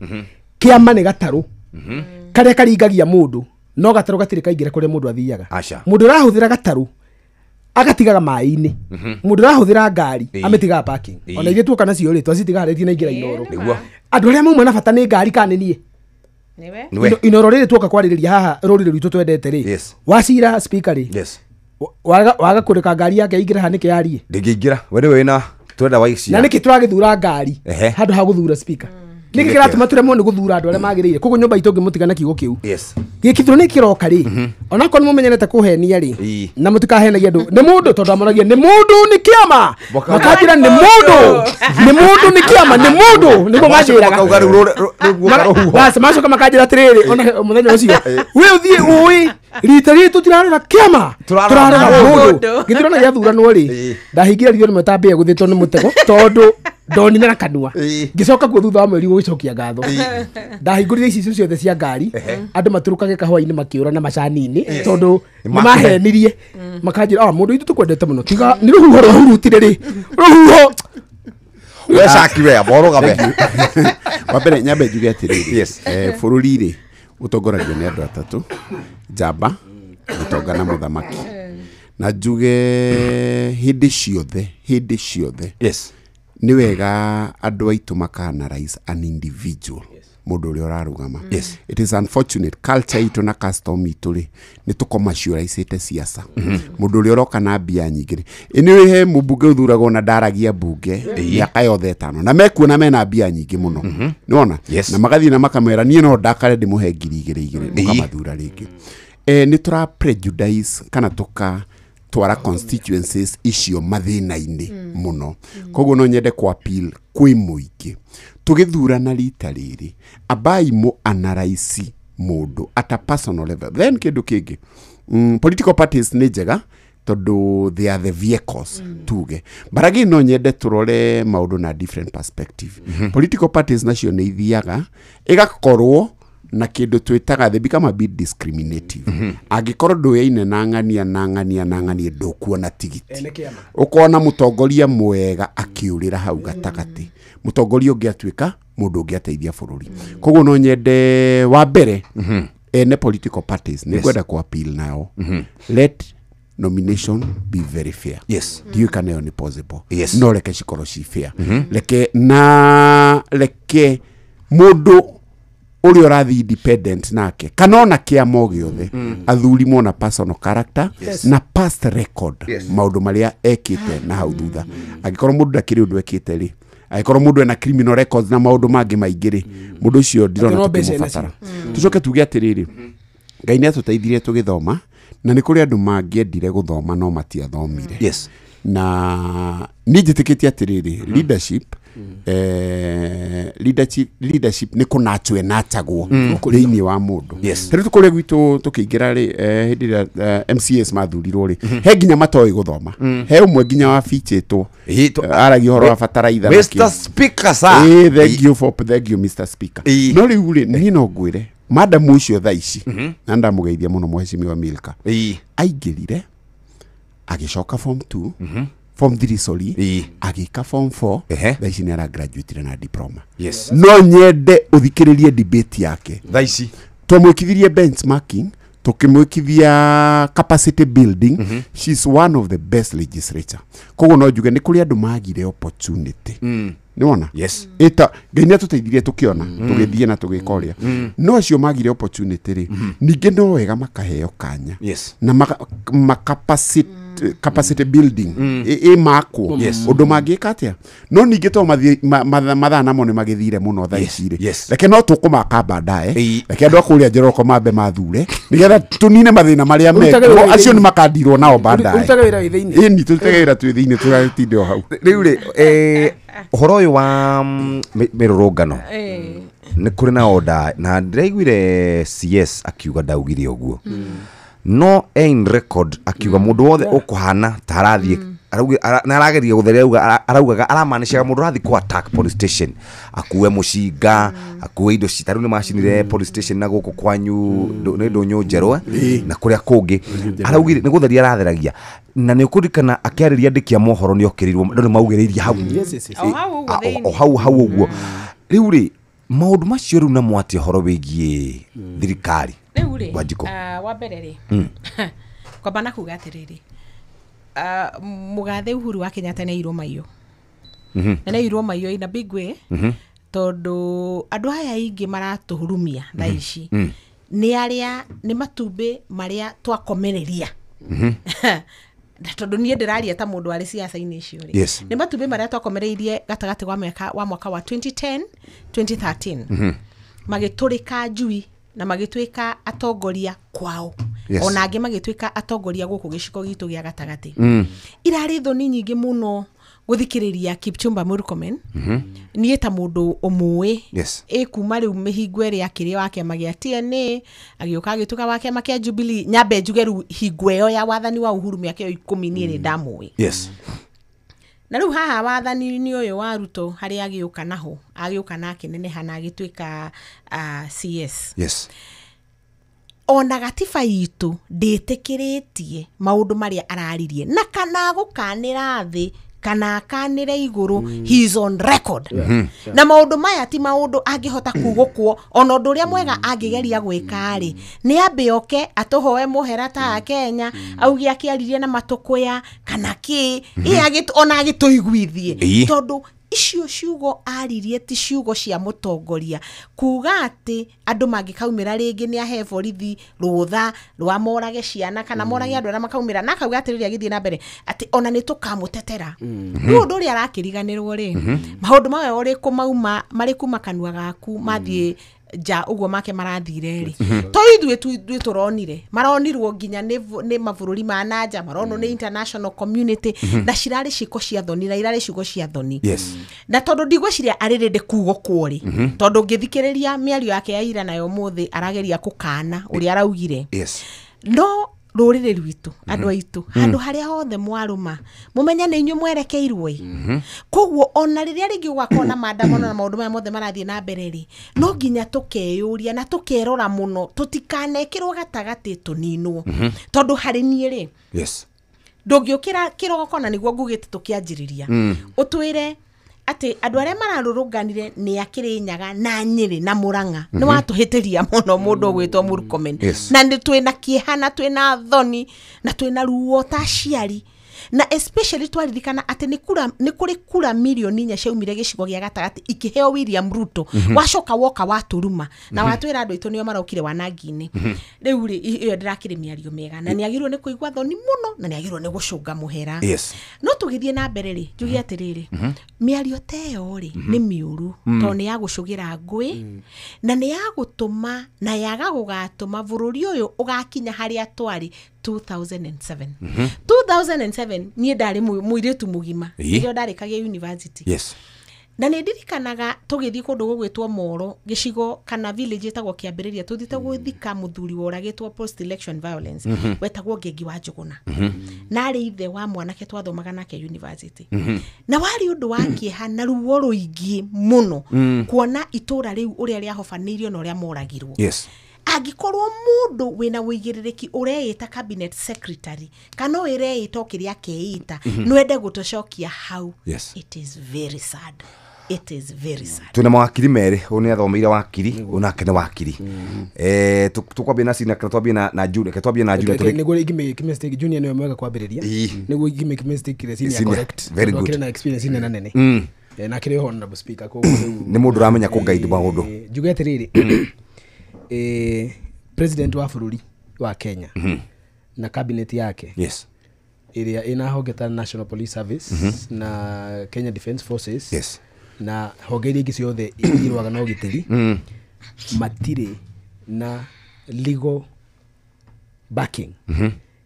kĩama nĩ gatarũ karĩa karingagia mũndũ, no gatarũ gatirĩ kaingĩra kũrĩa mũndũ athiaga. Mũndũ ũrahũthĩra gatarũ agatigaga maĩ-inĩ, mũndũ ũrahũthĩra ngari amĩtigaga parking. Ona ithuĩ tuoka nacio rĩ twacitigaga harĩa itinaingĩra Inooro. Andũ arĩa mauma na bata nĩ ngari kana nĩ niĩ? Inooro rĩrĩ tuoka kwarĩrĩria haha rũrĩrĩ rwitũ twendete rĩ, Wachira speaker rĩ, waga kũreka ngari yake ĩingĩre haha nĩkĩ yarie? Ndĩngĩingĩra, we nĩwe wĩna twenda Wachira. Na nĩkĩ tũragĩthura ngari handũ ha gũthura speaker? Nĩkĩ kĩratũma tũremwo nĩ gũthura andũ arĩa magĩrĩire? Koguo nyũmba itũ ngĩmũtiga kiugo kĩu gĩkithuro nĩ kĩroka rĩ, onakorwo nĩ mũmenyerete kũhenia rĩ, na mũtikahenagia andũ nĩ mũndũ, tondũ amoragia nĩ mũndũ nĩ kĩama, makanjĩra nĩ mũndũ nĩ mũndũ nĩ kĩama nĩ mũndũ, nĩguo manjĩraga. Macoka makanjĩra atĩrĩrĩ, ona mũthenya ũcio we ũthiĩ ũĩ rita rĩrĩ tũtirarora kĩama tũrarora mũndũ. Gĩthurano gĩathuranwo rĩ, ndahingire ritho rĩmwe tambĩe gũthĩtwo nĩ mũtego tondũ ndonire na kanua, ngĩcoka kuo thutha wa mweri gũgĩcokia ngatho. Ndahingũrire icicio ciothe cia ngari, andũ matũrũkage kahũa-inĩ makĩũra na macani-inĩ tondũ nĩmahenirie, makanjĩra ah mũndũ witũ tũkwendete mũno, tiga nĩ rũhuho rwahurutire rĩ, rũhuho we caki we borũgame. Wa mbere nyambe njuge atĩrĩrĩ, bũrũri rĩ ũtongoragio nĩ andũ atatũ, njamba, gĩtonga na mũthamaki. Na njuge hĩndĩ ciothe nĩ wega andũ aitũ maka analyze an individual, mũndũ ũrĩa ũrarũgama. It is unfortunate culture itũ na custom itũ rĩ nĩ tũcommercialisĩte siasa. Mũndũ ũrĩa ũroka na mbia nyingĩ rĩ, anyway he mũmbunge ũthuragwo na ndaragia mbunge mĩaka yothe ĩtano na mekuona mena mbia nyingĩ mũno, nĩwona, na magathiĩ na makamwĩra niĩ no ndakare ndĩmũhe 2,000 mũkamathura rĩngĩ. Nĩ tũra prejudice kana tũka twara constituencies icio mathĩna-inĩ mũno. Koguo no nyende ku appeal kwĩ mũingĩ, tũgĩthurana rita rĩrĩ ambai mũ analyze mũndũ at a personal level. Then kĩndũ kĩngĩ, political parties nĩ njega Tondu they are the vehicles tuge. But again no nyende turore maundu na different perspective. Political parties nacio nĩ ithiaga igakorwo na kindu twitaga they become a bit discriminative. Angikorwo nduyaine na ng'ania na ng'ania na ng'ania ndukuona tigiti. Ukona mutongoria mwega akiurira hau gatagati. Mutongoria ungi atuika mundu ungi ateithia bururi. Koguo no nyende wa mbere ene political parties ni kwenda ku appeal nao. Let nomination be very fair. Yes. Ndiũ kana ĩyo nĩ possible. Yes. No reke cikorwo ci fair. Reke na reke mundu ũrĩa ũrathiĩ independent nake kana ona kĩama o gĩothe athuri mona personal character na past record maũndũ marĩa ekĩte na hau thutha. Angĩkorwo mũndũ ndakĩrĩ ũndũ ekĩte rĩ, angĩkorwo mũndũ ena criminal records na maũndũ mangĩ maingĩ rĩ, mũndũ ũcio ndirona tũkĩmũbatara. Tũcoke tuge atĩrĩrĩ, Ngai nĩ atũteithirie tũgĩthoma na nĩ kũrĩ andũ mangĩendire gũthoma no matiathomire. Yes. Na niĩ njĩtĩkĩtie atĩrĩrĩ, leadership leadership nĩ kũnachwo ĩnachagwo thĩinĩ wa mũndũ. Yes. Rĩu kũrĩa gwitũ tũkĩingĩra rĩ, hĩndĩ ĩrĩa MCAs mathurirwo rĩ, he nginya matoĩ gũthoma. He ũmwe nginya wabichĩtwo aragia ũhoro wa bataraitha. Mr. Speaker sir. Thank you for thank you Mr. Speaker. No rĩu rĩ, niĩ no ngwĩre madam ũcio thaa ici na ndamũgeithia mũno mheshimiwa Milka aingĩrire agĩcoka form 2 form 3 sorry agĩka form 4 thaa ici nĩ aragraduatire na diploma. Yes. No nyende ũthikĩrĩrie debate yake thaa ici. Twamwĩkithirie benchmarking, tukimwikithia capacity building. She's one of the best legislature. Koguo no njuge nĩ kũrĩ andũ magire opportunity. Nĩwona? Yes. Ita Ngai nĩ atũteithirie tũkĩona tũgĩthiĩ na tũgĩka ũrĩa. No acio magire opportunity rĩ, ningĩ no wega makaheo kanya. Yes. Na capacity building ĩmakwo ũndũ mangĩka atĩa. No ningĩ to mathaa namo nĩ magĩthire mũno thaa ici rĩ, reke no tũkũmaka baadaye, reke andũ a kũrĩa Njoroko mambe mathure nĩgetha tũnine mathĩna marĩa mekuo, acio nĩ makandirwo nao baadaye. Ũrutage wĩra wĩ thĩinĩ. Ĩni tũrutage wĩra twĩ thĩinĩ tũratinde o hau. Rĩu rĩ, ũhoro ũyũ wa mĩrũrũngano nĩ kũrĩ na order na ndĩraiguire CS akiuga ndaugire ũguo no in record akiuga mũndũ wothe ũkũhana ta arathiĩ na arageria gũtheria auga araugaga aramaanishaga mũndũ ũrathiĩ kũ attack police station akue mũcinga akue indo ci tarĩu nĩ macinire police station na gũkũ kwanyu nĩ ndũnyũ njerũ na kũrĩa kũngĩ araugire nĩ gũtheria aratheragia na nĩ ũkũririkana akĩarĩria andĩki a mohoro nĩ okĩrĩirwo andũ nĩ maugĩrĩirie hau o hau hau ũguo. Rĩu rĩ maũndũ macio rĩu namo atĩa ũhoro wĩgiĩ thirikari rĩu rĩ wa mbere rĩ kwamba na kuga atĩrĩrĩ, mũgathe Uhuru wa Kenyatta nĩ airwo maiyo na nĩ airwo maiyo in a big way tondũ andũ aya aingĩ maratũhurumia thaa ici nĩ arĩa nĩ matumbĩ marĩa twakomereria tondũ niĩ ndĩraria ta mũndũ warĩ ciaca-inĩ icio rĩ, nĩ matumbĩ marĩa twakomereirie gatagatĩ wa mwaka wa 2010 2013 magĩtũrĩka njui na magĩtuĩka atongoria kwao. Ona angĩ magĩtuĩka atongoria gũkũ gĩcigo gitũ gĩa gatagatĩ. Irarĩ thoni nyingĩ mũno gũthikĩrĩria Kipchumba Murkomen niĩ ta mũndũ ũmũĩ ĩ kuma rĩu mĩhingo ĩrĩa akĩrĩ wa kĩama gĩa TNA agĩũka agĩtuĩka wa kĩama kĩa Jubilee. Nyambe njuge rĩu hingo ĩyo ya wathani wa Uhuru mĩaka ĩyo 10 niĩ nĩ ndamũĩ. Na rĩu haha wathani-inĩ ũyũ wa Ruto harĩa agĩũka naho agĩũka na akĩneneha na agĩtuĩka CS. Ona gatiba itũ ndĩtĩkĩrĩtie maũndũ marĩa araririe na kana gũkanĩra thĩ kana akanĩre igũrũ, he is on record. Na maũndũ maya ti maũndũ angĩhota kugũkwo ona ũndũ ũrĩa mwega angĩgeria gwĩka rĩ nĩ ambe oke atũhoe mũhera ta Akenya auge akĩaririe na matũkũya kana kĩ ona agĩtũiguithie tondũ icio ciugo aririe ti ciugo cia mũtongoria kuga atĩ andũ mangĩkaumĩra rĩngĩ nĩ ahe borithi rũtha rwa morage ciana kana morage andũ arĩa makaumĩra na akauga atĩrĩrĩ agĩthiĩ na mbere atĩ ona nĩ tũkamũtetera. Rĩu ũndũ ũrĩa arakĩriganĩrwo rĩ maũndũ maya ũrĩ kũmauma marĩ kuma kanua gaku mathiĩ nja ũguo make marathire rĩ to ithuĩ tũronire maronirwo nginya nĩ mabũrũri ma nanja maronwo nĩ international community na cirarĩ ciĩko cia thoni na irarĩ ciugo cia thoni. Na tondũ ndigwĩciria arĩ rĩndĩ kugũkwo rĩ tondũ ngĩthikĩrĩria mĩario yake ya ira nayo ũmũthĩ arageria kũkana ũrĩa araugire. No Rũrĩrĩ rwitũ andũ aitũ handũ harĩa hothe mwarũma mũmenye nĩ inyuĩ mwerekeirwo ĩ. Koguo ona rĩrĩa rĩngĩ gũgakorwo na maandamano na maũndũ maya mothe marathiĩ na mbere rĩ, no nginya tũkeyũria na tũkerora mũno tũtikanekĩrwo gatagatĩ tũninwo. Tondũ harĩ niĩ rĩ, yes, ndũngĩũkĩra kĩroko na nĩguo ngugĩte tũkĩanjĩrĩria ũtwĩre atĩ andũ arĩa mararũrũnganire nĩ a Kĩrĩnyaga na Nyĩrĩ na Mũrang'a nĩ watũhĩtĩria mũno mũndũ ũgwĩtwo Murkomen. Na nĩ twĩna kĩeha na twĩna thoni na twĩna ruo ta aciari, na especially twaririkana atĩ nĩ kũrĩ kura mirioni 4 ciaumire gĩcigo gĩa gatagatĩ ikĩheo William Ruto. Wacoka woka watũruma na watwĩra andũ aitũ nĩo marokire wanangi-inĩ. Rĩu rĩ, ĩyo ndĩrakĩrĩ mĩario mĩega na nĩagĩrĩirwo nĩ kũigua thoni mũno na nĩagĩrĩirwo nĩ gũcũnga mũhera. No tũgĩthiĩ na mbere rĩ, njuge atĩrĩrĩ, mĩario ta ĩyo rĩ nĩ mĩũru tondũ nĩ ya gũcũgĩra ngũĩ na nĩ ya gũtũma na yaga gũgatũma bũrũri ũyũ ũgakinya harĩa twarĩ 2007. 2007 niĩ ndarĩ mũirĩtu mũgima nĩrĩo ndarĩkagia university. Na nĩ ndirikanaga tũgĩthiĩ kũndũ gũgwĩtwo Moro gĩcigo kana village ĩtagwo Kĩambĩrĩria, tũthiĩte gũthika mũthuri woragĩtwo post election violence wetagwo Ngengi wa Njũgũna, na arĩ ithe wa mwanake twathomaga nake university. Na warĩ ũndũ wa kĩeha na ruo rũingĩ mũno kuona itũra rĩu ũrĩa rĩahobanĩirio na ũrĩa moragirwo. Angĩkorwo mũndũ wĩna wũigĩrĩrĩki ũreĩta cabinet secretary kana ũreĩta o kĩrĩa akeĩta nwende gũtũcokia hau. It is very sad. It is very sad. Twĩna mawakiri merĩ, ũyũ nĩ athomeire wakiri, ũyũ nake nĩ wakiri. Tũkwambia na Sina kana twambie na Junior? Reke twambie na Junior. Nĩguo ingĩ mistake Junior nĩwe mwega kwambĩrĩria. Nĩguo ingĩ make mistake ile senior correct. Very good. Akĩrĩ na experience nene nene. Na akĩrĩ honorable speaker koguo rĩu nĩ mũndũ ũramenya kũ guide maũndũ. Njuge atĩrĩrĩ, president wa bũrũri wa Kenya na cabinet yake ĩrĩa ĩna honge ta National Police Service na Kenya Defence Forces na honge iria ingĩ ciothe irũaga na ũgitĩri, matirĩ na legal backing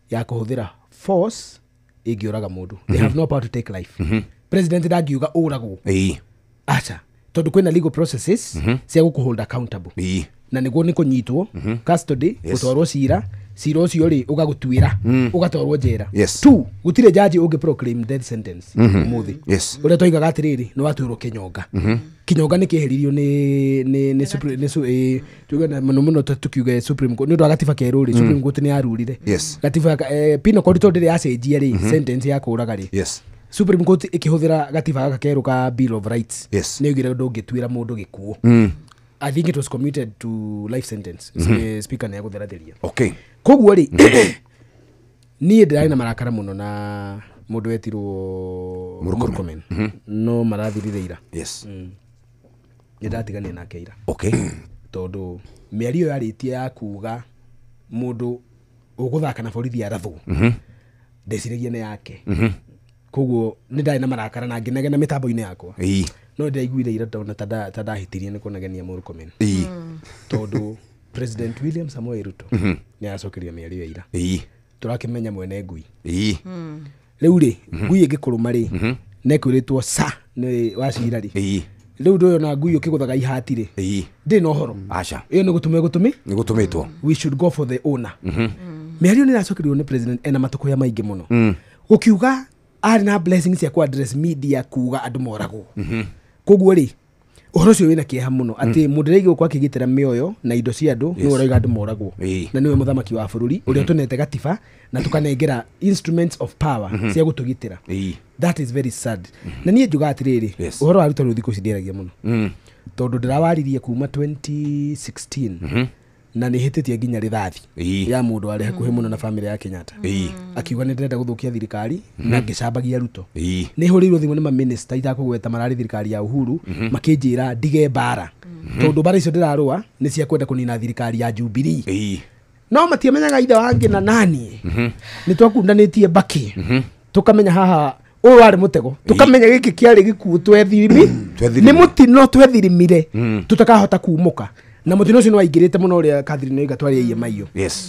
ya kũhũthĩra force ĩngĩũraga mũndũ. They have no power to take life. President ndangiuga ũragwo. Acha, tondũ kwĩna legal processes cia gũkũ hold accountable. Na nĩguo nĩ kũnyitwo custody, gũtwarwo cira, cira ũcio rĩ ũgagũtuĩra, ũgatwarwo njera. Two, gũtirĩ jaji ũngĩ proclaim death sentence ũmũthĩ. Ũrĩa twoigaga atĩrĩrĩ, nĩ watuĩrwo kĩnyonga. Kĩnyonga nĩ kĩeheririo nĩ tuge mũno mũno tukiuge Supreme Court nĩ ũndũ wa gatiba kerũ rĩ, Supreme Court nĩ yarurire gatiba penal code tondũ ndĩrĩ yacenjia rĩ sentence ya kũũraga rĩ, Supreme Court ĩkĩhũthĩra gatiba gaka kerũ ka Bill of Rights nĩ yoigire ndũngĩtuĩra mũndũ gĩkuũ. I think it was commuted to life sentence. Speaker nĩ agũtheratheria. Koguo rĩ, niĩ ndĩrarĩ na marakara mũno na mũndũ wetirwo Murkomen. No marathirire ira. Nĩ ndatiganire nake ira. Tondũ mĩario yarĩtie ya kuga mũndũ ũgũthaka na borithi arathwo, ndeciragia nĩ yake. Koguo nĩ ndarĩ na marakara na ngĩnegena mĩtambo-inĩ yakwa. No ndaiguire ira ndona ta ndahĩtirie nĩ kũnegenia Murkomen. Tondũ President William Samoei Ruto nĩ aracokeria mĩario ya ira. Tũrakĩmenya mwene ngui. Rĩu rĩ, ngui ĩngĩkũrũma rĩ, na ĩkwĩrĩtwo sa nĩ wacira rĩ, rĩu ndũyona ngui ũkĩgũthaga ihati rĩ, ndĩrĩ na ũhoro. Ĩyo nĩ gũtũma ĩgũtũmĩ? Nĩ gũtũmĩtwo. We should go for the owner. Mĩario nĩ ĩracokerio nĩ president ena matũkũya maingĩ mũno. Gũkiuga arĩ na blessings cia kũ address media kuga andũ moragwo. Koguo rĩ, ũhoro ũcio wĩna kĩeha mũno atĩ mũndũ ũrĩa gũkũ akĩgitĩra mĩoyo na indo cia andũ nĩwe ũrauga andũ moragwo. Na nĩwe mũthamaki wa bũrũri ũrĩa tũnete gatiba na tũkanengera instruments of power cia gũtũgitĩra. That is very sad. Na niĩ njuga atĩrĩrĩ, ũhoro wa Ruto rĩu thikũ ici ndĩaragia mũno. Tondũ ndĩrawaririe kuma 2016 na nĩ hĩtĩtie nginya rithathi ya mũndũ warĩ hakuhĩ mũno na family ya Kenyatta. Akiuga nĩ ndĩrenda gũthũkia thirikari na ngĩcambagia Ruto. Nĩ hũrĩirwo thimũ nĩ maminista itakũgweta mararĩ thirikari ya Uhuru makĩnjĩra ndige mbara tondũ mbara icio ndĩrarũa nĩ cia kwenda kũnina thirikari ya Jubilee. No matiamenyaga ithe wangĩ na nani nĩ twakundanĩtie mbakĩ tũkamenya haha ũyũ warĩ mũtego, tũkamenya gĩkĩ kĩarĩ gĩkuũ twethirimi nĩ mũtino twethirimire tũtakahota kumũka. Na mũtino ũcio nĩ waingĩrĩte mũno ũrĩa Catherine oiga twarĩie maiyo.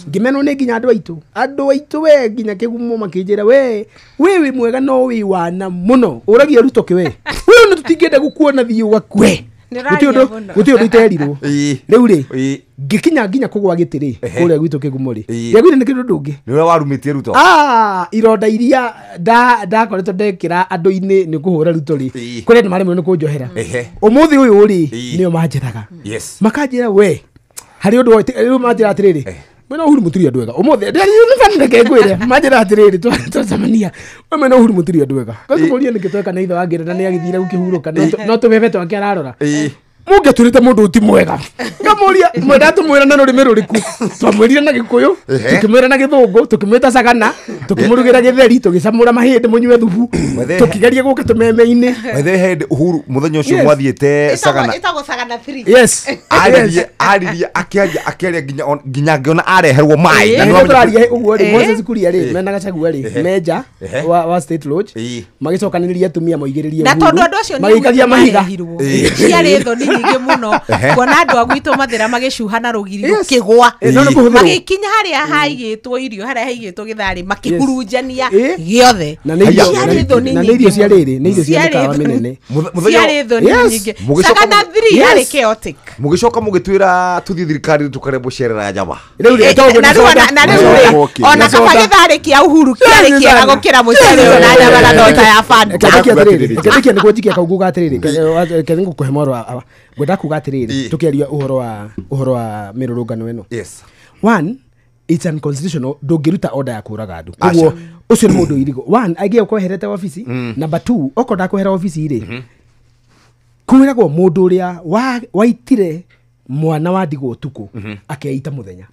Ngĩmenwo nĩ nginya andũ aitũ, andũ aitũ we nginya kĩgumo makĩnjĩra we wĩ mwega no wĩ wana mũno ũragia Ruto kĩ we we nĩ tũtingĩenda gũkuona thiĩ ũgakue. Gũtirĩ ũndũ iterirwo. Rĩu rĩ ngĩkinya nginya kũgwa gĩtĩ rĩ kũrĩa gwitũ Kĩgumo rĩ ndiaguire nĩ kĩndũ ndũngĩ. Nĩ ũrĩa warumĩtie Ruto. Ironda iria ndakoretwo ndekĩra andũ-inĩ nĩ kũhũra Ruto rĩ kũrĩa andũ maremwo nĩ kũnjohera. Ũmũthĩ ũyũ rĩ nĩo manjethaga. Makanjĩra we harĩ ũndũ rĩu manjĩra atĩrĩrĩ mwena Uhuru mũtiri andũ ega ũmũthĩ reke ngwĩre manjĩra atĩrĩrĩ twacemania we mwena Uhuru mũtiri andũ ega ngakũria nĩkĩ tweka na ithe wa Ngeretha nĩ agĩthire gũkĩhurũka no tũbebe twake ararora mũngĩatwĩrĩte mũndũ ũti mwega ngamũria mwenda tũmwĩra na rũrĩmĩ rũrĩkũ twamwĩrire na Gĩkũyũ tũkĩmwĩra na Gĩthũngũ tũkĩmwĩta Sagana tũkĩmũrugĩra gĩtheri tũgĩcamũra mahĩndĩ mũnyue thubu tũkĩgeria gũka tũmeme-inĩ. By the Uhuru mũthenya ũcio mwathiĩte Sagana ĩtagwo Sagana 3. Yes. Aririe akĩaria nginya ngĩona areherwo maĩ. Na nĩ tũraria ũguo rĩ Moses Kuria rĩ mena Gachagua rĩ menja wa State Lodge magĩcokanĩrĩria atumia moigĩrĩrie Uhuru na tondũ andũ acio magĩikagia mahiga ciarĩ thoni nyingĩ mũno kuona andũ a gwitũ mathĩra magĩcuha na rũgiri rũkĩgwa magĩkinya harĩa haigĩtwo irio harĩa haigĩtwo gĩtharĩ makĩhurunjania gĩothe. Na nĩ irio cia rĩrĩ nĩ irio cia mĩkawa mĩnene ciarĩ thoni nyingĩ. Sagana 3 yarĩ chaotic. Mũgĩcoka mũgĩtwĩra tũthiĩ thirikari tũkare mũcerera nyama na rĩu ona kaba gĩtharĩ kĩa Uhuru kĩarĩ kĩega gũkĩra mũcere ũyũ na nyama na thota ya Fanta. Kĩndĩkia nĩguo njikie kaunguga atĩrĩrĩ kethĩ ngũkũhe mwaro ngwenda kuga atĩrĩrĩ tũkĩaria ũhoro wa mĩrũrũngano ĩno. Yes. One, it's unconstitutional ndũngĩruta order ya kũraga andũ koguo ũcio nĩ mũndũ irigo. One, aigĩo kweherete wabici. Number two, okorwo ndakwehera wabici rĩ kwĩragwo mũndũ ũrĩa waitire mwana wa ndigwa ũtukũ akeita mũthenya.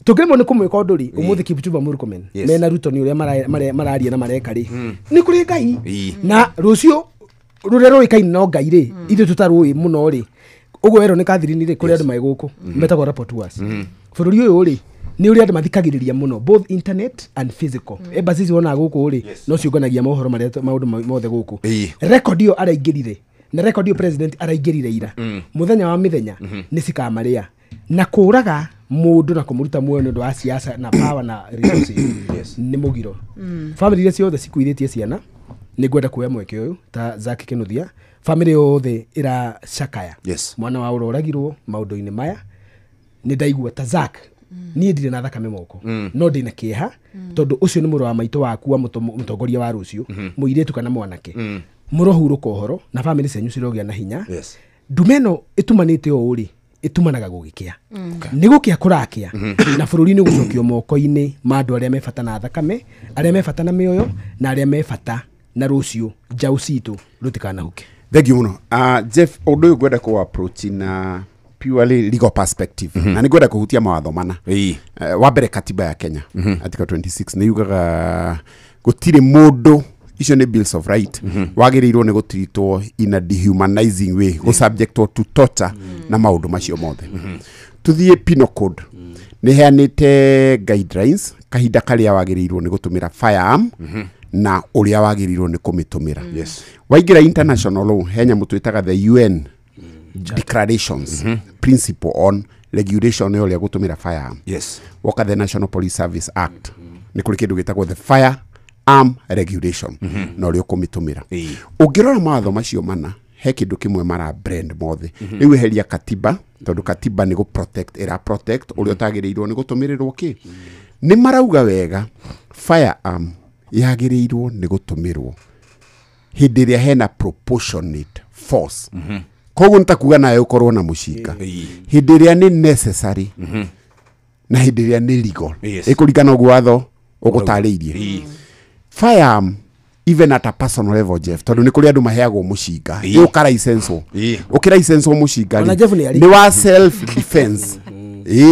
Tũngĩremwo nĩ kũmwĩka ũndũ rĩ ũmũthĩ Kipchumba Murkomen mena Ruto nĩ ũrĩa mararia na mareka rĩ nĩ kũrĩ Ngai na rũciũ rũrĩa rũĩkaine no Ngai rĩ ithuĩ tũtarũĩ mũno rĩ ũguo werwo nĩ Catherine rĩ kũrĩ andũ marĩ gũkũ metagwo rapporteurs. Bũrũri ũyũ rĩ nĩ ũrĩa andũ mathikagĩrĩria mũno both internet and physical. Embassies wonaga gũkũ rĩ no ciũnganagia mohoro marĩa maũndũ mothe gũkũ. Record ĩyo araingĩrire na record ĩyo president araingĩrire ira mũthenya wa mĩthenya nĩ cikamarĩa na kũraga mũndũ na kũmũruta muoyo nĩ ũndũ wa siasa na power na resources nĩ mũgiro. Family iria ciothe cikuithĩtie ciana nĩ ngwenda kuoya mweke ũyũ ta Zack Kinuthia family yothe ĩracakaya mwana wa ũroragirwo maũndũ-inĩ maya nĩ ndaigua ta Zack niĩ ndirĩ na thakame moko no ndĩna kĩeha tondũ ũcio nĩ mũrũ wa maitũ waku wa mũtongoria wa rũciũ mũirĩtu kana mwanake mũrohurũka ũhoro na family cianyu cirogĩa na hinya. Ndume ĩno ĩtumanĩte ũũ rĩ ĩtumanaga gũgĩkĩa nĩ gũkĩa kũrakĩa na bũrũri nĩ gũcokio moko-inĩ ma andũ arĩa me bata na thakame arĩa me bata na mĩoyo na arĩa me bata na rũciũ njaũ citũ rũtikanahuke. Thank you mũno. Jeff, ũndũ ũyũ ngwenda kũ approach na purely legal perspective na nĩ ngwenda kũhutia mawatho mana. Wa mbere katiba ya Kenya article 26 nĩ yugaga gũtirĩ mũndũ icio nĩ bills of right wagĩrĩirwo nĩ gũtreatwo in a dehumanizing way go subject to torture na maũndũ macio mothe. Tuthiĩ penal code nĩ heanĩte guidelines kahinda karĩa wagĩrĩirwo nĩ gũtũmĩra firearm na ũrĩa wagĩrĩirwo nĩ kũmĩtũmĩra. Waingĩra international law he nyamũ twĩtaga the UN declarations principle on regulation ya ũrĩa gũtũmĩra firearm. Woka the National Police Service Act nĩ kũrĩ kĩndũ gĩtagwo the firearm regulation na ũrĩa ũkũmĩtũmĩra. Ũngĩrora mawatho macio mana he kĩndũ kĩmwe mara brand mothe. Rĩu eheria katiba tondũ katiba nĩ gũ protect ĩra protect ũrĩa ũtagĩrĩirwo nĩ gũtũmĩrĩrwo kĩ. Nĩ marauga wega firearm yagĩrĩirwo nĩ gũtũmĩrwo hĩndĩ ĩrĩa hena proportionate force. Koguo nĩ ta kuga nawe ũkorwo na mũcinga hĩndĩ ĩrĩa nĩ necessary na hĩndĩ ĩrĩa nĩ legal ĩkũringana ũguo watho ũgũtarĩirie. Firearm even at a personal level Jeff tondũ nĩ kũrĩ andũ maheagwo mũcinga ũka license ũkĩ license mũcinga nĩ wa self defense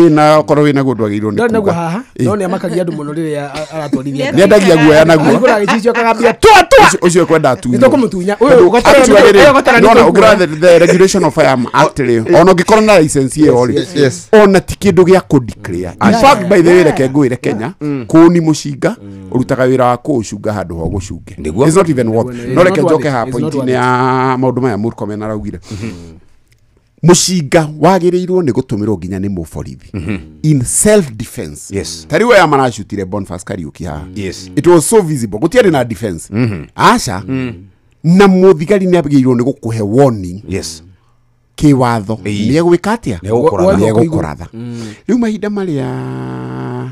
na okorwo wĩna guo ndwagĩrĩirwo nĩ kuga haha no nĩ amakagia andũ mũno rĩrĩa aratwarithia nĩ endagia guoya naguo agũraga gĩcicio akagambia tua tua ũcio ekwenda atunywo nĩ tũkũmũtunya ũyũ ũgatara ũngĩrora the regulation of firearm act rĩ ona ũngĩkorwo na license ĩyo rĩ ona ti kĩndũ gĩa kũ declare. In fact by the way reke ngwĩre Kenya kũni mũcinga ũrutaga wĩra wa kũũcunga handũ ho gũcunge. It's not even worth. No reke njoke haha point-inĩ ya maũndũ maya Murkomen araugire. Mũcinga wagĩrĩirwo nĩ gũtũmĩrwo nginya nĩ mũborithi in self defense. Ta rĩu aya maracutire Boniface Kariuki haha it was so visible gũtiarĩ na defense aca na mũthigari nĩ agĩrĩirwo nĩ gũkũhe warning Kĩwatho nĩ egwĩka atĩa? Nĩ egũkũratha. Rĩu mahinda marĩa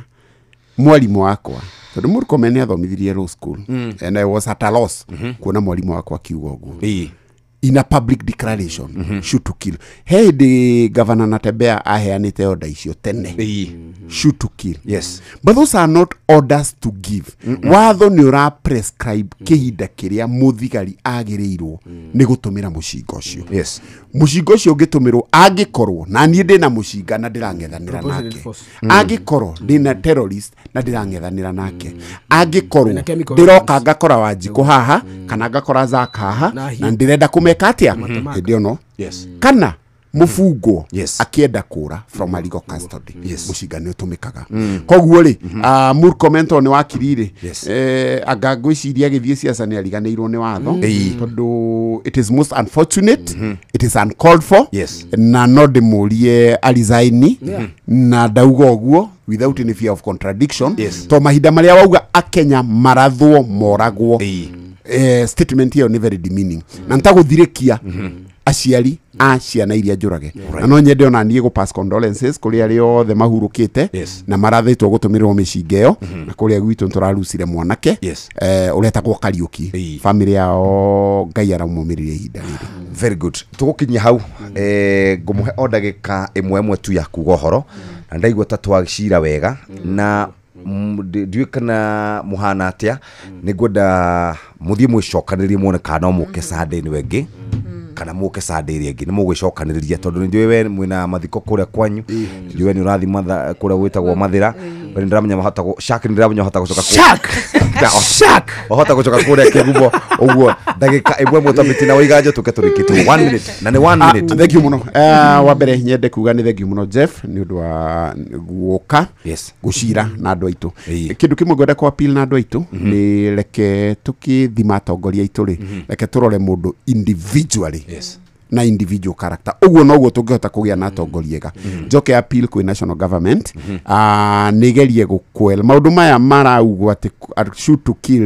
mwarimũ wakwa, tondũ Murkomen nĩ athomithirie law school, and I was at a loss kuona mwarimũ wakwa akiuga ũguo in a public declaration, shoot to kill. He hĩndĩ Governor Natembeya aheanĩte order icio tene, shoot to kill. Yes. But those are not orders to give. Watho nĩ ũra prescribe kĩhinda kĩrĩa mũthigari agĩrĩirwo nĩ gũtũmĩra mũcinga ũcio. Yes. Mũcinga ũcio ũngĩtũmĩrwo angĩkorwo na niĩ ndĩna mũcinga na ndĩrang'ethanĩra nake, angĩkorwo ndĩna terrorist na ndĩrang'ethanĩra nake, angĩkorwo ndĩroka ngakora Wanjikũ haha kana ngakora Zack haha na ndĩrenda kũmeka atĩa hĩndĩ ĩyo no. Yes. Kana mũbungwo akĩenda kũra from a legal custody, mũcinga nĩ ũtũmĩkaga. Koguo rĩ, Murkomen tondũ nĩ wakiri rĩ, anga ngwĩciria agĩthiĩ siasa nĩ ariganĩirwo nĩ watho, tondũ it is most unfortunate, it is uncalled for. Yes. Na no ndĩmũrie arisaini, na ndauga ũguo without any fear of contradiction. Yes. To mahinda marĩa wauga akenya marathwo moragwo, statement ĩyo nĩ very demeaning na nĩtagũthirĩkia aciari a ciana iria njũrage. Na no nyende ona niĩ gũ pass condolences kũrĩ arĩa othe mahurũkĩte na marathĩtwo gũtũmĩrwo mĩcinga ĩyo, na kũrĩa gwitũ nĩtũrarucire mwanake ũretagwo Kariũki, family yao Ngai aramũmĩrĩria ihinda rĩrĩ. Very good. Tũgũkinyia hau, ngũmũhe o ndagĩka ĩmwe ĩmwe tu ya kuga ũhoro, na ndaigua ta twacira wega, na ndiũĩ kana mũhana atĩa. Nĩ ngwenda mũthiĩ mwĩcokanĩrĩrie muone kana no mũke Sunday ĩno ĩngĩ kana mũke Sunday ĩrĩa ĩngĩ. Nĩ mũgwĩcokanĩrĩria tondũ nĩ njũĩ we mwĩna mathiko kũrĩa kwanyu, njũĩ we nĩ ũrathiĩ kũrĩa gwĩtagwo Mathĩra, we nĩ ndĩramenya wahota Shark, nĩ ndĩramenya wahota gũcoka Shark wahota gũcoka kũrĩa Kĩgumo. Ũguo ndagĩka ĩmwe ĩmwe twambĩtie na Waiganjo tũke tũrĩkĩtie 1 minute, na nĩ 1 minute. Thank you mũno. Wa mbere nyende kuga nĩ thank you mũno Jeff nĩ ũndũ wa guoka gũcira na andũ aitũ. Kĩndũ kĩmwe ngwenda kũ appeal na andũ aitũ nĩ reke tũkĩthima atongoria aitũ rĩ, reke tũrore mũndũ individually. Yes. Na individual character. Ũguo noguo tũngĩhota kũgĩa na atongoria ega. Njoke appeal kwĩ national government, nĩgerie gũkwel maũndũ maya maraugwo atĩ shoot to kill.